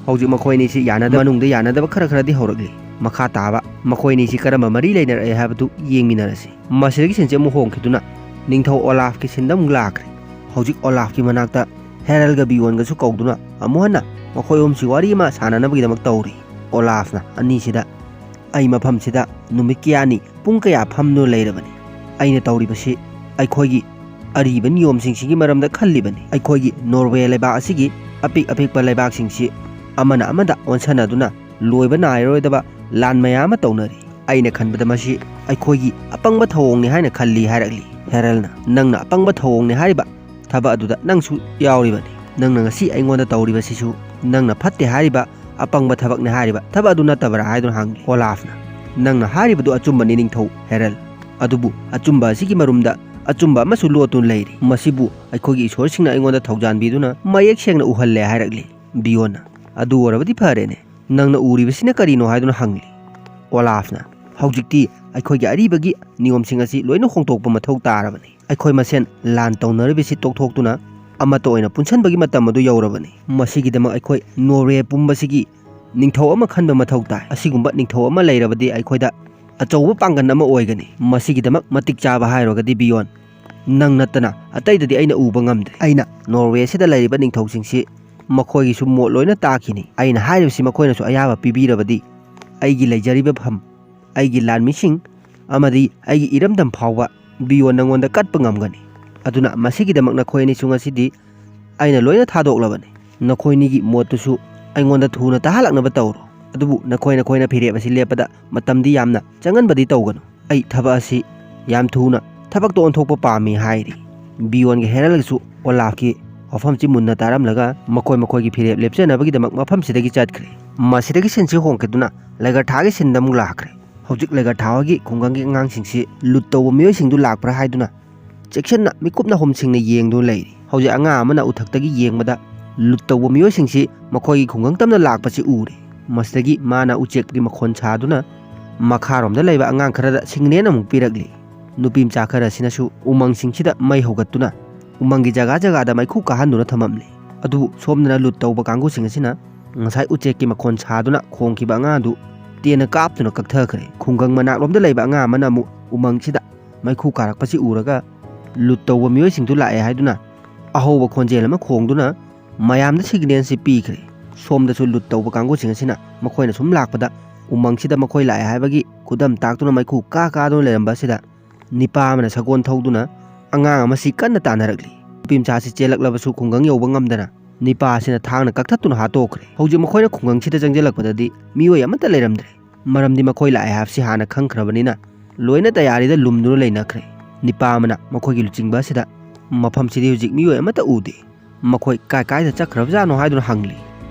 ꯍꯧꯖꯤꯛ ꯃꯈꯣꯏ ꯑꯅꯤꯁꯤ ꯌꯥꯅꯗꯕ, ꯃꯅꯨꯡꯗ ꯌꯥꯅꯗꯕ ꯈꯔ ꯈꯔꯗꯤ ꯍꯧꯔꯛꯂꯤ꯫ ꯃꯈꯥ ꯇꯥꯕ ꯃꯈꯣꯏ ꯑꯅꯤꯁꯤ ꯀꯔꯝꯕ ꯃꯔꯤ ꯂꯩꯅꯔꯛꯑꯦ ꯍꯥꯏꯕꯗꯨ ꯌꯦꯡꯃꯤꯟꯅꯔꯁꯤ꯫ ꯃꯁꯤꯗꯒꯤ ꯁꯤꯟꯁꯦ ꯑꯃꯨꯛ ꯍꯣꯡꯈꯤꯗꯨꯅ ꯅꯤꯡꯊꯧ ꯑꯣꯂꯥꯐꯀꯤ ꯁꯤꯟꯗ ꯑꯃꯨꯛ ꯂꯥꯛꯈ꯭ꯔꯦ꯫ ꯍꯧꯖꯤꯛ ꯑꯣꯂꯥꯐꯀꯤ ꯃꯅꯥꯛꯇ ꯍꯦꯔꯜꯒ ꯕꯤꯌꯣꯟꯒꯁꯨ ꯀꯧꯗꯨꯅ ꯑꯃꯨꯛ ꯍꯟꯅ ꯃꯈꯣꯏ ꯑꯍꯨꯝꯁꯤ ꯋꯥꯔꯤ ꯑꯃ ꯁꯥꯟꯅꯅꯕꯒꯤꯗꯃꯛ ꯇꯧꯔꯤ꯫ ꯑꯣꯂꯥꯐꯅ ꯑꯅꯤꯁꯤꯗ, "ꯑꯩ ꯃꯐꯝꯁꯤꯗ ꯅꯨꯃꯤꯠ ꯀꯌꯥꯅꯤ ꯄꯨꯡ ꯀꯌꯥ ꯐꯝꯗꯨꯅ ꯂꯩꯔꯕꯅꯤ꯫ ꯑꯩꯅ ꯇꯧꯔꯤꯕꯁꯤ ꯑꯩꯈꯣꯏꯒꯤ ꯑꯔꯤꯕ ꯅꯤꯌꯣꯝꯁꯤꯡꯁꯤꯒꯤ ꯃꯔꯝꯗ ꯈꯜꯂꯤꯕꯅꯤ꯫ ꯑꯩꯈꯣꯏꯒꯤ ꯅꯣꯔꯋꯦ ꯂꯩꯕꯥꯛ ꯑꯁꯤꯒꯤ ꯑꯄꯤꯛ ꯑꯄꯤꯛꯄ ꯂꯩꯕꯥꯛꯁꯤꯡꯁꯤ ꯑꯃꯅ ꯑꯃꯗ ꯑꯣꯟꯁꯟꯅꯗꯨꯅ ꯂꯣꯏꯕ ꯅꯥꯏꯔꯔꯣꯏꯗꯕ ꯂꯥꯟ ꯃꯌꯥꯝ ꯑꯃ ꯇꯧꯅꯔꯤ꯫ ꯑꯩꯅ ꯈꯟꯕꯗ ꯃꯁꯤ ꯑꯩꯈꯣꯏꯒꯤ ꯑꯄꯪꯕ ꯊꯧꯑꯣꯡꯅꯤ ꯍꯥꯏꯅ ꯈꯜꯂꯤ" ꯍꯥꯏꯔꯛꯂꯤ꯫ ꯍꯦꯔꯜꯅ, "ꯅꯪꯅ ꯑꯄꯪꯕ ꯊꯧꯑꯣꯡꯅꯤ ꯍꯥꯏꯔꯤꯕ ꯊꯕꯛ ꯑꯗꯨꯗ ꯅꯪꯁꯨ ꯌꯥꯎꯔꯤꯕꯅꯤ꯫ ꯅꯪꯅ ꯉꯁꯤ ꯑꯩꯉꯣꯟꯗ ꯇꯧꯔꯤꯕꯁꯤꯁꯨ ꯅꯪꯅ ꯐꯠꯇꯦ ꯍꯥꯏꯔꯤꯕ ꯑꯄꯪꯕ ꯊꯕꯛꯅꯤ ꯍꯥꯏꯔꯤꯕ ꯊꯕꯛ ꯑꯗꯨ ꯅꯠꯇꯕ꯭ꯔꯥ?" ꯍꯥꯏꯗꯨꯅ ꯍꯪꯂꯤ꯫ ꯑꯣꯂꯥꯐꯅ, "ꯅꯪꯅ ꯍꯥꯏꯔꯤꯕꯗꯨ ꯑꯆꯨꯝꯕꯅꯤ, ꯅꯤꯡꯊꯧ ꯍꯦꯔꯜ꯫ ꯑꯗꯨꯕꯨ ꯑꯆꯨꯝꯕ ꯑꯁꯤꯒꯤ ꯃꯔꯨꯝꯗ ꯑꯆꯨꯝꯕ ꯑꯃꯁꯨ ꯂꯣꯠꯇꯨꯅ ꯂꯩꯔꯤ꯫ ꯃꯁꯤꯕꯨ ꯑꯩꯈꯣꯏꯒꯤ ꯏꯁꯣꯔꯁꯤꯡꯅ ꯑꯩꯉꯣꯟꯗ ꯊꯧꯖꯥꯟꯕꯤꯗꯨꯅ ꯃꯌꯦꯛ ꯁꯦꯡꯅ ꯎꯍꯜꯂꯦ" ꯍꯥꯏꯔꯛꯂꯤ꯫ ꯕꯤꯌꯣꯟꯅ, "ꯑꯗꯨ ꯑꯣꯏꯔꯕꯗꯤ ꯐꯔꯦꯅꯦ, ꯅꯪꯅ ꯎꯔꯤꯕꯁꯤꯅ ꯀꯔꯤꯅꯣ?" ꯍꯥꯏꯗꯨꯅ ꯍꯪꯂꯤ꯫ ꯑꯣꯂꯥꯐꯅ, "ꯍꯧꯖꯤꯛꯇꯤ ꯑꯩꯈꯣꯏꯒꯤ ꯑꯔꯤꯕꯒꯤ ꯅꯤꯌꯣꯝꯁꯤꯡ ꯑꯁꯤ ꯂꯣꯏꯅ ꯍꯣꯡꯗꯣꯛꯄ ꯃꯊꯧ ꯇꯥꯔꯕꯅꯤ꯫ ꯑꯩꯈꯣꯏ ꯃꯁꯦꯟ ꯂꯥꯟ ꯇꯧꯅꯔꯤꯕꯁꯤ ꯇꯣꯛꯊꯣꯛꯇꯨꯅ ꯑꯃꯠꯇ ꯑꯣꯏꯅ ꯄꯨꯟꯁꯟꯕꯒꯤ ꯃꯇꯝ ꯑꯗꯨ ꯌꯧꯔꯕꯅꯤ꯫ ꯃꯁꯤꯒꯤꯗꯃꯛ ꯑꯩꯈꯣꯏ ꯅꯣꯔꯋꯦ ꯄꯨꯝꯕꯁꯤꯒꯤ ꯅꯤꯡꯊꯧ ꯑꯃ ꯈꯟꯕ ꯃꯊꯧ ꯇꯥꯏ꯫ ꯑꯁꯤꯒꯨꯝꯕ ꯅꯤꯡꯊꯧ ꯑꯃ ꯂꯩꯔꯕꯗꯤ ꯑꯩꯈꯣꯏꯗ ꯑꯆꯧꯕ ꯄꯥꯡꯒꯜ ꯑꯃ ꯑꯣꯏꯒꯅꯤ꯫ ꯃꯁꯤꯒꯤꯗꯃꯛ ꯃꯇꯤꯛ ꯆꯥꯕ ꯍꯥꯏꯔꯒꯗꯤ ꯕꯤꯌꯣꯟ, ꯅꯪ ꯅꯠꯇꯅ ꯑꯇꯩꯗꯗꯤ ꯑꯩꯅ ꯎꯕ ꯉꯝꯗ꯭ꯔꯤ꯫ ꯑꯩꯅ ꯅꯣꯔꯋꯦꯁꯤꯗ ꯂꯩꯔꯤꯕ ꯅꯤꯡꯊꯧꯁꯤꯡꯁꯤ ꯃꯈꯣꯏꯒꯤꯁꯨ ꯃꯣꯠ ꯂꯣꯏꯅ ꯇꯥꯈꯤꯅꯤ꯫ ꯑꯩꯅ ꯍꯥꯏꯔꯤꯕꯁꯤ ꯃꯈꯣꯏꯅꯁꯨ ꯑꯌꯥꯕ ꯄꯤꯕꯤꯔꯕꯗꯤ ꯑꯩꯒꯤ ꯂꯩꯖꯔꯤꯕ ꯐꯝ, ꯑꯩꯒꯤ ꯂꯥꯟꯃꯤꯁꯤꯡ ꯑꯃꯗꯤ ꯑꯩꯒꯤ ꯏꯔꯝꯗꯝ ꯐꯥꯎꯕ ꯕꯤꯌꯣꯟ ꯅꯪꯉꯣꯟꯗ ꯀꯠꯄ ꯉꯝꯒꯅꯤ꯫ ꯑꯗꯨꯅ ꯃꯁꯤꯒꯤꯗꯃꯛ ꯅꯈꯣꯏ ꯑꯅꯤꯁꯨ ꯉꯁꯤꯗꯤ ꯑꯩꯅ ꯂꯣꯏꯅ ꯊꯥꯗꯣꯛꯂꯕꯅꯤ꯫ ꯅꯈꯣꯏꯅꯤꯒꯤ ꯃꯣꯠꯇꯨꯁꯨ ꯑꯩꯉꯣꯟꯗ ꯊꯨꯅ ꯇꯥꯍꯜꯂꯛꯅꯕ ꯇꯧꯔꯣ꯫ ꯑꯗꯨꯕꯨ ꯅꯈꯣꯏ ꯅꯈꯣꯏꯅ ꯐꯤꯔꯦꯞ ꯑꯁꯤ ꯂꯦꯞꯄꯗ ꯃꯇꯝꯗꯤ ꯌꯥꯝꯅ ꯆꯪꯍꯟꯕꯗꯤ ꯇꯧꯒꯅꯨ꯫ ꯑꯩ ꯊꯕꯛ ꯑꯁꯤ ꯌꯥꯝ ꯊꯨꯅ ꯊꯕꯛꯇ ꯑꯣꯟꯊꯣꯛꯄ ꯄꯥꯝꯃꯤ" ꯍꯥꯏꯔꯤ꯫ ꯕꯤꯌꯣꯟꯒ ꯍꯦꯔꯜꯒꯁꯨ ꯑꯣꯂꯥꯐꯀꯤ ꯋꯥꯐꯝꯁꯤ ꯃꯨꯟꯅ ꯇꯥꯔꯝꯂꯒ ꯃꯈꯣꯏ ꯃꯈꯣꯏꯒꯤ ꯐꯤꯔꯦꯞ ꯂꯦꯞꯆꯅꯕꯒꯤꯗꯃꯛ ꯃꯐꯝꯁꯤꯗꯒꯤ ꯆꯠꯈ꯭ꯔꯦ꯫ ꯃꯁꯤꯗꯒꯤ ꯁꯤꯟꯁꯤ ꯍꯣꯡꯈꯤꯗꯨꯅ ꯂꯩꯒꯔꯊꯥꯒꯤ ꯁꯤꯟꯗ ꯑꯃꯨꯛ ꯂꯥꯛꯈ꯭ꯔꯦ꯫ ꯍꯧꯖꯤꯛ ꯂꯩꯒꯔꯊꯥ ꯍꯣꯏꯒꯤ ꯈꯨꯡꯒꯪꯒꯤ ꯑꯉꯥꯡꯁꯤꯡꯁꯤ ꯂꯨꯠ ꯇꯧꯕ ꯃꯤꯑꯣꯏꯁꯤꯡꯗꯨ ꯂꯥꯛꯄ꯭ꯔꯥ ꯍꯥꯏꯗꯨꯅ ꯆꯦꯛꯁꯤꯟꯅ ꯃꯤꯀꯨꯞ ꯅꯥꯍꯨꯝꯁꯤꯡꯅ ꯌꯦꯡꯗꯨꯅ ꯂꯩꯔꯤ꯫ ꯍꯧꯖꯤꯛ ꯑꯉꯥꯡ ꯑꯃꯅ ꯎꯊꯛꯇꯒꯤ ꯌꯦꯡꯕꯗ ꯂꯨꯠ ꯇꯧꯕ ꯃꯤꯑꯣꯏꯁꯤꯡꯁꯤ ꯃꯈꯣꯏꯒꯤ ꯈꯨꯡꯒꯪ ꯇꯝꯅ ꯂꯥꯛꯄꯁꯤ ꯎꯔꯦ꯫ ꯃꯁꯤꯗꯒꯤ ꯃꯥꯅ ꯎꯆꯦꯛꯀꯤ ꯃꯈꯣꯟ ꯁꯥꯗꯨꯅ ꯃꯈꯥꯔꯣꯝꯗ ꯂꯩꯕ ꯑꯉꯥꯡ ꯈꯔꯗ ꯁꯤꯒꯅꯦꯜ ꯑꯃꯨꯛ ꯄꯤꯔꯛꯂꯤ꯫ ꯅꯨꯄꯤ ꯃꯆꯥ ꯈꯔꯁꯤꯅꯁꯨ ꯎꯃꯪꯁꯤꯡꯁꯤꯗ ꯃꯩ ꯍꯧꯒꯠꯇꯨꯅ ꯎꯃꯪꯒꯤ ꯖꯒꯥ ꯖꯒꯥꯗ ꯃꯩꯈꯨ ꯀꯥꯍꯟꯗꯨꯅ ꯊꯝꯃꯝꯂꯤ꯫ ꯑꯗꯨꯕꯨ ꯁꯣꯝꯗꯅ ꯂꯨꯠ ꯇꯧꯕ ꯀꯥꯡꯕꯨꯁꯤꯡ ꯑꯁꯤꯅ ꯉꯁꯥꯏ ꯎꯆꯦꯛꯀꯤ ꯃꯈꯣꯟ ꯁꯥꯗꯨꯅ ꯈꯣꯡꯈꯤꯕ ꯑꯉꯥꯡ ꯑꯗꯨ ꯇꯦꯟꯅ ꯀꯥꯞꯇꯨꯅ ꯀꯛꯊꯈ꯭ꯔꯦ꯫ ꯈꯨꯡꯒꯪ ꯃꯅꯥꯛꯂꯣꯝꯗ ꯂꯩꯕ ꯑꯉꯥꯡ ꯑꯃꯅ ꯑꯃꯨꯛ ꯎꯃꯪꯁꯤꯗ ꯃꯩꯈꯨ ꯀꯥꯔꯛꯄꯁꯤ ꯎꯔꯒ ꯂꯨꯠ ꯇꯧꯕ ꯃꯤꯑꯣꯏꯁꯤꯡꯗꯨ ꯂꯥꯛꯑꯦ ꯍꯥꯏꯗꯨꯅ ꯑꯍꯧꯕ ꯈꯣꯟꯖꯦꯜ ꯑꯃ ꯈꯣꯡꯗꯨꯅ ꯃꯌꯥꯝꯗ ꯁꯤꯒꯅꯦꯜꯁꯤ ꯄꯤꯈ꯭ꯔꯦ꯫ ꯁꯣꯝꯗꯁꯨ ꯂꯨꯠ ꯇꯧꯕ ꯀꯥꯡꯕꯨꯁꯤꯡ ꯑꯁꯤꯅ ꯃꯈꯣꯏꯅ ꯁꯨꯝ ꯂꯥꯛꯄꯗ ꯎꯃꯪꯁꯤꯗ ꯃꯈꯣꯏ ꯂꯥꯛꯑꯦ ꯍꯥꯏꯕꯒꯤ ꯈꯨꯗꯝ ꯇꯥꯛꯇꯨꯅ ꯃꯩꯈꯨ ꯀꯥ ꯀꯥꯗꯨꯅ ꯂꯩꯔꯝꯕ ꯑꯁꯤꯗ ꯅꯤꯄꯥ ꯑꯃꯅ ꯁꯒꯣꯜ ꯊꯧꯗꯨꯅ ꯑꯉꯥꯡ ꯑꯃꯁꯤ ꯀꯟꯅ ꯇꯥꯟꯅꯔꯛꯂꯤ꯫ ꯅꯨꯄꯤ ꯃꯆꯥꯁꯤ ꯆꯦꯜꯂꯛꯂꯕꯁꯨ ꯈꯨꯡꯒꯪ ꯌꯧꯕ ꯉꯝꯗꯅ ꯅꯤꯄꯥ ꯑꯁꯤꯅ ꯊꯥꯡꯅ ꯀꯛꯊꯠꯇꯨꯅ ꯍꯥꯠꯇꯣꯛꯈ꯭ꯔꯦ꯫ ꯍꯧꯖꯤꯛ ꯃꯈꯣꯏꯅ ꯈꯨꯡꯒꯪꯁꯤꯗ ꯆꯪꯁꯤꯜꯂꯛꯄꯗꯗꯤ ꯃꯤꯑꯣꯏ ꯑꯃꯠꯇ ꯂꯩꯔꯝꯗ꯭ꯔꯦ꯫ ꯃꯔꯝꯗꯤ ꯃꯈꯣꯏ ꯂꯥꯛꯑꯦ ꯍꯥꯏꯕꯁꯤ ꯍꯥꯟꯅ ꯈꯪꯈ꯭ꯔꯕꯅꯤꯅ ꯂꯣꯏꯅ ꯇꯌꯥꯔꯤꯗ ꯂꯨꯝꯗꯨꯅ ꯂꯩꯅꯈ꯭ꯔꯦ꯫ ꯅꯤꯄꯥ ꯑꯃꯅ ꯃꯈꯣꯏꯒꯤ ꯂꯨꯆꯤꯡꯕ ꯑꯁꯤꯗ ꯃꯐꯝꯁꯤꯗꯤ ꯍꯧꯖꯤꯛ ꯃꯤꯑꯣꯏ ꯑꯃꯠꯇ ꯎꯗꯦ꯫ ꯃꯈꯣꯏ ꯀꯥꯏ ꯀꯥꯏꯗ ꯆꯠꯈ꯭ꯔꯕꯖꯥꯠꯅꯣ ꯍꯥꯏꯗꯨꯅ ꯍꯪꯂꯤ꯫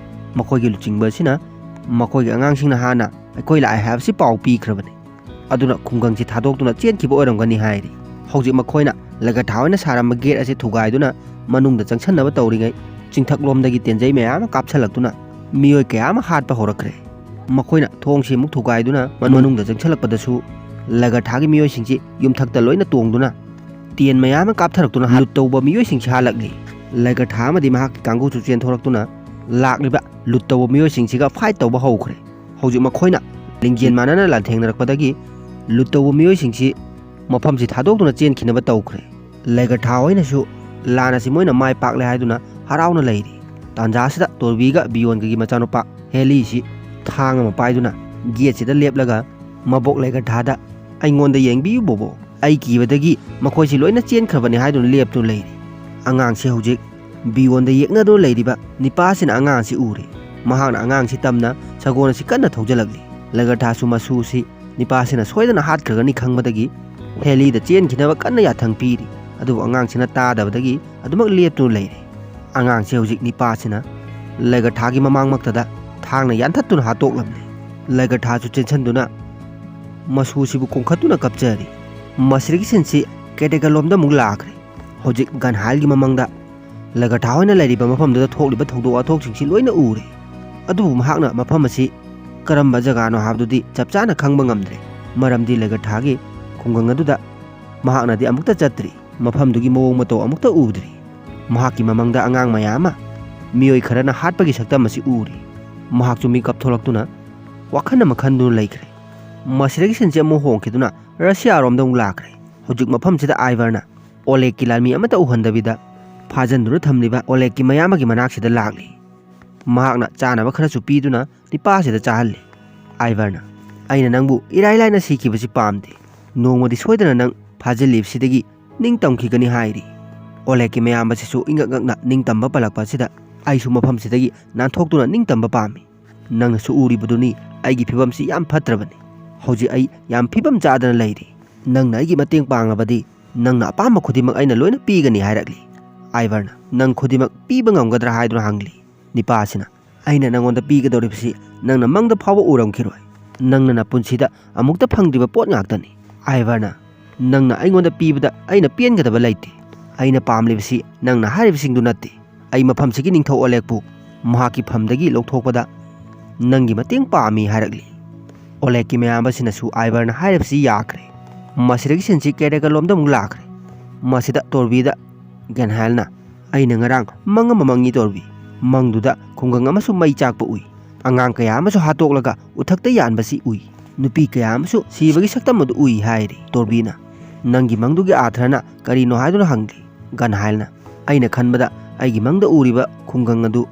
ꯃꯈꯣꯏꯒꯤ ꯂꯨꯆꯤꯡꯕ ꯑꯁꯤꯅ ꯃꯈꯣꯏꯒꯤ ꯑꯉꯥꯡꯁꯤꯡꯅ ꯍꯥꯟꯅ ꯑꯩꯈꯣꯏ ꯂꯥꯛꯑꯦ ꯍꯥꯏꯕꯁꯤ ꯄꯥꯎ ꯄꯤꯈ꯭ꯔꯕꯅꯤ꯫ ꯑꯗꯨꯅ ꯈꯨꯡꯒꯪꯁꯤ ꯊꯥꯗꯣꯛꯇꯨꯅ ꯆꯦꯟꯈꯤꯕ ꯑꯣꯏꯔꯝꯒꯅꯤ ꯍꯥꯏꯔꯤ꯫ ꯍꯧꯖꯤꯛ ꯃꯈꯣꯏꯅ ꯂꯒꯊꯥ ꯍꯣꯏꯅ ꯁꯥꯔꯝꯕ ꯒꯦꯠ ꯑꯁꯤ ꯊꯨꯒꯥꯏꯗꯨꯅ ꯃꯅꯨꯡꯗ ꯆꯪꯁꯟꯅꯕ ꯇꯧꯔꯤꯉꯩ ꯆꯤꯡꯊꯛꯂꯣꯝꯗꯒꯤ ꯇꯦꯟꯖꯩ ꯃꯌꯥꯝ ꯑꯃ ꯀꯥꯞꯁꯜꯂꯛꯇꯨꯅ ꯃꯤꯑꯣꯏ ꯀꯌꯥ ꯑꯃ ꯍꯥꯠꯄ ꯍꯧꯔꯛꯈ꯭ꯔꯦ꯫ ꯃꯈꯣꯏꯅ ꯊꯣꯡꯁꯤ ꯑꯃꯨꯛ ꯊꯨꯒꯥꯏꯗꯨꯅ ꯃꯅꯨꯡꯗ ꯆꯪꯁꯜꯂꯛꯄꯗꯁꯨ ꯂꯒꯊꯥꯒꯤ ꯃꯤꯑꯣꯏꯁꯤꯡꯁꯤ ꯌꯨꯝꯊꯛꯇ ꯂꯣꯏꯅ ꯇꯣꯡꯗꯨꯅ ꯇꯦꯟ ꯃꯌꯥꯝ ꯑꯃ ꯀꯥꯞꯊꯔꯛꯇꯨꯅ ꯂꯨꯠ ꯇꯧꯕ ꯃꯤꯑꯣꯏꯁꯤꯡꯁꯤ ꯍꯥꯜꯂꯛꯂꯤ꯫ ꯂꯒꯊꯥ ꯑꯃꯗꯤ ꯃꯍꯥꯛꯀꯤ ꯀꯥꯡꯕꯨꯁꯨ ꯆꯦꯟꯊꯣꯔꯛꯇꯨꯅ ꯂꯥꯛꯂꯤꯕ ꯂꯨꯠ ꯇꯧꯕ ꯃꯤꯑꯣꯏꯁꯤꯡꯁꯤꯒ ꯐꯥꯏꯠ ꯇꯧꯕ ꯍꯧꯈ꯭ꯔꯦ꯫ ꯍꯧꯖꯤꯛ ꯃꯈꯣꯏꯅ ꯂꯤꯡꯖꯦꯜ ꯃꯥꯟꯅꯅ ꯂꯥꯟꯊꯦꯡꯅꯔꯛꯄꯗꯒꯤ ꯂꯨꯠ ꯇꯧꯕ ꯃꯤꯑꯣꯏꯁꯤꯡꯁꯤ ꯃꯐꯝꯁꯤ ꯊꯥꯗꯣꯛꯇꯨꯅ ꯆꯦꯟꯈꯤꯅꯕ ꯇꯧꯈ꯭ꯔꯦ꯫ ꯂꯒꯊꯥ ꯍꯣꯏꯅꯁꯨ ꯂꯥꯟ ꯑꯁꯤ ꯃꯣꯏꯅ ꯃꯥꯏ ꯄꯥꯛꯂꯦ ꯍꯥꯏꯗꯨꯅ ꯍꯔꯥꯎꯅ ꯂꯩꯔꯤ꯫ ꯇꯥꯟꯖꯥꯁꯤꯗ ꯇꯣꯔꯕꯤꯒ ꯕꯤꯌꯣꯟꯒꯒꯤ ꯃꯆꯥꯅꯨꯄꯥ ꯍꯦꯂꯤꯁꯤ ꯊꯥꯡ ꯑꯃ ꯄꯥꯏꯗꯨꯅ ꯒꯦꯠꯁꯤꯗ ꯂꯦꯞꯂꯒ ꯃꯕꯣꯛ ꯂꯒꯊꯥꯗ "ꯑꯩꯉꯣꯟꯗ ꯌꯦꯡꯕꯤꯌꯨ ꯕꯣꯕꯣ, ꯑꯩ ꯀꯤꯕꯗꯒꯤ ꯃꯈꯣꯏꯁꯤ ꯂꯣꯏꯅ ꯆꯦꯟꯈ꯭ꯔꯕꯅꯤ" ꯍꯥꯏꯗꯨꯅ ꯂꯦꯞꯇꯨꯅ ꯂꯩꯔꯤ꯫ ꯑꯉꯥꯡꯁꯤ ꯍꯧꯖꯤꯛ ꯕꯤꯌꯣꯟꯗ ꯌꯦꯛꯅꯗꯨꯅ ꯂꯩꯔꯤꯕ ꯅꯤꯄꯥꯁꯤꯅ ꯑꯉꯥꯡ ꯑꯁꯤ ꯎꯔꯦ꯫ ꯃꯍꯥꯛꯅ ꯑꯉꯥꯡꯁꯤ ꯇꯝꯅ ꯁꯒꯣꯜ ꯑꯁꯤ ꯀꯟꯅ ꯊꯧꯖꯤꯜꯂꯛꯂꯤ꯫ ꯂꯒꯊꯥꯁꯨ ꯃꯁꯨꯁꯤ ꯅꯤꯄꯥꯁꯤꯅ ꯁꯣꯏꯗꯅ ꯍꯥꯠꯈ꯭ꯔꯒꯅꯤ ꯈꯪꯕꯗꯒꯤ ꯍꯦꯂꯤꯗ ꯆꯦꯟꯈꯤꯅꯕ ꯀꯟꯅ ꯌꯥꯊꯪ ꯄꯤꯔꯤ꯫ ꯑꯗꯨꯕꯨ ꯑꯉꯥꯡꯁꯤꯅ ꯇꯥꯗꯕꯗꯒꯤ ꯑꯗꯨꯃꯛ ꯂꯦꯞꯇꯨꯅ ꯂꯩꯔꯦ꯫ ꯑꯉꯥꯡꯁꯤ ꯍꯧꯖꯤꯛ ꯅꯤꯄꯥꯁꯤꯅ ꯂꯒꯊꯥꯒꯤ ꯃꯃꯥꯡꯃꯛꯇꯗ ꯊꯥꯡꯅ ꯌꯥꯟꯊꯠꯇꯨꯅ ꯍꯥꯠꯇꯣꯛꯂꯝꯂꯦ꯫ ꯂꯒꯊꯥꯁꯨ ꯆꯦꯟꯁꯤꯟꯗꯨꯅ ꯃꯁꯨꯁꯤꯕꯨ ꯀꯣꯡꯈꯠꯇꯨꯅ ꯀꯞꯆꯔꯤ꯫ ꯃꯁꯤꯗꯒꯤ ꯁꯤꯟꯁꯤ ꯀꯦꯇꯦꯒꯜꯂꯣꯝꯗ ꯑꯃꯨꯛ ꯂꯥꯛꯈ꯭ꯔꯦ꯫ ꯍꯧꯖꯤꯛ ꯒꯟꯍꯥꯏꯜꯒꯤ ꯃꯃꯥꯡꯗ ꯂꯒꯊꯥ ꯍꯣꯏꯅ ꯂꯩꯔꯤꯕ ꯃꯐꯝꯗꯨꯗ ꯊꯣꯛꯂꯤꯕ ꯊꯧꯗꯣꯛ ꯋꯥꯊꯣꯛꯁꯤꯡꯁꯤ ꯂꯣꯏꯅ ꯎꯔꯦ꯫ ꯑꯗꯨꯕꯨ ꯃꯍꯥꯛꯅ ꯃꯐꯝ ꯑꯁꯤ ꯀꯔꯝꯕ ꯖꯒꯥꯅꯣ ꯍꯥꯏꯕꯗꯨꯗꯤ ꯆꯞ ꯆꯥꯅ ꯈꯪꯕ ꯉꯝꯗ꯭ꯔꯦ꯫ ꯃꯔꯝꯗꯤ ꯂꯒꯊꯥꯒꯤ ꯈꯨꯡꯒꯪ ꯑꯗꯨꯗ ꯃꯍꯥꯛꯅꯗꯤ ꯑꯃꯨꯛꯇ ꯆꯠꯇ꯭ꯔꯤ꯫ ꯃꯐꯝꯗꯨꯒꯤ ꯃꯑꯣꯡ ꯃꯇꯧ ꯑꯃꯨꯛꯇ ꯎꯗ꯭ꯔꯤ꯫ ꯃꯍꯥꯛꯀꯤ ꯃꯃꯥꯡꯗ ꯑꯉꯥꯡ ꯃꯌꯥꯝ ꯑꯃ, ꯃꯤꯑꯣꯏ ꯈꯔꯅ ꯍꯥꯠꯄꯒꯤ ꯁꯛꯇꯝ ꯑꯁꯤ ꯎꯔꯤ꯫ ꯃꯍꯥꯛꯁꯨ ꯃꯤꯀꯞ ꯊꯣꯛꯂꯛꯇꯨꯅ ꯋꯥꯈꯜ ꯑꯃ ꯈꯟꯗꯨꯅ ꯂꯩꯈ꯭ꯔꯦ꯫ ꯃꯁꯤꯗꯒꯤ ꯁꯤꯟꯁꯦ ꯑꯃꯨꯛ ꯍꯣꯡꯈꯤꯗꯨꯅ ꯔꯁꯤꯌꯥꯔꯣꯝꯗ ꯑꯃꯨꯛ ꯂꯥꯛꯈ꯭ꯔꯦ꯫ ꯍꯧꯖꯤꯛ ꯃꯐꯝꯁꯤꯗ ꯑꯥꯏꯚꯔꯅ ꯑꯣꯂꯦꯒꯀꯤ ꯂꯥꯟꯃꯤ ꯑꯃꯠꯇ ꯎꯍꯟꯗꯕꯤꯗ ꯐꯥꯖꯤꯟꯗꯨꯅ ꯊꯝꯂꯤꯕ ꯑꯣꯂꯦꯒꯀꯤ ꯃꯌꯥꯝꯕꯒꯤ ꯃꯅꯥꯛꯁꯤꯗ ꯂꯥꯛꯂꯤ꯫ ꯃꯍꯥꯛꯅ ꯆꯥꯅꯕ ꯈꯔꯁꯨ ꯄꯤꯗꯨꯅ ꯅꯤꯄꯥꯁꯤꯗ ꯆꯥꯍꯜꯂꯤ꯫ ꯑꯥꯏꯚꯔꯅ, "ꯑꯩꯅ ꯅꯪꯕꯨ ꯏꯔꯥꯏ ꯂꯥꯏꯅ ꯁꯤꯈꯤꯕꯁꯤ ꯄꯥꯝꯗꯦ꯫ ꯅꯣꯡꯃꯗꯤ ꯁꯣꯏꯗꯅ ꯅꯪ ꯐꯥꯖꯤꯜꯂꯤꯕꯁꯤꯗꯒꯤ ꯅꯤꯡꯇꯝꯈꯤꯒꯅꯤ" ꯍꯥꯏꯔꯤ꯫ ꯑꯣꯂꯦꯒꯀꯤ ꯃꯌꯥꯝꯕꯁꯤꯁꯨ ꯏꯉꯛ ꯉꯛꯅ ꯅꯤꯡꯇꯝꯕ ꯄꯜꯂꯛꯄ ꯑꯁꯤꯗ, "ꯑꯩꯁꯨ ꯃꯐꯝꯁꯤꯗꯒꯤ ꯅꯥꯟꯊꯣꯛꯇꯨꯅ ꯅꯤꯡꯇꯝꯕ ꯄꯥꯝꯃꯤ꯫ ꯅꯪꯅꯁꯨ ꯎꯔꯤꯕꯗꯨꯅꯤ, ꯑꯩꯒꯤ ꯐꯤꯕꯝꯁꯤ ꯌꯥꯝ ꯐꯠꯇ꯭ꯔꯕꯅꯤ꯫ ꯍꯧꯖꯤꯛ ꯑꯩ ꯌꯥꯝ ꯐꯤꯕꯝ ꯆꯥꯗꯅ ꯂꯩꯔꯤ꯫ ꯅꯪꯅ ꯑꯩꯒꯤ ꯃꯇꯦꯡ ꯄꯥꯡꯂꯕꯗꯤ ꯅꯪꯅ ꯑꯄꯥꯝꯕ ꯈꯨꯗꯤꯡꯃꯛ ꯑꯩꯅ ꯂꯣꯏꯅ ꯄꯤꯒꯅꯤ" ꯍꯥꯏꯔꯛꯂꯤ꯫ ꯑꯥꯏꯚꯔꯅ, "ꯅꯪ ꯈꯨꯗꯤꯡꯃꯛ ꯄꯤꯕ ꯉꯝꯒꯗ꯭ꯔꯥ?" ꯍꯥꯏꯗꯨꯅ ꯍꯪꯂꯤ꯫ ꯅꯤꯄꯥ ꯑꯁꯤꯅ, "ꯑꯩꯅ ꯅꯪꯉꯣꯟꯗ ꯄꯤꯒꯗꯧꯔꯤꯕꯁꯤ ꯅꯪꯅ ꯃꯪꯗ ꯐꯥꯎꯕ ꯎꯔꯝꯈꯤꯔꯣꯏ꯫ ꯅꯪꯅ ꯅꯄꯨꯟꯁꯤꯗ ꯑꯃꯨꯛꯇ ꯐꯪꯗ꯭ꯔꯤꯕ ꯄꯣꯠ ꯉꯥꯛꯇꯅꯤ꯫" ꯑꯥꯏꯚꯔꯅ, "ꯅꯪꯅ ꯑꯩꯉꯣꯟꯗ ꯄꯤꯕꯗ ꯑꯩꯅ ꯄꯦꯟꯒꯗꯕ ꯂꯩꯇꯦ꯫ ꯑꯩꯅ ꯄꯥꯝꯂꯤꯕꯁꯤ ꯅꯪꯅ ꯍꯥꯏꯔꯤꯕꯁꯤꯡꯗꯨ ꯅꯠꯇꯦ꯫ ꯑꯩ ꯃꯐꯝꯁꯤꯒꯤ ꯅꯤꯡꯊꯧ ꯑꯣꯂꯦꯒꯄꯨ ꯃꯍꯥꯛꯀꯤ ꯐꯝꯗꯒꯤ ꯂꯧꯊꯣꯛꯄꯗ ꯅꯪꯒꯤ ꯃꯇꯦꯡ ꯄꯥꯝꯃꯤ" ꯍꯥꯏꯔꯛꯂꯤ꯫ ꯑꯣꯂꯦꯒꯀꯤ ꯃꯌꯥꯝꯕꯁꯤꯅꯁꯨ ꯑꯥꯏꯚꯔꯅ ꯍꯥꯏꯔꯤꯕꯁꯤ ꯌꯥꯈ꯭ꯔꯦ꯫ ꯃꯁꯤꯗꯒꯤ ꯁꯤꯟꯁꯤ ꯀꯦꯔꯦꯒ ꯂꯣꯝꯗ ꯑꯃꯨꯛ ꯂꯥꯛꯈ꯭ꯔꯦ꯫ ꯃꯁꯤꯗ ꯇꯣꯔꯕꯤꯗ ꯒꯦꯟꯍꯥꯏꯜꯅ, "ꯑꯩꯅ ꯉꯔꯥꯡ ꯃꯪ ꯑꯃ ꯃꯪꯉꯤ ꯇꯣꯔꯕꯤ꯫ ꯃꯪꯗꯨꯗ ꯈꯨꯡꯒꯪ ꯑꯃꯁꯨ ꯃꯩ ꯆꯥꯛꯄ ꯎꯏ꯫ ꯑꯉꯥꯡ ꯀꯌꯥ ꯑꯃꯁꯨ ꯍꯥꯠꯇꯣꯛꯂꯒ ꯎꯊꯛꯇ ꯌꯥꯟꯕꯁꯤ ꯎꯏ꯫ ꯅꯨꯄꯤ ꯀꯌꯥ ꯑꯃꯁꯨ ꯁꯤꯕꯒꯤ ꯁꯛꯇꯝ ꯑꯗꯨ ꯎꯏ" ꯍꯥꯏꯔꯤ꯫ ꯇꯣꯔꯕꯤꯅ, "ꯅꯪꯒꯤ ꯃꯪꯗꯨꯒꯤ ꯑꯥꯊ꯭ꯔꯅ ꯀꯔꯤꯅꯣ?" ꯍꯥꯏꯗꯨꯅ ꯍꯪꯂꯤ꯫ ꯒꯟꯍꯥꯏꯜꯅ, "ꯑꯩꯅ ꯈꯟꯕꯗ ꯑꯩꯒꯤ ꯃꯪꯗ ꯎꯔꯤꯕ ꯈꯨꯡꯒꯪ ꯑꯗꯨ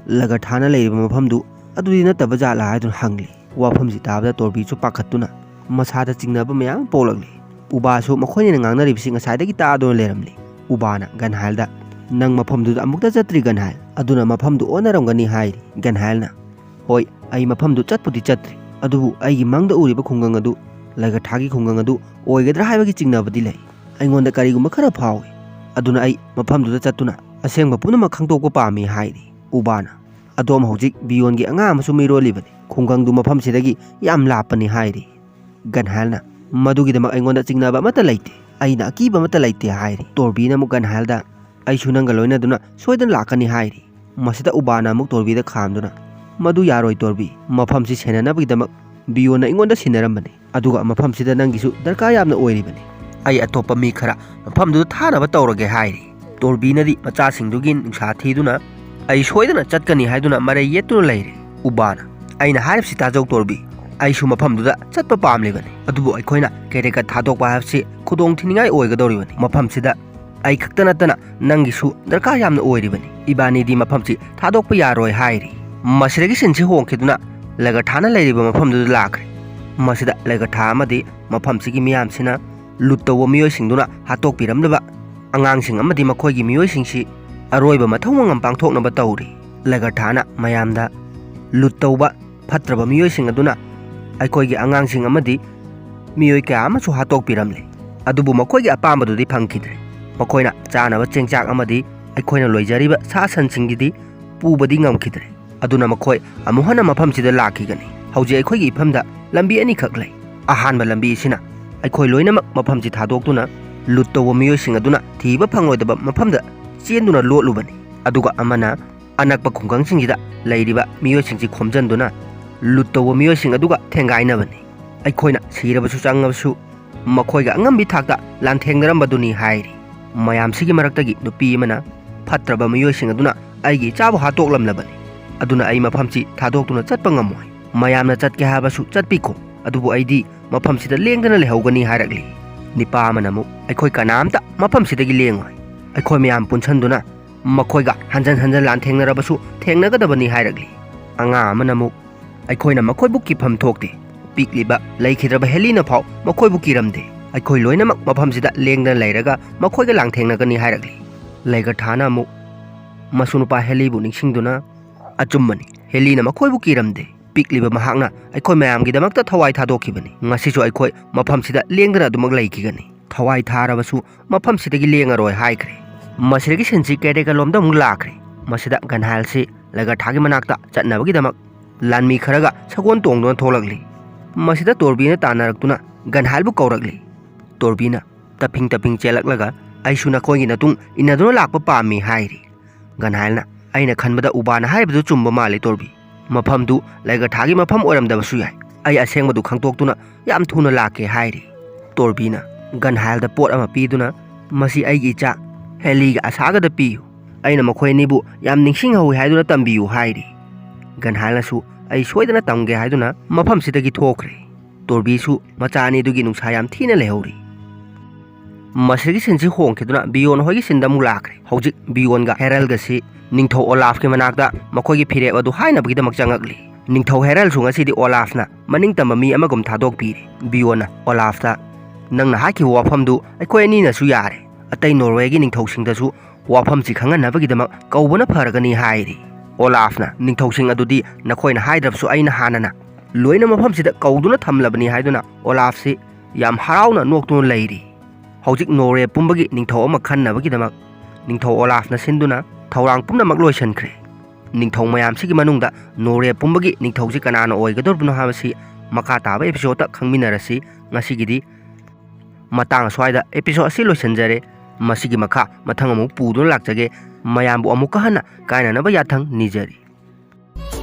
ꯂꯒꯔꯊꯥꯅ ꯂꯩꯔꯤꯕ ꯃꯐꯝꯗꯨ ꯑꯗꯨꯗꯤ ꯅꯠꯇꯕ ꯖꯥꯠꯂꯥ?" ꯍꯥꯏꯗꯨꯅ ꯍꯪꯂꯤ꯫ ꯋꯥꯐꯝꯁꯤ ꯇꯥꯕꯗ ꯇꯣꯔꯕꯤꯁꯨ ꯄꯥꯈꯠꯇꯨꯅ ꯃꯁꯥꯗ ꯆꯤꯡꯅꯕ ꯃꯌꯥꯝ ꯄꯣꯛꯂꯛꯂꯤ꯫ ꯎꯕꯥꯁꯨ ꯃꯈꯣꯏꯅ ꯉꯥꯡꯅꯔꯤꯕꯁꯤ ꯉꯁꯥꯏꯗꯒꯤ ꯇꯥꯗꯨꯅ ꯂꯩꯔꯝꯂꯤ꯫ ꯎꯕꯥꯅ ꯒꯟꯍꯥꯏꯜꯗ, "ꯅꯪ ꯃꯐꯝꯗꯨꯗ ꯑꯃꯨꯛꯇ ꯆꯠꯇ꯭ꯔꯤ ꯒꯟꯍꯥꯏꯜ, ꯑꯗꯨꯅ ꯃꯐꯝꯗꯨ ꯑꯣꯟꯅꯔꯝꯒꯅꯤ" ꯍꯥꯏꯔꯤ꯫ ꯒꯟꯍꯥꯏꯜꯅ, "ꯍꯣꯏ, ꯑꯩ ꯃꯐꯝꯗꯨ ꯆꯠꯄꯨꯗꯤ ꯆꯠꯇ꯭ꯔꯤ, ꯑꯗꯨꯕꯨ ꯑꯩꯒꯤ ꯃꯪꯗ ꯎꯔꯤꯕ ꯈꯨꯡꯒꯪ ꯑꯗꯨ ꯂꯒꯔꯊꯥꯒꯤ ꯈꯨꯡꯒꯪ ꯑꯗꯨ ꯑꯣꯏꯒꯗ꯭ꯔꯥ ꯍꯥꯏꯕꯒꯤ ꯆꯤꯡꯅꯕꯗꯤ ꯂꯩ꯫ ꯑꯩꯉꯣꯟꯗ ꯀꯔꯤꯒꯨꯝꯕ ꯈꯔ ꯐꯥꯎꯏ꯫ ꯑꯗꯨꯅ ꯑꯩ ꯃꯐꯝꯗꯨꯗ ꯆꯠꯇꯨꯅ ꯑꯁꯦꯡꯕ ꯄꯨꯝꯅꯃꯛ ꯈꯪꯗꯣꯛꯄ ꯄꯥꯝꯃꯤ" ꯍꯥꯏꯔꯤ꯫ ꯎꯕꯥꯅ, "ꯑꯗꯣꯝ ꯍꯧꯖꯤꯛ ꯕꯤꯌꯣꯟꯒꯤ ꯑꯉꯥꯡ ꯑꯃꯁꯨ ꯃꯤꯔꯣꯜꯂꯤꯕꯅꯤ꯫ ꯈꯨꯡꯒꯪꯗꯨ ꯃꯐꯝꯁꯤꯗꯒꯤ ꯌꯥꯝ ꯂꯥꯞꯄꯅꯤ" ꯍꯥꯏꯔꯤ꯫ ꯒꯟꯍꯥꯏꯜꯅ, "ꯃꯗꯨꯒꯤꯗꯃꯛ ꯑꯩꯉꯣꯟꯗ ꯆꯤꯡꯅꯕ ꯑꯃꯠꯇ ꯂꯩꯇꯦ, ꯑꯩꯅ ꯑꯀꯤꯕ ꯑꯃꯠꯇ ꯂꯩꯇꯦ" ꯍꯥꯏꯔꯤ꯫ ꯇꯣꯔꯕꯤꯅ ꯑꯃꯨꯛ ꯒꯟꯍꯥꯏꯜꯗ, "ꯑꯩꯁꯨ ꯅꯪꯒ ꯂꯣꯏꯅꯗꯨꯅ ꯁꯣꯏꯗꯅ ꯂꯥꯛꯀꯅꯤ" ꯍꯥꯏꯔꯤ꯫ ꯃꯁꯤꯗ ꯎꯕꯥꯅ ꯑꯃꯨꯛ ꯇꯣꯔꯕꯤꯗ ꯈꯥꯝꯗꯨꯅ, "ꯃꯗꯨ ꯌꯥꯔꯣꯏ ꯇꯣꯔꯕꯤ, ꯃꯐꯝꯁꯤ ꯁꯦꯟꯅꯅꯕꯒꯤꯗꯃꯛ ꯕꯤꯌꯣꯟꯅ ꯑꯩꯉꯣꯟꯗ ꯁꯤꯟꯅꯔꯝꯕꯅꯤ, ꯑꯗꯨꯒ ꯃꯐꯝꯁꯤꯗ ꯅꯪꯒꯤꯁꯨ ꯗꯔꯀꯥꯔ ꯌꯥꯝꯅ ꯑꯣꯏꯔꯤꯕꯅꯤ꯫ ꯑꯩ ꯑꯇꯣꯞꯄ ꯃꯤ ꯈꯔ ꯃꯐꯝꯗꯨꯗ ꯊꯥꯅꯕ ꯇꯧꯔꯒꯦ" ꯍꯥꯏꯔꯤ꯫ ꯇꯣꯔꯕꯤꯅꯗꯤ ꯃꯆꯥꯁꯤꯡꯗꯨꯒꯤ ꯅꯨꯡꯁꯥ ꯊꯤꯗꯨꯅ "ꯑꯩ ꯁꯣꯏꯗꯅ ꯆꯠꯀꯅꯤ" ꯍꯥꯏꯗꯨꯅ ꯃꯔꯩ ꯌꯦꯠꯇꯨꯅ ꯂꯩꯔꯦ꯫ ꯎꯕꯥꯅ "ꯑꯩꯅ ꯍꯥꯏꯔꯤꯕꯁꯤ ꯇꯥꯖꯧ ꯇꯣꯔꯕꯤ, ꯑꯩꯁꯨ ꯃꯐꯝꯗꯨꯗ ꯆꯠꯄ ꯄꯥꯝꯂꯤꯕꯅꯤ, ꯑꯗꯨꯕꯨ ꯑꯩꯈꯣꯏꯅ ꯀꯦꯔꯦꯀꯠ ꯊꯥꯗꯣꯛꯄ ꯍꯥꯏꯕꯁꯤ ꯈꯨꯗꯣꯡ ꯊꯤꯅꯤꯡꯉꯥꯏ ꯑꯣꯏꯒꯗꯧꯔꯤꯕꯅꯤ꯫ ꯃꯐꯝꯁꯤꯗ ꯑꯩ ꯈꯛꯇ ꯅꯠꯇꯅ ꯅꯪꯒꯤꯁꯨ ꯗꯔꯀꯥꯔ ꯌꯥꯝꯅ ꯑꯣꯏꯔꯤꯕꯅꯤ꯫ ꯏꯕꯥꯅꯤꯗꯤ ꯃꯐꯝꯁꯤ ꯊꯥꯗꯣꯛꯄ ꯌꯥꯔꯣꯏ" ꯍꯥꯏꯔꯤ꯫ ꯃꯁꯤꯗꯒꯤ ꯁꯤꯟꯁꯤ ꯍꯣꯡꯈꯤꯗꯨꯅ ꯂꯒꯊꯥꯅ ꯂꯩꯔꯤꯕ ꯃꯐꯝꯗꯨꯗ ꯂꯥꯛꯈ꯭ꯔꯦ꯫ ꯃꯁꯤꯗ ꯂꯒꯊꯥ ꯑꯃꯗꯤ ꯃꯐꯝꯁꯤꯒꯤ ꯃꯤꯌꯥꯝꯁꯤꯅ ꯂꯨꯠ ꯇꯧꯕ ꯃꯤꯑꯣꯏꯁꯤꯡꯗꯨꯅ ꯍꯥꯠꯇꯣꯛꯄꯤꯔꯝꯂꯕ ꯑꯉꯥꯡꯁꯤꯡ ꯑꯃꯗꯤ ꯃꯈꯣꯏꯒꯤ ꯃꯤꯑꯣꯏꯁꯤꯡꯁꯤ ꯑꯔꯣꯏꯕ ꯃꯊꯧ ꯃꯉꯝ ꯄꯥꯡꯊꯣꯛꯅꯕ ꯇꯧꯔꯤ꯫ ꯂꯒꯊꯥꯅ ꯃꯌꯥꯝꯗ ꯂꯨꯠ ꯇꯧꯕ ꯐꯠꯇ꯭ꯔꯕ ꯃꯤꯑꯣꯏꯁꯤꯡ ꯑꯗꯨꯅ ꯑꯩꯈꯣꯏꯒꯤ ꯑꯉꯥꯡꯁꯤꯡ ꯑꯃꯗꯤ ꯃꯤꯑꯣꯏ ꯀꯌꯥ ꯑꯃꯁꯨ ꯍꯥꯠꯇꯣꯛꯄꯤꯔꯝꯂꯦ꯫ ꯑꯗꯨꯕꯨ ꯃꯈꯣꯏꯒꯤ ꯑꯄꯥꯝꯕꯗꯨꯗꯤ ꯐꯪꯈꯤꯗ꯭ꯔꯦ꯫ ꯃꯈꯣꯏꯅ ꯆꯥꯅꯕ ꯆꯦꯡꯆꯥꯛ ꯑꯃꯗꯤ ꯑꯩꯈꯣꯏꯅ ꯂꯣꯏꯖꯔꯤꯕ ꯁꯥ ꯁꯟꯁꯤꯡꯒꯤꯗꯤ ꯄꯨꯕꯗꯤ ꯉꯝꯈꯤꯗ꯭ꯔꯦ꯫ ꯑꯗꯨꯅ ꯃꯈꯣꯏ ꯑꯃꯨꯛ ꯍꯟꯅ ꯃꯐꯝꯁꯤꯗ ꯂꯥꯛꯈꯤꯒꯅꯤ꯫ ꯍꯧꯖꯤꯛ ꯑꯩꯈꯣꯏꯒꯤ ꯏꯐꯝꯗ ꯂꯝꯕꯤ ꯑꯅꯤꯈꯛ ꯂꯩ꯫ ꯑꯍꯥꯟꯕ ꯂꯝꯕꯤ ꯑꯁꯤꯅ ꯑꯩꯈꯣꯏ ꯂꯣꯏꯅꯃꯛ ꯃꯐꯝꯁꯤ ꯊꯥꯗꯣꯛꯇꯨꯅ ꯂꯨꯠ ꯇꯧꯕ ꯃꯤꯑꯣꯏꯁꯤꯡ ꯑꯗꯨꯅ ꯊꯤꯕ ꯐꯪꯂꯣꯏꯗꯕ ꯃꯐꯝꯗ ꯆꯦꯟꯗꯨꯅ ꯂꯣꯠꯂꯨꯕꯅꯤ꯫ ꯑꯗꯨꯒ ꯑꯃꯅ ꯑꯅꯛꯄ ꯈꯨꯡꯒꯪꯁꯤꯡꯁꯤꯗ ꯂꯩꯔꯤꯕ ꯃꯤꯑꯣꯏꯁꯤꯡꯁꯤ ꯈꯣꯝꯖꯤꯟꯗꯨꯅ ꯂꯨꯠ ꯇꯧꯕ ꯃꯤꯑꯣꯏꯁꯤꯡ ꯑꯗꯨꯒ ꯊꯦꯡꯒꯥꯏꯅꯕꯅꯤ꯫ ꯑꯩꯈꯣꯏꯅ ꯁꯤꯔꯕꯁꯨ ꯆꯪꯉꯕꯁꯨ ꯃꯈꯣꯏꯒ ꯑꯉꯝꯕꯤ ꯊꯥꯛꯇ ꯂꯥꯟꯊꯦꯡꯅꯔꯝꯕꯗꯨꯅꯤ ꯍꯥꯏꯔꯤ꯫ ꯃꯌꯥꯝꯁꯤꯒꯤ ꯃꯔꯛꯇꯒꯤ ꯅꯨꯄꯤ ꯑꯃꯅ ꯐꯠꯇ꯭ꯔꯕ ꯃꯤꯑꯣꯏꯁꯤꯡ ꯑꯗꯨꯅ ꯑꯩꯒꯤ ꯏꯆꯥꯕꯨ ꯍꯥꯠꯇꯣꯛꯂꯝꯂꯕꯅꯤ꯫ ꯑꯗꯨꯅ ꯑꯩ ꯃꯐꯝꯁꯤ ꯊꯥꯗꯣꯛꯇꯨꯅ ꯆꯠꯄ ꯉꯝꯃꯣꯏ꯫ ꯃꯌꯥꯝꯅ ꯆꯠꯀꯦ ꯍꯥꯏꯕꯁꯨ ꯆꯠꯄꯤꯈꯣ, ꯑꯗꯨꯕꯨ ꯑꯩꯗꯤ ꯃꯐꯝꯁꯤꯗ ꯂꯦꯡꯗꯅ ꯂꯩꯍꯧꯒꯅꯤ ꯍꯥꯏꯔꯛꯂꯤ꯫ ꯅꯤꯄꯥ ꯑꯃꯅ ꯑꯃꯨꯛ ꯑꯩꯈꯣꯏ ꯀꯅꯥꯝꯇ ꯃꯐꯝꯁꯤꯗꯒꯤ ꯂꯦꯡꯉꯣꯏ꯫ ꯑꯩꯈꯣꯏ ꯃꯌꯥꯝ ꯄꯨꯟꯁꯤꯟꯗꯨꯅ ꯃꯈꯣꯏꯒ ꯍꯟꯖꯟ ꯍꯟꯖꯟ ꯂꯥꯟꯊꯦꯡꯅꯔꯕꯁꯨ ꯊꯦꯡꯅꯒꯗꯕꯅꯤ ꯍꯥꯏꯔꯛꯂꯤ꯫ ꯑꯉꯥꯡ ꯑꯃꯅ ꯑꯃꯨꯛ ꯑꯩꯈꯣꯏꯅ ꯃꯈꯣꯏꯕꯨ ꯀꯤꯐꯝ ꯊꯣꯛꯇꯦ꯫ ꯄꯤꯛꯂꯤꯕ ꯂꯩꯈꯤꯗ꯭ꯔꯕ ꯍꯦꯂꯤꯅ ꯐꯥꯎ ꯃꯈꯣꯏꯕꯨ ꯀꯤꯔꯝꯗꯦ꯫ ꯑꯩꯈꯣꯏ ꯂꯣꯏꯅꯃꯛ ꯃꯐꯝꯁꯤꯗ ꯂꯦꯡꯗꯅ ꯂꯩꯔꯒ ꯃꯈꯣꯏꯒ ꯂꯥꯟꯊꯦꯡꯅꯒꯅꯤ ꯍꯥꯏꯔꯛꯂꯤ꯫ ꯂꯩꯒꯊꯥꯅ ꯑꯃꯨꯛ ꯃꯁꯨ ꯅꯨꯄꯥ ꯍꯦꯂꯤꯕꯨ ꯅꯤꯡꯁꯤꯡꯗꯨꯅ, "ꯑꯆꯨꯝꯕꯅꯤ, ꯍꯦꯂꯤꯅ ꯃꯈꯣꯏꯕꯨ ꯀꯤꯔꯝꯗꯦ꯫ ꯄꯤꯛꯂꯤꯕ ꯃꯍꯥꯛꯅ ꯑꯩꯈꯣꯏ ꯃꯌꯥꯝꯒꯤꯗꯃꯛꯇ ꯊꯋꯥꯏ ꯊꯥꯗꯣꯛꯈꯤꯕꯅꯤ꯫ ꯉꯁꯤꯁꯨ ꯑꯩꯈꯣꯏ ꯃꯐꯝꯁꯤꯗ ꯂꯦꯡꯗꯅ ꯑꯗꯨꯃꯛ ꯂꯩꯈꯤꯒꯅꯤ꯫ ꯊꯋꯥꯏ ꯊꯥꯔꯕꯁꯨ ꯃꯐꯝꯁꯤꯗꯒꯤ ꯂꯦꯡꯉꯔꯣꯏ" ꯍꯥꯏꯈ꯭ꯔꯦ꯫ ꯃꯁꯤꯗꯒꯤ ꯁꯤꯟꯁꯤ ꯀꯦꯔꯦꯀꯂꯣꯝꯗ ꯑꯃꯨꯛ ꯂꯥꯛꯈ꯭ꯔꯦ꯫ ꯃꯁꯤꯗ ꯒꯟꯍꯥꯏꯜꯁꯤ ꯂꯒꯊꯥꯒꯤ ꯃꯅꯥꯛꯇ ꯆꯠꯅꯕꯒꯤꯗꯃꯛ ꯂꯥꯟꯃꯤ ꯈꯔꯒ ꯁꯒꯣꯜ ꯇꯣꯡꯗꯨꯅ ꯊꯣꯛꯂꯛꯂꯤ꯫ ꯃꯁꯤꯗ ꯇꯣꯔꯕꯤꯅ ꯇꯥꯟꯅꯔꯛꯇꯨꯅ ꯒꯟꯍꯥꯏꯜꯕꯨ ꯀꯧꯔꯛꯂꯤ꯫ ꯇꯣꯔꯕꯤꯅ ꯇꯞꯐꯤꯡ ꯇꯞꯐꯤꯡ ꯆꯦꯜꯂꯛꯂꯒ "ꯑꯩꯁꯨ ꯅꯈꯣꯏꯒꯤ ꯅꯇꯨꯡ ꯏꯟꯅꯗꯨꯅ ꯂꯥꯛꯄ ꯄꯥꯝꯃꯤ" ꯍꯥꯏꯔꯤ꯫ ꯒꯟꯍꯥꯏꯜꯅ, "ꯑꯩꯅ ꯈꯟꯕꯗ ꯎꯕꯥꯅ ꯍꯥꯏꯔꯤꯕꯗꯨ ꯆꯨꯝꯕ ꯃꯥꯜꯂꯤ ꯇꯣꯔꯕꯤ꯫ ꯃꯐꯝꯗꯨ ꯂꯩꯒꯊꯥꯒꯤ ꯃꯐꯝ ꯑꯣꯏꯔꯝꯗꯕꯁꯨ ꯌꯥꯏ꯫ ꯑꯩ ꯑꯁꯦꯡꯕꯗꯨ ꯈꯪꯗꯣꯛꯇꯨꯅ ꯌꯥꯝ ꯊꯨꯅ ꯂꯥꯛꯀꯦ" ꯍꯥꯏꯔꯤ꯫ ꯇꯣꯔꯕꯤꯅ, ꯒꯟꯍꯥꯏꯜꯗ ꯄꯣꯠ ꯑꯃ ꯄꯤꯗꯨꯅ, "ꯃꯁꯤ ꯑꯩꯒꯤ ꯏꯆꯥ ꯍꯦꯂꯤꯒ ꯑꯁꯥꯒꯗ ꯄꯤꯌꯨ꯫ ꯑꯩꯅ ꯃꯈꯣꯏ ꯑꯅꯤꯕꯨ ꯌꯥꯝ ꯅꯤꯡꯁꯤꯡꯍꯧꯏ ꯍꯥꯏꯗꯨꯅ ꯇꯝꯕꯤꯌꯨ" ꯍꯥꯏꯔꯤ꯫ ꯒꯟꯍꯥꯏꯜꯅꯁꯨ, "ꯑꯩ ꯁꯣꯏꯗꯅ ꯇꯝꯒꯦ" ꯍꯥꯏꯗꯨꯅ ꯃꯐꯝꯁꯤꯗꯒꯤ ꯊꯣꯛꯈ꯭ꯔꯦ꯫ ꯇꯣꯔꯕꯤꯁꯨ ꯃꯆꯥ ꯑꯅꯤꯗꯨꯒꯤ ꯅꯨꯡꯁꯥ ꯌꯥꯝ ꯊꯤꯅ ꯂꯩꯍꯧꯔꯤ꯫ ꯃꯁꯤꯒꯤ ꯁꯤꯟꯁꯤ ꯍꯣꯡꯈꯤꯗꯨꯅ ꯕꯤꯌꯣꯟ ꯍꯣꯏꯒꯤ ꯁꯤꯟꯗ ꯑꯃꯨꯛ ꯂꯥꯛꯈ꯭ꯔꯦ꯫ ꯍꯧꯖꯤꯛ ꯕꯤꯌꯣꯟꯒ ꯍꯦꯔꯜꯒꯁꯤ ꯅꯤꯡꯊꯧ ꯑꯣꯂꯥꯐꯀꯤ ꯃꯅꯥꯛꯇ ꯃꯈꯣꯏꯒꯤ ꯐꯤꯔꯦꯞ ꯑꯗꯨ ꯍꯥꯏꯅꯕꯒꯤꯗꯃꯛ ꯆꯪꯉꯛꯂꯤ꯫ ꯅꯤꯡꯊꯧ ꯍꯦꯔꯜꯁꯨ ꯉꯁꯤꯗꯤ ꯑꯣꯂꯥꯐꯅ ꯃꯅꯤꯡ ꯇꯝꯕ ꯃꯤ ꯑꯃꯒꯨꯝ ꯊꯥꯗꯣꯛꯄꯤꯔꯦ꯫ ꯕꯤꯌꯣꯟꯅ ꯑꯣꯂꯥꯐꯇ, "ꯅꯪꯅ ꯍꯥꯏꯈꯤꯕ ꯋꯥꯐꯝꯗꯨ ꯑꯩꯈꯣꯏ ꯑꯅꯤꯅꯁꯨ ꯌꯥꯔꯦ꯫ ꯑꯇꯩ ꯅꯣꯔꯋꯦꯒꯤ ꯅꯤꯡꯊꯧꯁꯤꯡꯗꯁꯨ ꯋꯥꯐꯝꯁꯤ ꯈꯪꯍꯟꯅꯕꯒꯤꯗꯃꯛ ꯀꯧꯕꯅ ꯐꯔꯒꯅꯤ" ꯍꯥꯏꯔꯤ꯫ ꯑꯣꯂꯥꯐꯅ, "ꯅꯤꯡꯊꯧꯁꯤꯡ ꯑꯗꯨꯗꯤ ꯅꯈꯣꯏꯅ ꯍꯥꯏꯗ꯭ꯔꯕꯁꯨ ꯑꯩꯅ ꯍꯥꯟꯅꯅ ꯂꯣꯏꯅ ꯃꯐꯝꯁꯤꯗ ꯀꯧꯗꯨꯅ ꯊꯝꯂꯕꯅꯤ" ꯍꯥꯏꯗꯨꯅ ꯑꯣꯂꯥꯐꯁꯤ ꯌꯥꯝ ꯍꯔꯥꯎꯅ ꯅꯣꯛꯇꯨꯅ ꯂꯩꯔꯤ꯫ ꯍꯧꯖꯤꯛ ꯅꯣꯔꯋꯦ ꯄꯨꯝꯕꯒꯤ ꯅꯤꯡꯊꯧ ꯑꯃ ꯈꯟꯅꯕꯒꯤꯗꯃꯛ ꯅꯤꯡꯊꯧ ꯑꯣꯂꯥꯐꯅ ꯁꯤꯟꯗꯨꯅ ꯊꯧꯔꯥꯡ ꯄꯨꯝꯅꯃꯛ ꯂꯣꯏꯁꯤꯟꯈ꯭ꯔꯦ꯫ ꯅꯤꯡꯊꯧ ꯃꯌꯥꯝꯁꯤꯒꯤ ꯃꯅꯨꯡꯗ ꯅꯣꯔꯋꯦ ꯄꯨꯝꯕꯒꯤ ꯅꯤꯡꯊꯧꯁꯤ ꯀꯅꯥꯅ ꯑꯣꯏꯒꯗꯧꯔꯤꯕꯅꯣ ꯍꯥꯏꯕꯁꯤ ꯃꯈꯥ ꯇꯥꯕ ꯑꯦꯄꯤꯁꯣꯗꯇ ꯈꯪꯃꯤꯟꯅꯔꯁꯤ꯫ ꯉꯁꯤꯒꯤꯗꯤ ꯃꯇꯥꯡ ꯑꯁ꯭ꯋꯥꯏꯗ ꯑꯦꯄꯤꯁꯣꯗ ꯑꯁꯤ ꯂꯣꯏꯁꯤꯟꯖꯔꯦ꯫ ꯃꯁꯤꯒꯤ ꯃꯈꯥ ꯃꯊꯪ ꯑꯃꯨꯛ ꯄꯨꯗꯨꯅ ꯂꯥꯛꯆꯒꯦ꯫ ꯃꯌꯥꯝꯕꯨ ꯑꯃꯨꯛꯀ ꯍꯟꯅ ꯀꯥꯏꯅꯅꯕ ꯌꯥꯊꯪ ꯅꯤꯖꯔꯤ꯫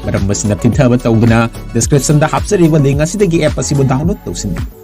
ꯃꯔꯝ ꯑꯁꯤꯅ ꯊꯤꯟꯊꯕ ꯇꯧꯗꯨꯅ descriptionꯗ ꯍꯥꯞꯆꯔꯤꯕ link ꯑꯁꯤꯗꯒꯤ app ꯑꯁꯤꯕꯨ download ꯇꯧꯁꯤꯟꯕꯤꯌꯨ꯫